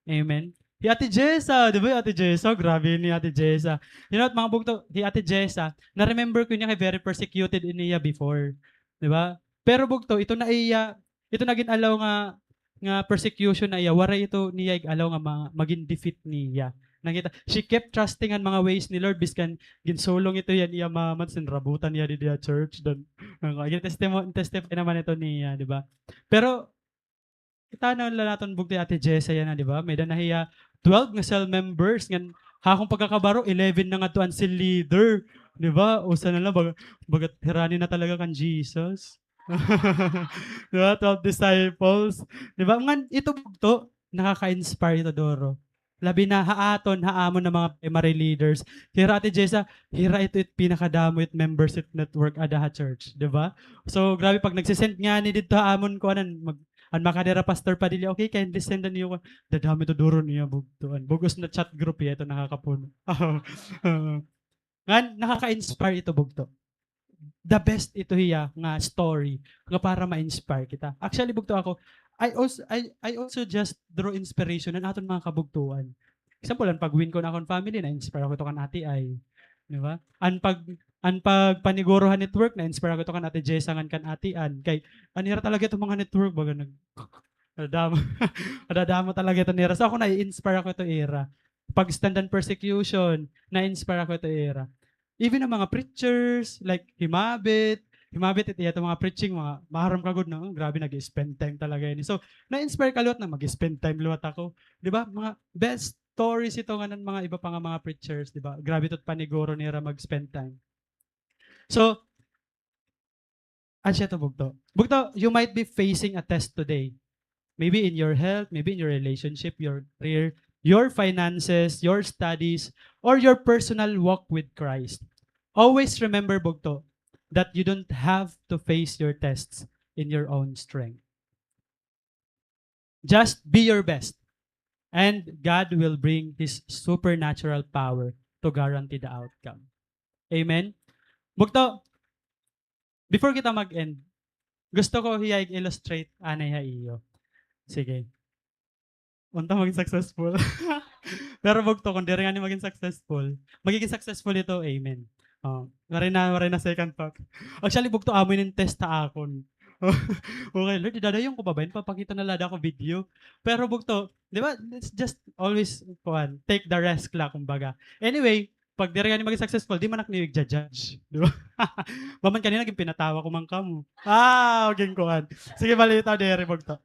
Amen? Hi Ate Jessa, di ba, hi Ate Jessa? Grabe ini Ate Jessa. You know what, mga bugto, hi Ate Jessa, na-remember ko niya kay very persecuted ini hiya before. Di ba? Pero bugto, ito na iya, ito nagin allow nga, nga persecution na iya, waray ito niya ig-allow nga ma-, magin defeat niya. Nakita, she kept trusting an mga ways ni Lord, biskan ginsulong ito hiya han iya mama, sinrabutan hiya didi ha church, then, ah, gin-testimo-, testify naman ito niya, di ba? Pero, kita na la naton bugto hi Ate Jessa yana, di ba? May-ada na hiya twelve nga cell members, ngan ha akon pagkakabaro, eleven na ngadto an cell leader, di ba? Usa na la, baga-, bagat hirani na talaga kan Jesus. Di ba? Twelve disciples. Di ba? Ngan ito bugto, nakaka-inspire ito duro. Labi na ha aton, ha amon nga mga primary leaders. Hira, Ate Jessa, hira ito it pinakadamo it membership network ada ha church, di ba? So, grabe, pag nagse-send ngani didto ha amon, kuanan, mag-, an makadira, Pastor Padilla, "Okay, kindly send an iyo," dadamo ito duro niya, bugto. An bug-os na chat group, iya ito nakakapuno. Oo. Ngan, nakaka-inspire ito, bugto. the best ito hiya nga story nga para ma-inspire kita. Actually, bugto ako, I also, I, I also just draw inspiration an aton mga kabugtoan. Example, an pag-win ko na akon family, na-inspire ako ito kan Ate Ai. Di ba? An pag, an pagpaniguro ha network, na-inspire ako ito kan Ate Jessa ngan kan Ate Ann. Kay, an ira talaga itong mga network, baga nag, nadadamo, nadadamo talaga ito nira. So, ako, na-inspire ako ito ira. Pag-stand an persecution, na-inspire ako ito ira. Even an mga preachers, like, Himabit, Himabit, it, iya itong mga preaching, mga, maaram ka gud na, "Oh, grabe, nag-spend time talaga ini." So, na-inspire ka liwat na mag-spend time liwat ako. Di ba? Mga best stories ito nga ng mga iba pa nga mga preachers, di ba? Grabe ito't paniguro nira mag-spend time. So, asya ito, bugto. Bugto, you might be facing a test today. Maybe in your health, maybe in your relationship, your career, your finances, your studies, or your personal walk with Christ. Always remember, bugto, that you don't have to face your tests in your own strength. Just be your best. And God will bring His supernatural power to guarantee the outcome. Amen? Bugto, before kita mag-end, gusto ko hiya i-illustrate anay ha iyo. Sige. Unta maging successful. Pero bugto, kung diri ngani maging successful, magiging successful ito, amen. Oh, waray na, waray na second thought. Actually, bugto, amo ini nga test ha akon. Okay, Lord, idadayon ko pa ba ini? Papakita na la ada ako video. Pero bugto, di ba, it's just always, kuan, take the risk la, kumbaga. Anyway, pag diri ngani maging successful, di man ak niyo igja-judge. Di ba? Ba man kanina, ginpinatawa ko man kamo. Ah, okay, kuan. Sige, balitaw, diri, bugto.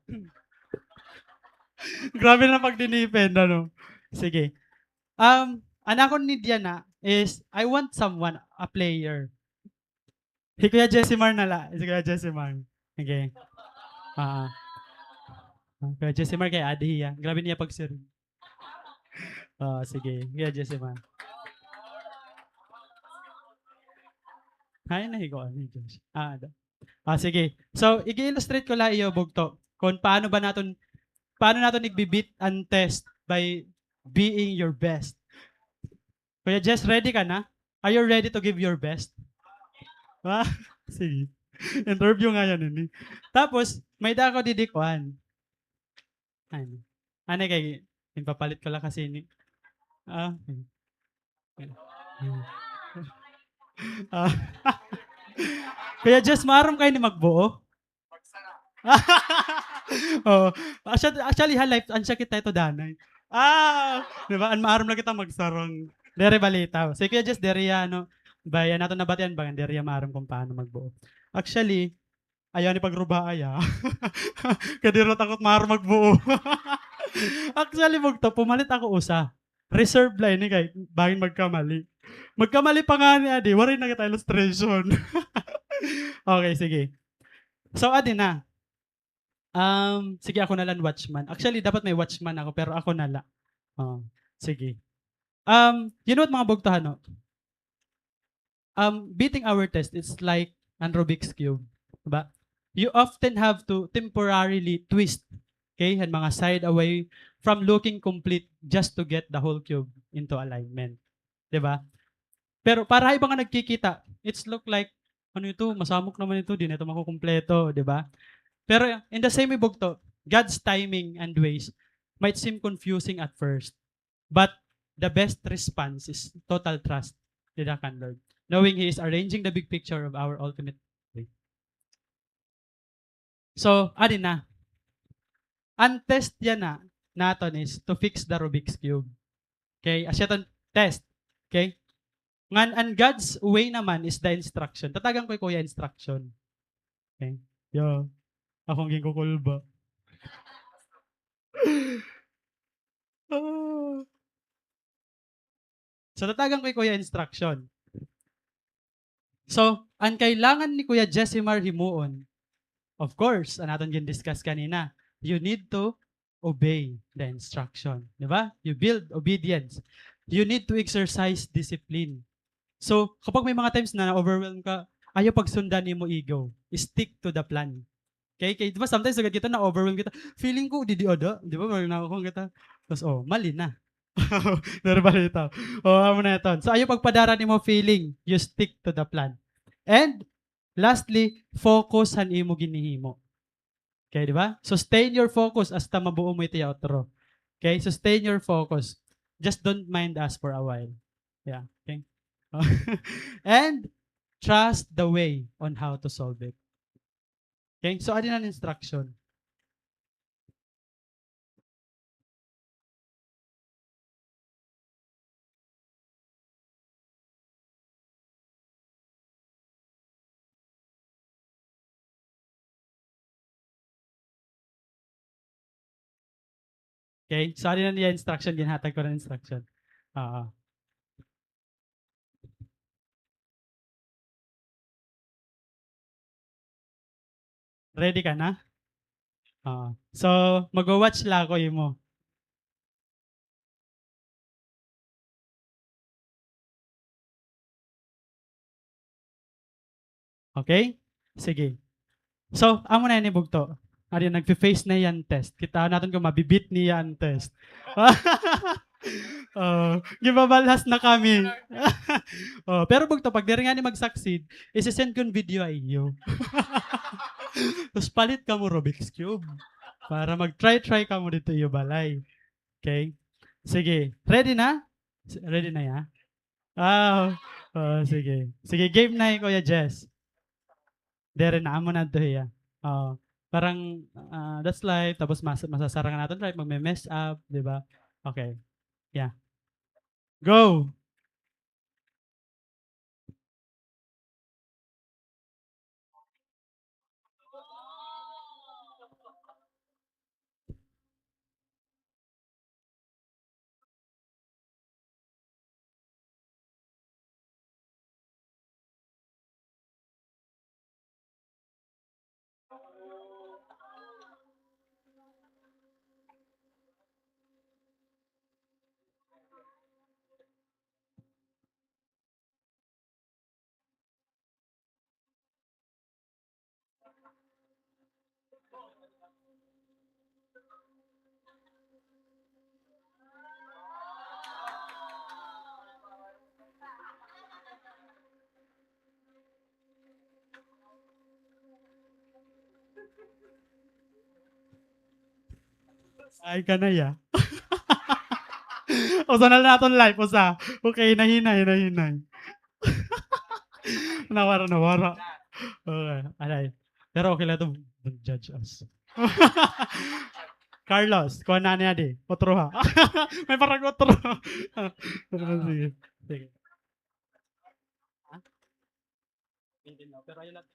Grabe na pagdinipend, ano? Sige. Um, an akon need yana is, I want someone, a player. Hi Kuya Jessimar na la. Si Kuya Jessimar. Okay. Ah. Ah, Kuya Jessimar kay adi hiya. Grabe niya pagsiring. Ah, sige. Kuya Jessimar. Hay, nahiguan ni Josh. Ah, ada. Ah, sige. So, ig-illustrate ko la iyo, bugto, kung paano ba naton, paano naton igbi-beat an test by being your best. Kuya Jess, ready ka na? Are you ready to give your best? Ah, sige. Interview ngay-an ini. Tapos, may-ada ako didi kuan. Ano? Ano kay, ginpapalit ko la kasi ini. Ah, okay. Ah. Kuya Jess, maaram ka ini magbuo? Oo. Actu-, actually, ha life, an sakit na ito, danay. Ah, di ba? An maaram la kita magsarang. Diri balitaw. Si Kuya Jess, diri hiya, ano, bay, an aton nabatian, bagan diri hiya maaram kung paano magbuo. Actually, ayaw ni pagrubaay, ah. Kay diri la takot maaram magbuo. Actually, bugto, pumalit ako usa. Reserve la ini kay bangin magkamali. Magkamali pa ngani, adi, waray na kita illustration. Okay, sige. So, adi na. Um, sige, ako na la an watchman. Actually, dapat may watchman ako, pero ako na la. Oh, sige. Um, you know what, mga bugto, ano? Um, beating our test, it's like an Rubik's Cube. Diba? You often have to temporarily twist, okay, an mga side away from looking complete just to get the whole cube into alignment. Diba? Pero para ha iba nga nagkikita, it's look like, "Ano ito? Masamok naman ito. Di na ito makukumpleto," diba? Pero in the same way, bugto, God's timing and ways might seem confusing at first, but the best response is total trust dida kan Lord, knowing He is arranging the big picture of our ultimate way. So, adi na. An test yana naton is to fix the Rubik's Cube. Okay? Asya iton test. Okay? Ngan an God's way naman is the instruction. Tatagan ko hi Kuya instruction. Okay? Yo. Ako an ginkukulba. Ah. So, tatagan ko hi Kuya instruction. So, an kailangan ni Kuya Jessimar himuon, of course, an aton gin-discuss kanina, you need to obey the instruction. Di ba? You build obedience. You need to exercise discipline. So, kapag may mga times na na-overwhelm ka, ayaw pagsundan imo ego. Stick to the plan. Okay? Kay, di ba, sometimes, sugad kita, na-overwhelm kita. Feeling ko, didi ada. Di ba, parang nakakuha kita. Tapos, oh, mali na. Pero balita. Oh, amo na iton. So, ayaw pagpadara nimo feeling. You stick to the plan. And, Lastly, focus han imo ginhihimo. Okay, di ba? Sustain your focus hasta mabuo mo ito ya otro. Okay, sustain your focus. Just don't mind us for a while. Yeah, okay. And trust the way on how to solve it. Okay, so adi na an instruction. Okay, so adi na niya instruction, ginhatag ko na instruction. Oo. Ready ka na? Oo. So, magwa-watch la ako imo. Okay? Sige. So, amo na ini, bugto. Adi, nagfe-face na hiya han test. Kitaon naton kon mabi-beat niya an test. Oh, gibabalhas na kami. Oh, pero bugto, pag diri ngani mag-succeed, isi-send ko an video ha iyo. Tapos palit kamo Rubik's Cube. Para mag-try-try kamo didto ha iyo balay. Okay? Sige. Ready na? S-, ready na ya? Ah, oh, sige. Sige, game na hi Kuya Jess. Diri na, amo na adto hiya. Oo. Parang, ah, that's life. Tapos mas-, masasara nga naton life, magme-mess up, di ba? Okay. Yeah. Go! Ay, kanay, ah. Usa na la naton life, usa. Okay, hinay, hinay, hinay, hinay. Nawara, nawara. Okay, aray. Pero okay la ito, don't judge us. Carlos, kuha na niya di. Otro ha. May parang otro. Sige. Sige. Ha? Hindi na, pero ayun na.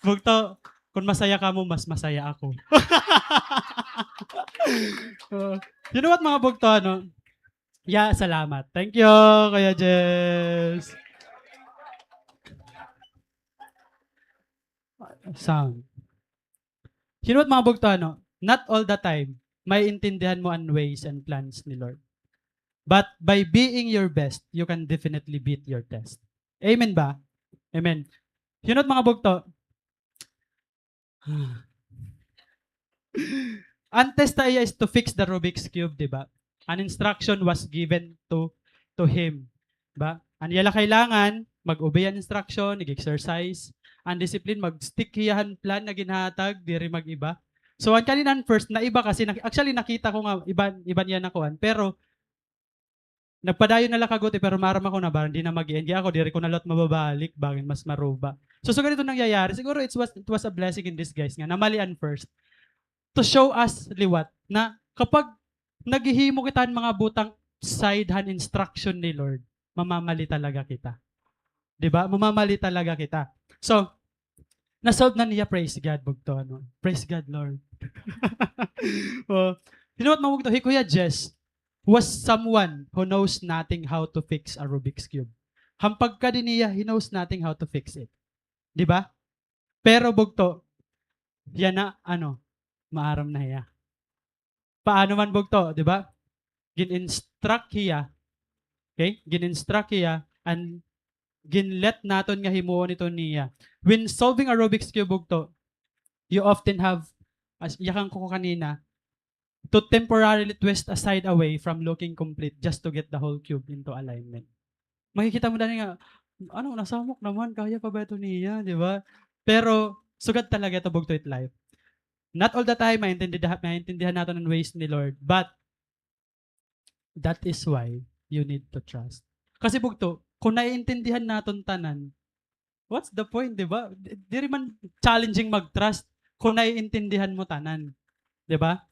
Bugto, kon masaya kamo, mas masaya ako. Uh, you know what, mga bugto, ano? Yeah, salamat. Thank you, Kuya Jess. Sound. You know what, mga bugto, ano? Not all the time, maiintindihan mo an ways and plans ni Lord. But by being your best, you can definitely beat your test. Amen ba? Amen. You know what, mga bugto? An test ha iya is to fix the Rubik's Cube, di ba? An instruction was given to, to him. Ba? An iya la kailangan, mag-obey an instruction, nag-exercise. An discipline, mag-stick hiya han plan nga ginhatag, diri mag-iba. So, an kanina an first, naiba kasi, nak-, actually, nakita ko nga iba, iba niya na kuan. Pero, Nagpadayon na la kaguti, pero maaram ako na ba, hindi na mag-end. Kaya ako, diri ko na liwat mababalik, bangin mas maruba. So, sugad ito nangyayari. Siguro it was, it was a blessing in disguise nga namalian first to show us liwat na kapag naghihimo kita han mga butang side han instruction ni Lord, mamamali talaga kita. Di ba? Mamamali talaga kita. So, na-solve na niya, praise God, bugto, ano? Praise God, Lord. Oh, you know what, mga bugto? Hi Kuya Jess was someone who knows nothing how to fix a Rubik's Cube. Han pagkadi niya, he knows nothing how to fix it. Di ba? Pero bugto, yana, ano, maaram na hiya. Paano man bugto, di ba? Gin-instruct hiya. Okay? Gin-instruct hiya and gin-let naton nga himuon ito niya. When solving a Rubik's Cube, bugto, you often have, as yakan ko kanina, to temporarily twist aside away from looking complete just to get the whole cube into alignment. Makikita mo dani nga, ano, nasamok naman, kaya pa ba ito niya, di ba? Pero, sugad talaga ito, bugto, it life. Not all the time, maintindihan, maintindihan naton an ways ni Lord. But, that is why you need to trust. Kasi, bugto, kung naiintindihan naton tanan, what's the point, di ba? Di, diri man challenging mag-trust kung naiintindihan mo tanan. Di ba?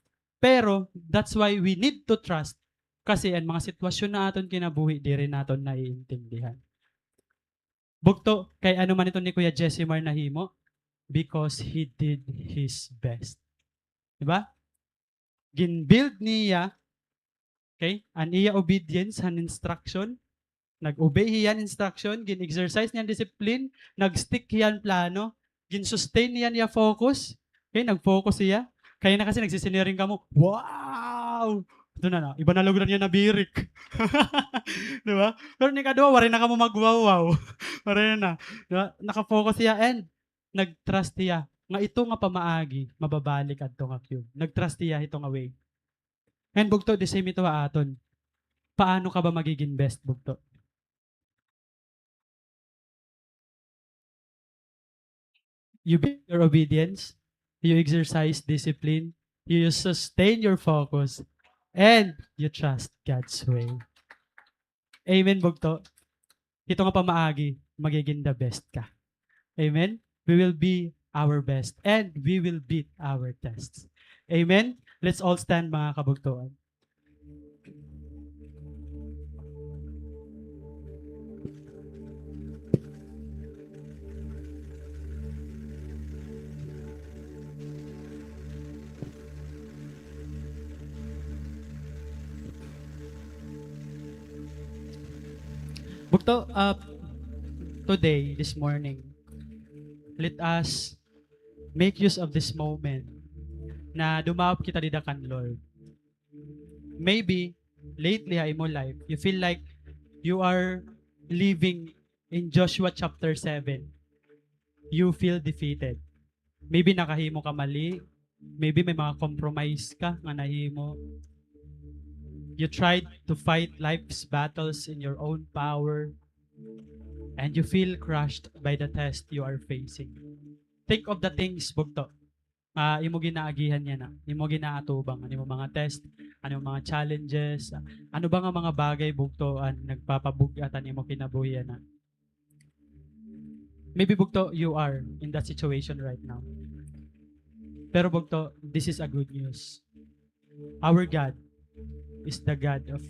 Pero, that's why we need to trust. Kasi an mga sitwasyon na aton kinabuhi, diri naton naiintindihan. Bugto, kay ano man ito ni Kuya Jesse Mar nahimo? Because he did his best. Di ba? Gin-build niya, okay, an iya obedience han instruction. Nag-obey hiya han instruction, gin-exercise niya an discipline, nag-stick hiya han plano, gin-sustain niya an iya focus. Okay, nag-focus hiya. Kay na kasi nagsisineering kamo, wow! Ito na na, iba na lugod an iya nabirik. Di ba? Pero an ikaduha, waray na kamo magwawaw. Waray na. Di ba? Naka-focus hiya and nag-trust hiya nga ito nga pamaagi, mababalik adto nga cube. Nag-trust hiya hito nga way. And bugto, the same ito ha aton. Paano ka ba magiging best, bugto? You build your obedience, you exercise discipline, you sustain your focus, and you trust God's way. Amen, bugto? Hito nga pamaagi, magiging the best ka. Amen? We will be our best and we will beat our tests. Amen? Let's all stand, mga kabugtoan. Bugto, uh, today, this morning, let us make use of this moment na dumaop kita dida kan Lord. Maybe, lately ha imo life, you feel like you are living in Joshua chapter seven. You feel defeated. Maybe nakahimo ka mali. Maybe may mga compromise ka nga nahimo. You tried to fight life's battles in your own power, and you feel crushed by the test you are facing. Think of the things, bugto, nga imo ginaagihan yana, imo ginaatubang, an imo mga test, an imo mga challenges, ano ba nga mga bagay, bugto, an nagpapabug-at han imo kinabuhi yana. Maybe, bugto, you are in that situation right now. Pero, bugto, this is a good news. Our God is the God of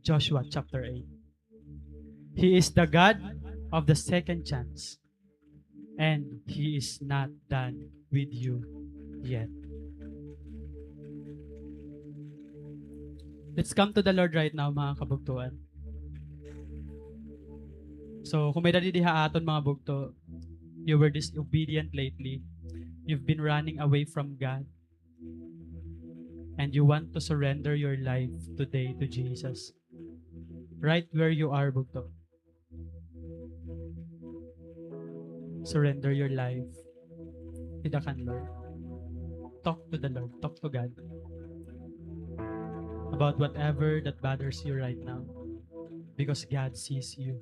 Joshua chapter eight. He is the God of the second chance. And He is not done with you yet. Let's come to the Lord right now, mga kabugtoan. So, kung may-ada didi ha aton, mga bugto, you were disobedient lately. You've been running away from God. And you want to surrender your life today to Jesus. Right where you are, bugto. Surrender your life to the kan Lord. Talk to the Lord. Talk to God about whatever that bothers you right now, because God sees you.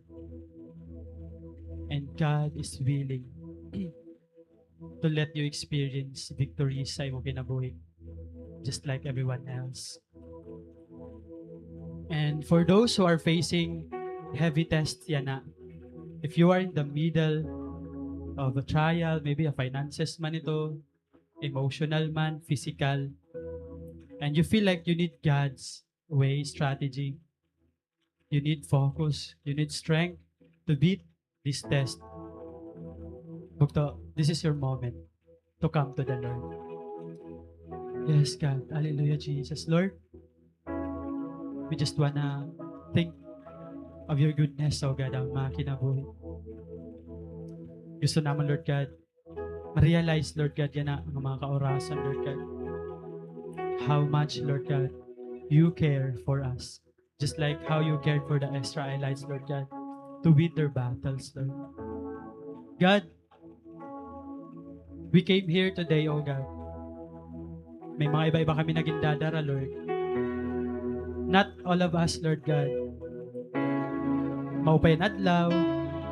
And God is willing to let you experience victory sa imo kinabuhi, just like everyone else. And for those who are facing heavy tests yana, if you are in the middle of a trial, maybe a finances man ito, emotional man, physical, and you feel like you need God's way, strategy, you need focus, you need strength to beat this test. Bugto, this is your moment to come to the Lord. Yes, God. Hallelujah, Jesus. Lord, we just wanna think of your goodness, oh God, an mga kinabuhi. Gusto namon, Lord God, ma-realize, Lord God, yana nga mga kaorasan, Lord God, how much, Lord God, you care for us. Just like how you cared for the Israelites, Lord God, to win their battles, Lord. God, we came here today, oh God. May mga iba-iba kami nga gindadara, Lord. Not all of us, Lord God, maupay an adlaw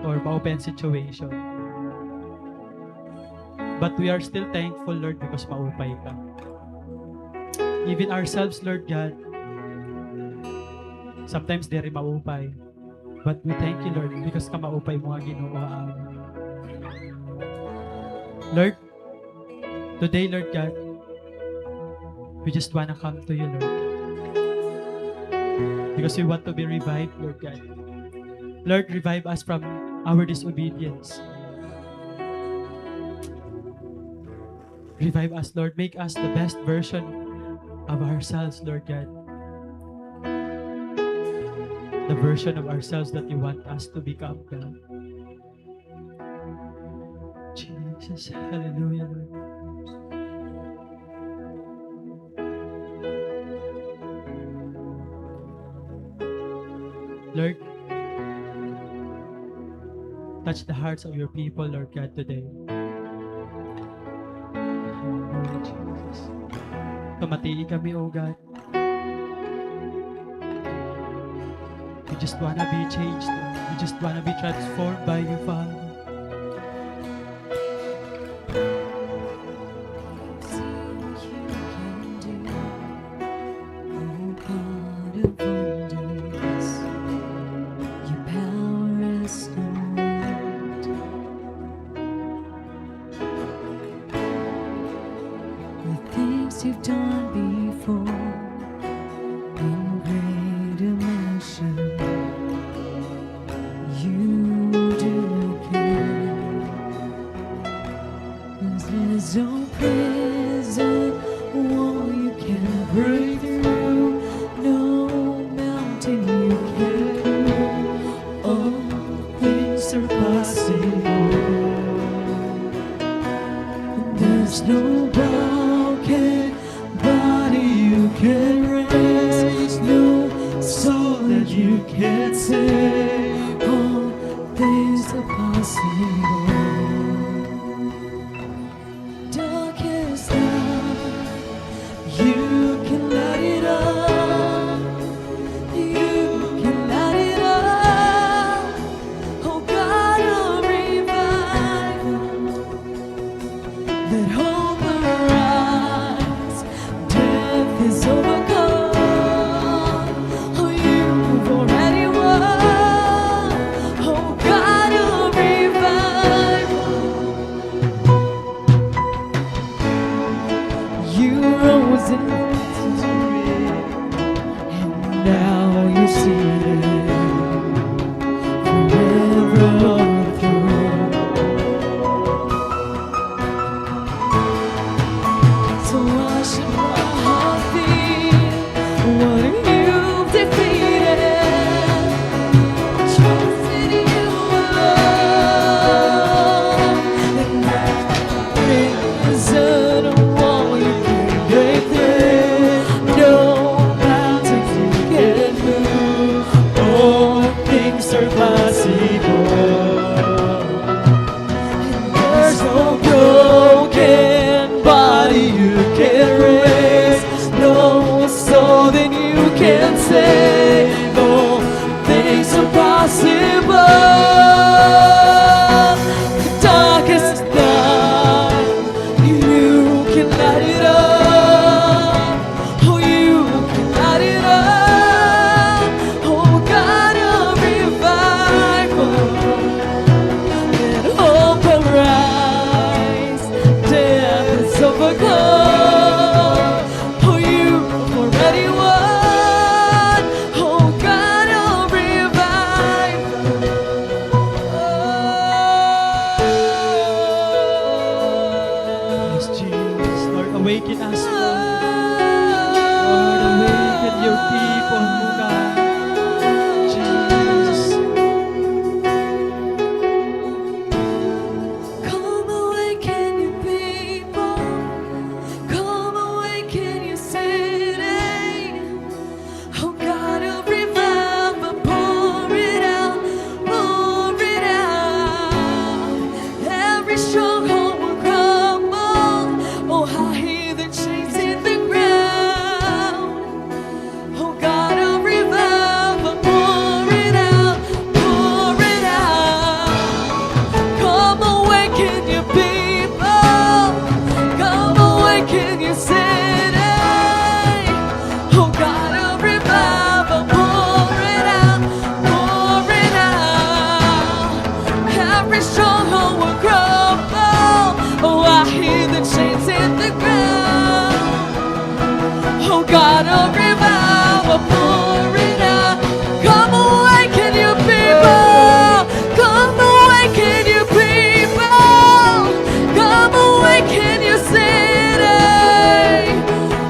or maupay an situation. But we are still thankful, Lord, because maupay ka. Even ourselves, Lord God, sometimes diri maupay. But we thank you, Lord, because kamaupay mo nga Ginoo, ah. Lord, today, Lord God, we just wanna come to you, Lord, because we want to be revived, Lord God. Lord, revive us from our disobedience. Revive us, Lord. Make us the best version of ourselves, Lord God. The version of ourselves that you want us to become, God. Jesus, hallelujah, Lord. Lord, touch the hearts of your people, Lord God, today. Hallelujah, Jesus. Pamatii kami, O God. We just wanna be changed, Lord. We just wanna be transformed by you, Father. See what you can do. Oh, God of wonders, your power is great. The things you've done before in greater measure, you do again. There's no prison wall you can break through, no mountain you can move. All things are possible. There's no broken body you can raise, no soul that you can save. All things are possible. Darkest night, you can light it up. You can light it up. Oh God of revival, let hope arise. Death is overcome. Oh, you've already won. Oh, God of revival. Awaken us, Lord. Lord, awaken your people, O God. Jesus. Come awaken your people. Come awaken your city. Oh God of revival, pour it out, pour it out. Every stronghold will crumble. Oh, I hear the chains hit the ground. Oh God of revival, pour it out, pour it out. Come awaken your people. Come awaken your city. Oh God of revival, pour it out, pour it out. Every stronghold will crumble. Oh, I hear the chains hit the ground. Oh God of revival, pour it out. Come awaken your people. Come awaken your people. Come awaken your city.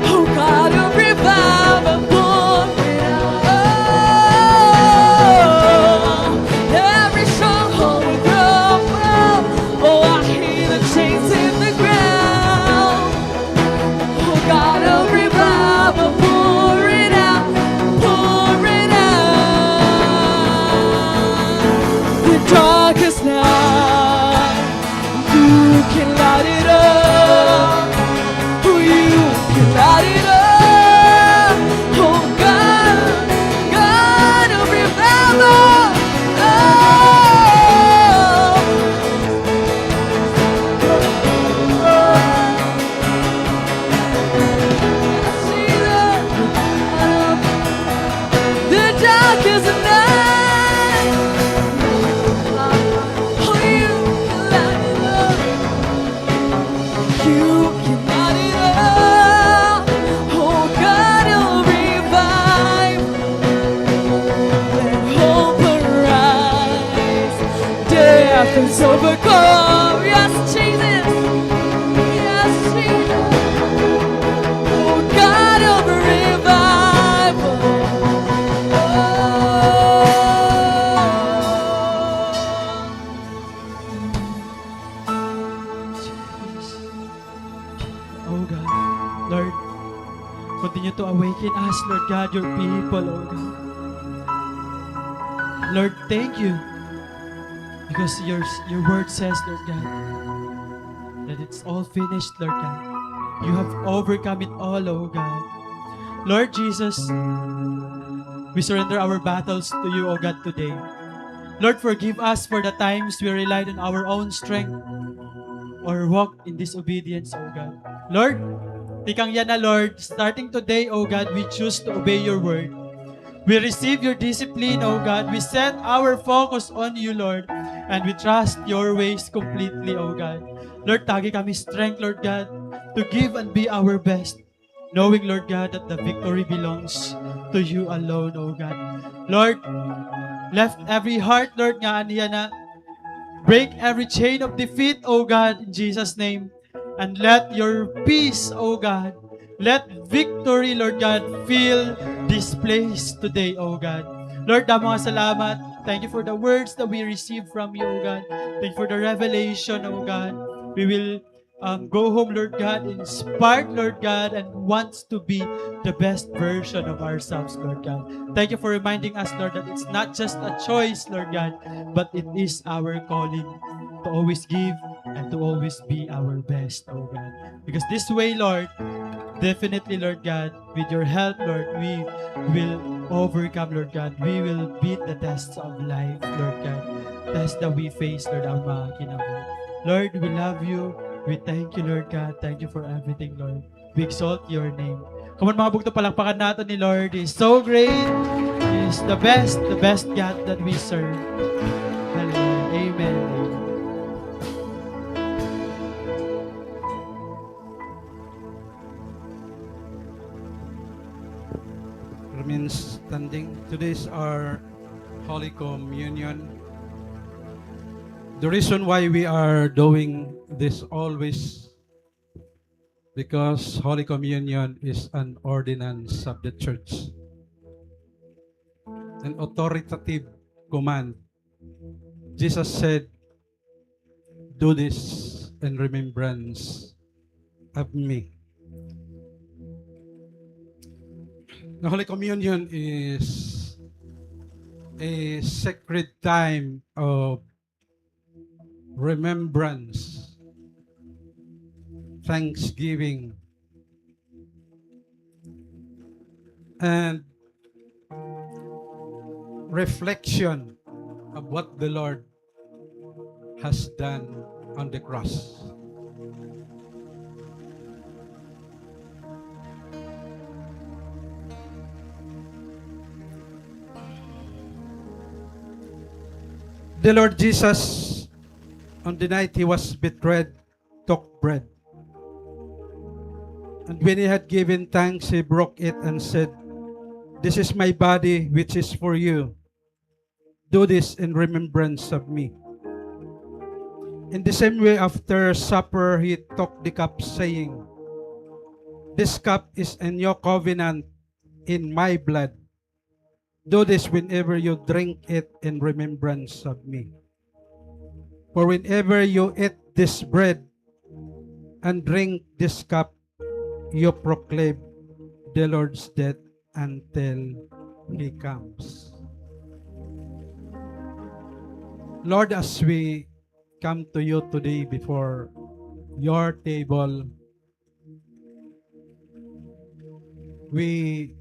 Oh God of revival, pour it out. Oh, every stronghold will crumble. Oh, I hear the chains hit the ground. Oh God of revival, pour it out, pour it out. The darkest night, you can light it up. Oh, you can light it up. Oh God, God of revival. Oh. The darkest night. Oh, you can light it up. You can light it up. Oh, God of revival. Let hope arise. Death is overcome. Yes, Jesus. Yes, Jesus. Oh, God of revival. Oh. Jesus. Oh God, Lord, continue to awaken us, Lord God, your people, oh God. Lord, thank you because your, your word says, Lord God, that it's all finished, Lord God. You have overcome it all, oh God. Lord Jesus, we surrender our battles to you, oh God, today. Lord, forgive us for the times we relied on our own strength or walk in disobedience, O God. Lord, tikang yana, Lord, starting today, O God, we choose to obey your word. We receive your discipline, O God. We set our focus on you, Lord, and we trust your ways completely, O God. Lord, tagi kami strength, Lord God, to give and be our best. Knowing, Lord God, that the victory belongs to you alone, O God. Lord, lift every heart, Lord, nga an yana. Break every chain of defeat, O God, in Jesus' name. And let your peace, O God, let victory, Lord God, fill this place today, O God. Lord, damo nga salamat. Thank you for the words that we receive from you, O God. Thank you for the revelation, O God. We will um, go home, Lord God, inspired, Lord God, and wants to be the best version of ourselves, Lord God. Thank you for reminding us, Lord, that it's not just a choice, Lord God, but it is our calling to always give and to always be our best, oh God. Because this way, Lord, definitely, Lord God, with your help, Lord, we will overcome, Lord God. We will beat the tests of life, Lord God. Tests that we face, Lord, an mga kinabuhi. Lord, we love you. We thank you, Lord God. Thank you for everything, Lord. We exalt your name. Come on, mga bugto, palakpakan natin ni Lord. He is so great. He is the best, the best God that we serve. Hallelujah. Amen. Amen. Remain standing. Today's our Holy Communion. The reason why we are doing this always Because Holy Communion is an ordinance of the church, an authoritative command. Jesus said, "Do this in remembrance of me." The Holy Communion is a sacred time of remembrance, thanksgiving, and reflection of what the Lord has done on the cross. The Lord Jesus, on the night he was betrayed, took bread. And when he had given thanks, he broke it and said, "This is my body, which is for you. Do this in remembrance of me." In the same way, after supper, he took the cup, saying, "This cup is a new covenant in my blood. Do this whenever you drink it in remembrance of me." For whenever you eat this bread and drink this cup, you proclaim the Lord's death until he comes. Lord, as we come to you today before your table, we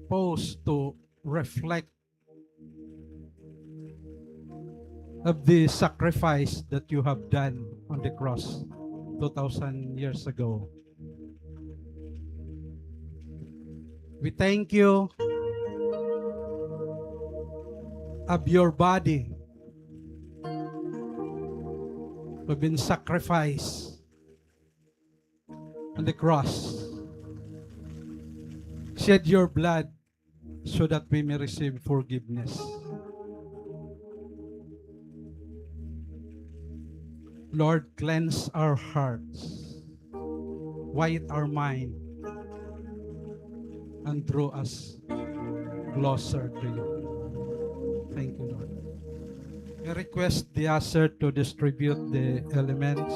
pause to reflect of the sacrifice that you have done on the cross two thousand years ago. We thank you of your body who have been sacrificed on the cross, shed your blood so that we may receive forgiveness. Lord, cleanse our hearts, white our mind, and draw us closer to you. Thank you, Lord. I request the usher to distribute the elements.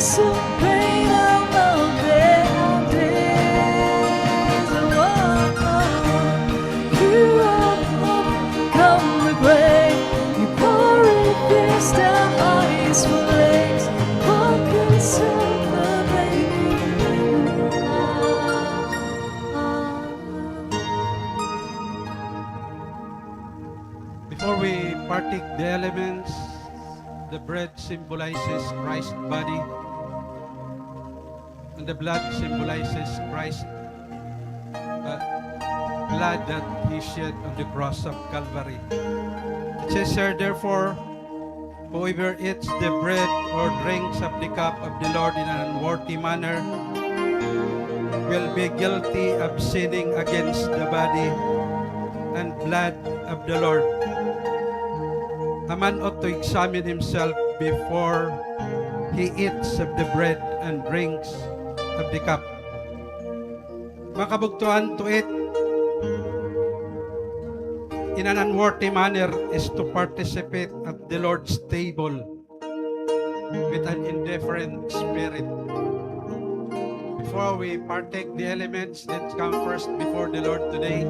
So great are the days of our Lord. You have overcome the grave. You pour it, pierced our highest flames. What could separate you? Before we partake the elements, the bread symbolizes Christ's body, and the blood symbolizes Christ's, uh, blood that he shed on the cross of Calvary. It says here, therefore, whoever eats the bread or drinks of the cup of the Lord in an unworthy manner will be guilty of sinning against the body and blood of the Lord. A man ought to examine himself before he eats of the bread and drinks of the cup. Mga kabugtoan, to eat in an unworthy manner is to participate at the Lord's table with an indifferent spirit. Before we partake the elements, let's come first before the Lord today.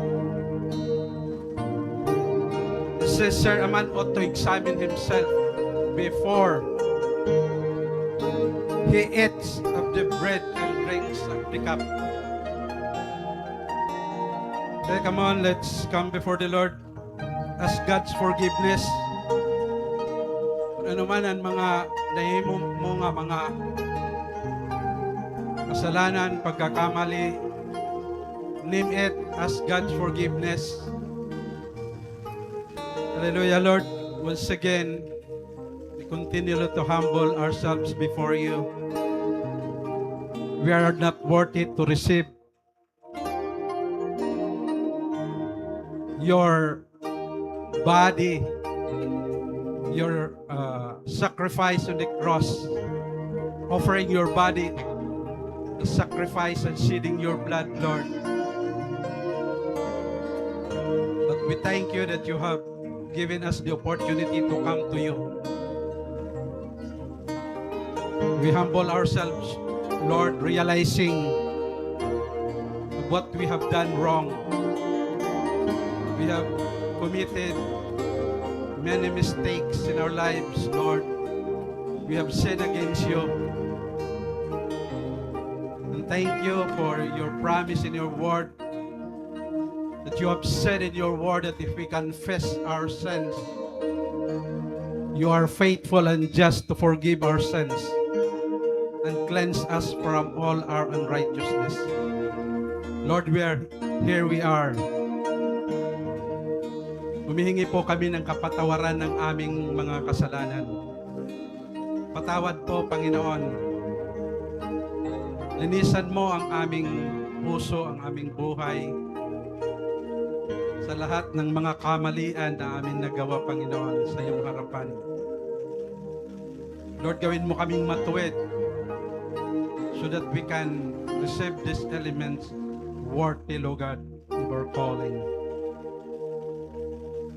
It says, sir, a man ought to examine himself before he eats of the bread and drinks of the cup. Okay, come on, let's come before the Lord. Ask God's forgiveness. Kun ano man an mga nahimo mo nga mga kasalanan, pagkakamali, name it, ask God's forgiveness. Hallelujah, Lord. Once again, we continue to humble ourselves before you. We are not worthy to receive your body, your, uh, sacrifice on the cross, offering your body, the sacrifice and shedding your blood, Lord. But we thank you that you have given us the opportunity to come to you. We humble ourselves, Lord, realizing of what we have done wrong. We have committed many mistakes in our lives, Lord. We have sinned against you. And thank you for your promise in your word that you have said in your word that if we confess our sins, you are faithful and just to forgive our sins and cleanse us from all our unrighteousness. Lord, we are, here we are. Humihingi po kami ng kapatawaran ng aming mga kasalanan. Patawad po, Panginoon. Linisan mo ang aming puso, ang aming buhay, sa lahat ng mga kamalian na aming nagawa, Panginoon, sa iyong harapan. Lord, gawin mo kaming matuwid so that we can receive these elements worthy, Lord God, of our calling.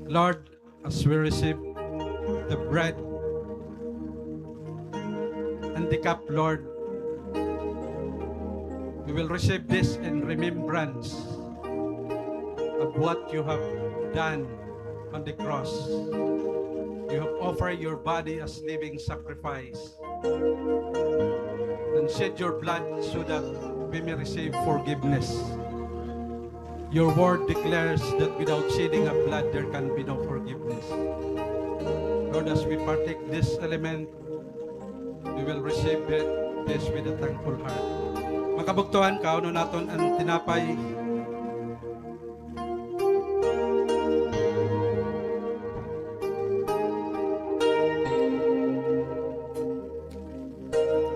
Lord, as we receive the bread and the cup, Lord, we will receive this in remembrance of what you have done on the cross. You have offered your body as living sacrifice and shed your blood so that we may receive forgiveness. Your word declares that without shedding of blood, there can be no forgiveness. Lord, as we partake this element, we will receive it, this with a thankful heart. Mga kabugtoan, kaunon naton an tinapay.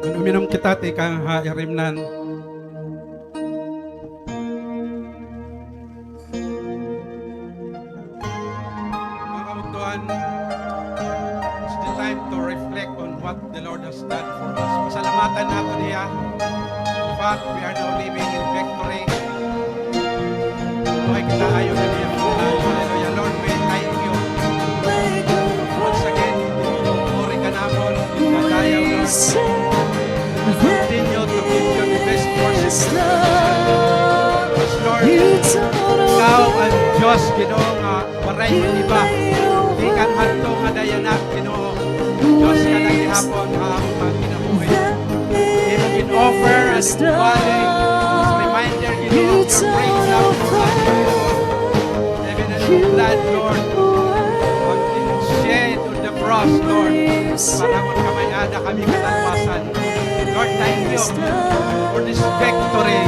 Ngan uminom kita tikang ha irimnan. Mga kabugtoan, it's the time to reflect on what the Lord has done for us. Pasalamatan naton hiya. In fact, we are now living in victory. Buhay kita ayon na niya. Hallelujah. Lord, we thank you. Once again, puri ka namon, nagdadayaw, Lord. Ikaw an Diyos, Ginoo, nga waray mag-iba. Gikan hadto ngada yana, Ginoo, Diyos ka na gihapon nga amon mga kinabuhi. Imo gin-offer as body, as reminder, Ginoo, of your great love for us, Ginoo. Even as your blood, Lord, was shed on the cross, Lord, para magkamay-ada kami katalwasan. Lord, thank you for this victory.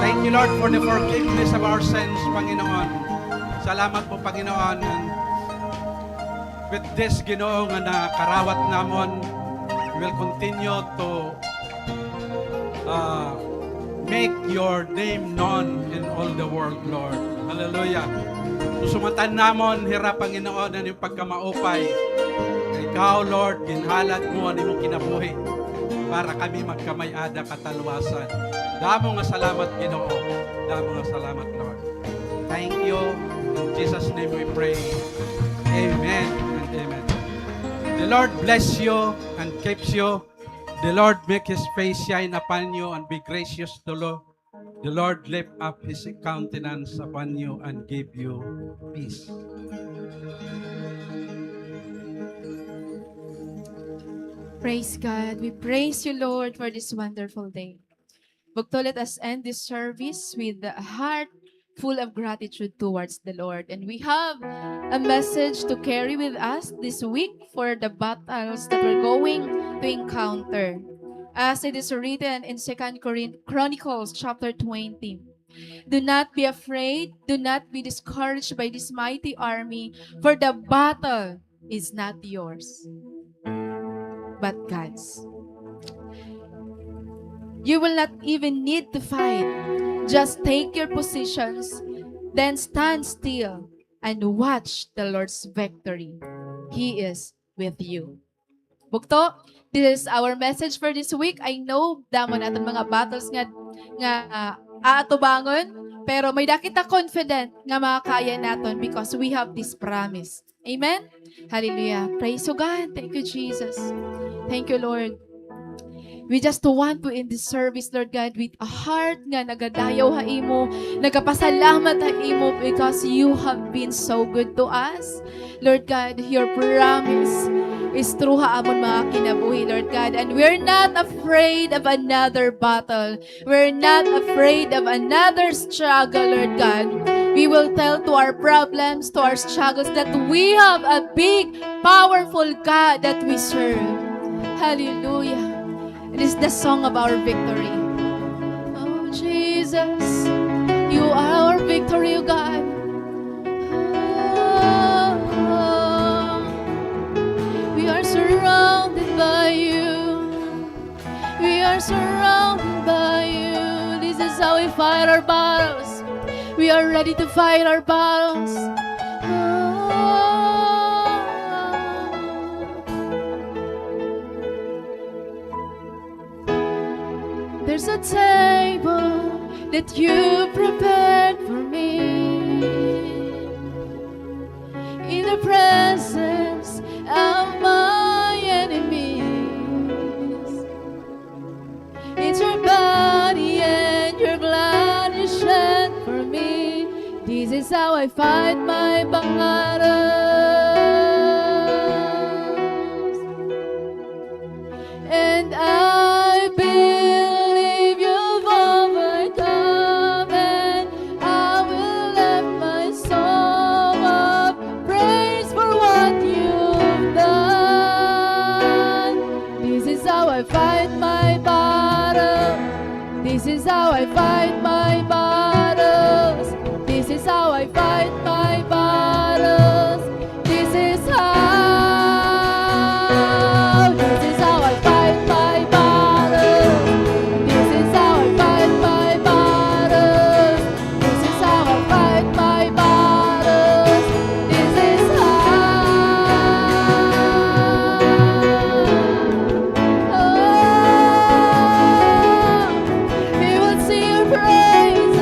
Thank you, Lord, for the forgiveness of our sins, Panginoon. Salamat po, Panginoon. And with this, Ginoo, nga nakarawat namon, we will continue to, ah, make your name known in all the world, Lord. Hallelujah. Susumatan namon hira, Panginoon, an imo pagkamaupay. Ikaw, Lord, ginhalad mo an imong kinabuhi para kami magkamay-ada katalwasan. Damo nga salamat, Ginoo. Damo nga salamat, Lord. Thank you. In Jesus' name we pray. Amen and amen. The Lord bless you and keeps you. The Lord make his face shine upon you and be gracious to you. The Lord lift up his countenance upon you and give you peace. Praise God. We praise you, Lord, for this wonderful day. Bugto, let us end this service with a heart full of gratitude towards the Lord. And we have a message to carry with us this week for the battles that we're going to encounter. As it is written in Second Corin-, Chronicles chapter twenty, "Do not be afraid, do not be discouraged by this mighty army, for the battle is not yours, but God's." You will not even need to fight. Just take your positions, then stand still and watch the Lord's victory. He is with you. Bugto, this is our message for this week. I know, damo naton mga battles nga, nga, ah, aatubangon, pero may-ada kita confident nga makakaya naton because we have this promise. Amen? Hallelujah. Praise to God. Thank you, Jesus. Thank you, Lord. We just want to end this service, Lord God, with a heart nga nagadayaw ha imo, nagapasalamat ha imo because you have been so good to us. Lord God, your promise is true ha amon mga kinabuhi, Lord God. And we're not afraid of another battle. We're not afraid of another struggle, Lord God. We will tell to our problems, to our struggles, that we have a big, powerful God that we serve. Hallelujah. It is the song of our victory. Oh, Jesus, you are our victory, O God. Oh, we are surrounded by you. We are surrounded by you. This is how we fight our battles. We are ready to fight our battles. Oh. There's a table that you prepared for me in the presence of my enemies. It's your body and your blood you shed for me. This is how I fight my battles. And I believe you've overcome, and I will lift my soul up, praise for what you've done. This is how I fight my battle. This is how I fight my battles. This is how I fight my battles. This is how, this is how I fight my battles. This is how I fight my battles. This is how I fight my battles. This is how. Oh, we will sing your praises.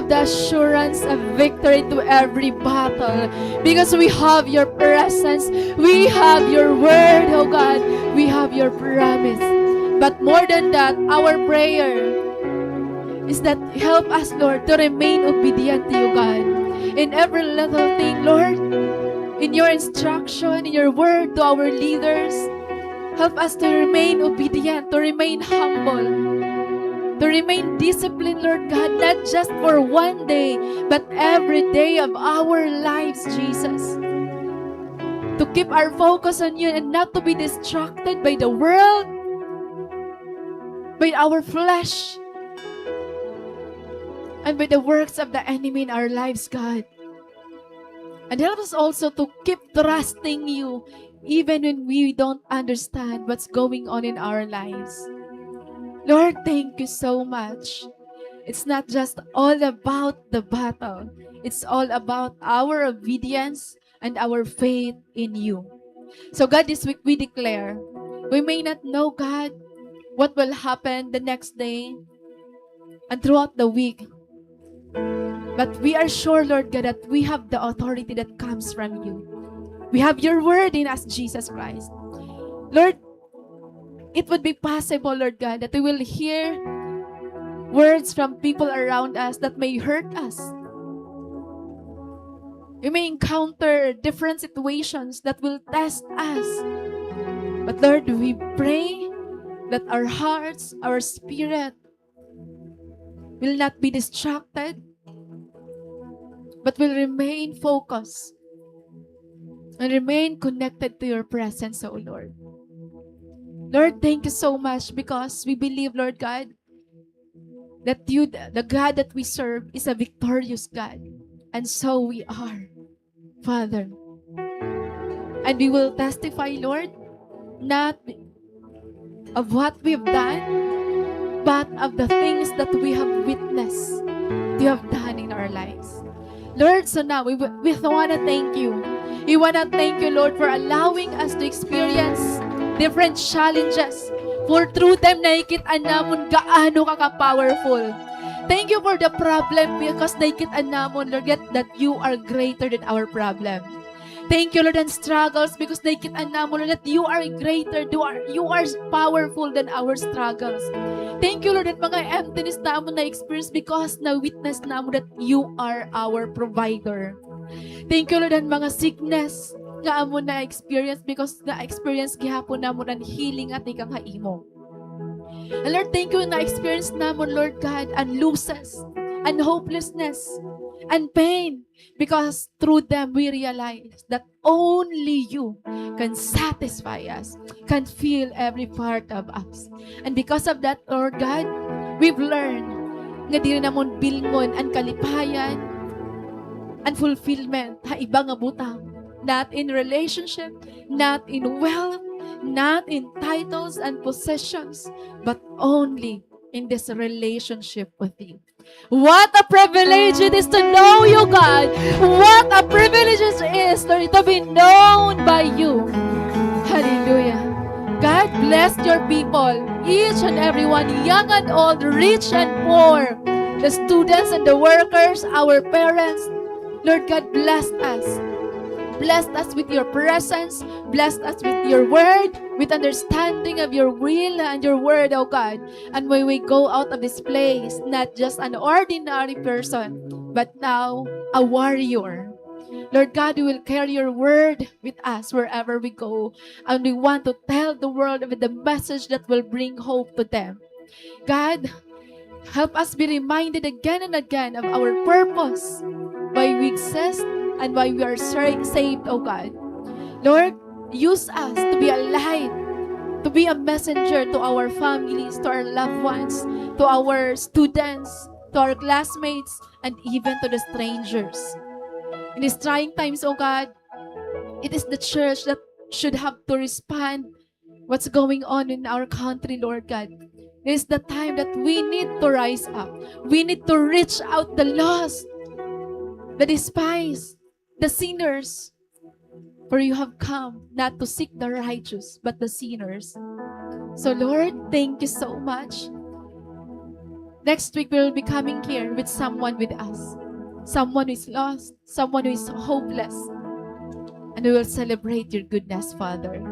the assurance of victory to every battle. Because we have your presence, we have your word, oh God, we have your promise. But more than that, our prayer is that help us, Lord, to remain obedient to you, God. In every little thing, Lord, in your instruction, in your word to our leaders, help us to remain obedient, to remain humble, to remain disciplined, Lord God, not just for one day, but every day of our lives, Jesus. To keep our focus on you and not to be distracted by the world, by our flesh, and by the works of the enemy in our lives, God. And help us also to keep trusting you even when we don't understand what's going on in our lives. Lord, thank you so much. It's not just all about the battle. It's all about our obedience and our faith in you. So God, this week we declare, we may not know, God, what will happen the next day and throughout the week. But we are sure, Lord God, that we have the authority that comes from you. We have your word in us, Jesus Christ. Lord, it would be possible, Lord God, that we will hear words from people around us that may hurt us. We may encounter different situations that will test us. But Lord, we pray that our hearts, our spirit will not be distracted, but will remain focused and remain connected to your presence, O Lord. Lord, thank you so much because we believe, Lord God, that you, the God that we serve, is a victorious God. And so we are, Father. And we will testify, Lord, not of what we've done, but of the things that we have witnessed you have done in our lives. Lord, so now we, we want to thank you. We want to thank you, Lord, for allowing us to experience different challenges. For through them, nakikita namon gaano ka ka-powerful. Thank you for the problem because nakikita namon, Lord, yet that you are greater than our problem. Thank you, Lord, and struggles because nakikita namon, Lord, that you are greater, you are, you are powerful than our struggles. Thank you, Lord, and mga emptiness namon na-experience because na-witness namon that you are our provider. Thank you, Lord, and mga sickness nga amon na-experience because na-experience gihapon namon an healing nga tikang ha imo. And Lord, thank you na-experience namon, Lord God, an losses, an hopelessness, an pain, because through them we realize that only you can satisfy us, can fill every part of us. And because of that, Lord God, we've learned nga diri namon bilngon an kalipayan, an fulfillment ha iba nga butang, not in relationship, not in wealth, not in titles and possessions, but only in this relationship with you. What a privilege it is to know you, God. What a privilege it is, Lord, to be known by you. Hallelujah. God bless your people, each and every one, young and old, rich and poor, the students and the workers, our parents. Lord God, bless us. Bless us with your presence. Bless us with your word, with understanding of your will and your word, O God. And may we go out of this place, not just an ordinary person, but now a warrior. Lord God, we will carry your word with us wherever we go. And we want to tell the world of the message that will bring hope to them. God, help us be reminded again and again of our purpose, why we exist, and why we are sa-, saved, O God. Lord, use us to be a light, to be a messenger to our families, to our loved ones, to our students, to our classmates, and even to the strangers. In these trying times, O God, it is the church that should have to respond what's going on in our country, Lord God. It is the time that we need to rise up. We need to reach out the lost, the despised, the sinners. For you have come not to seek the righteous, but the sinners. So, Lord, thank you so much. Next week, we will be coming here with someone with us. Someone who is lost, someone who is hopeless. And we will celebrate your goodness, Father.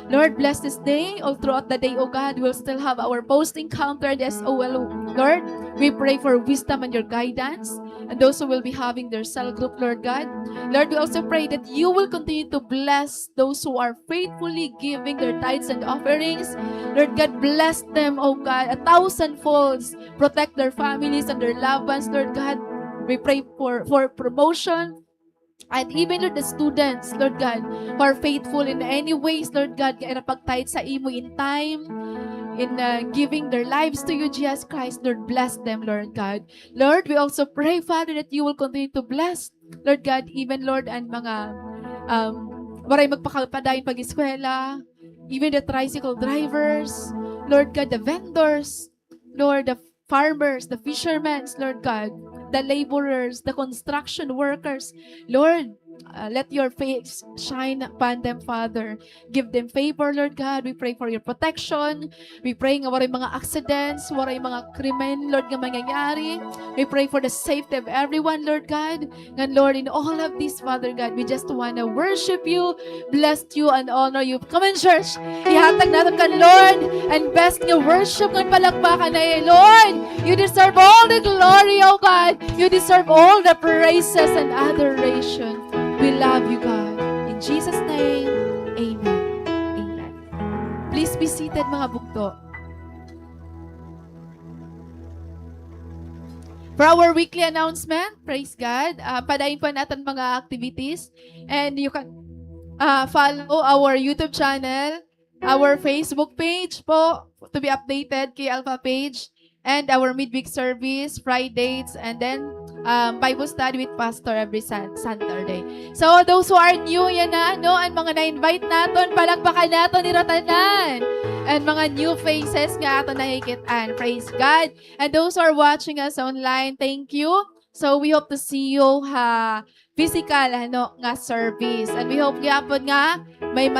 Lord, bless this day. All throughout the day, O God, we'll still have our post encounter at S O L. Lord, we pray for wisdom and your guidance. And those who will be having their cell group, Lord God. Lord, we also pray that you will continue to bless those who are faithfully giving their tithes and offerings. Lord God, bless them, O God, a thousand folds. Protect their families and their loved ones, Lord God. We pray for, for promotion. And even, Lord, the students, Lord God, who are faithful in any ways, Lord God, nga nakapag-tithe sa imo in time, in, uh, giving their lives to you, Jesus Christ, Lord, bless them, Lord God. Lord, we also pray, Father, that you will continue to bless, Lord God, even, Lord, an mga, um, waray magpakapadayon pag-eskwela, even the tricycle drivers, Lord God, the vendors, Lord, the farmers, the fishermen, Lord God, the laborers, the construction workers. Lord, uh, let your face shine upon them, Father. Give them favor, Lord God. We pray for your protection. We pray nga waray mga accidents, waray mga krimen, Lord, nga mangyayari. We pray for the safety of everyone, Lord God. Ngan, Lord, in all of this, Father God, we just wanna worship you, bless you, and honor you. Come on, church. Ihatag naton kan Lord an best nga worship ngan palakpakan na, eh. Lord, you deserve all the glory, oh God. You deserve all the praises and adoration. We love you, God. In Jesus' name, amen. Amen. Please be seated, mga bugto. For our weekly announcement, praise God. Ah, padayon pa an aton mga activities. And you can, ah, follow our YouTube channel, our Facebook page po, to be updated, K Alpha page, and our midweek service, Fridays, and then, um, Bible study with Pastor every Sun-, Saturday. So, those who are new, yana, no, an mga na-invite naton, palakpakan naton hira tanan. And mga new faces nga aton nakikit-an. Praise God. And those who are watching us online, thank you. So, we hope to see you ha physical, ano, nga service. And we hope gyapon nga may mas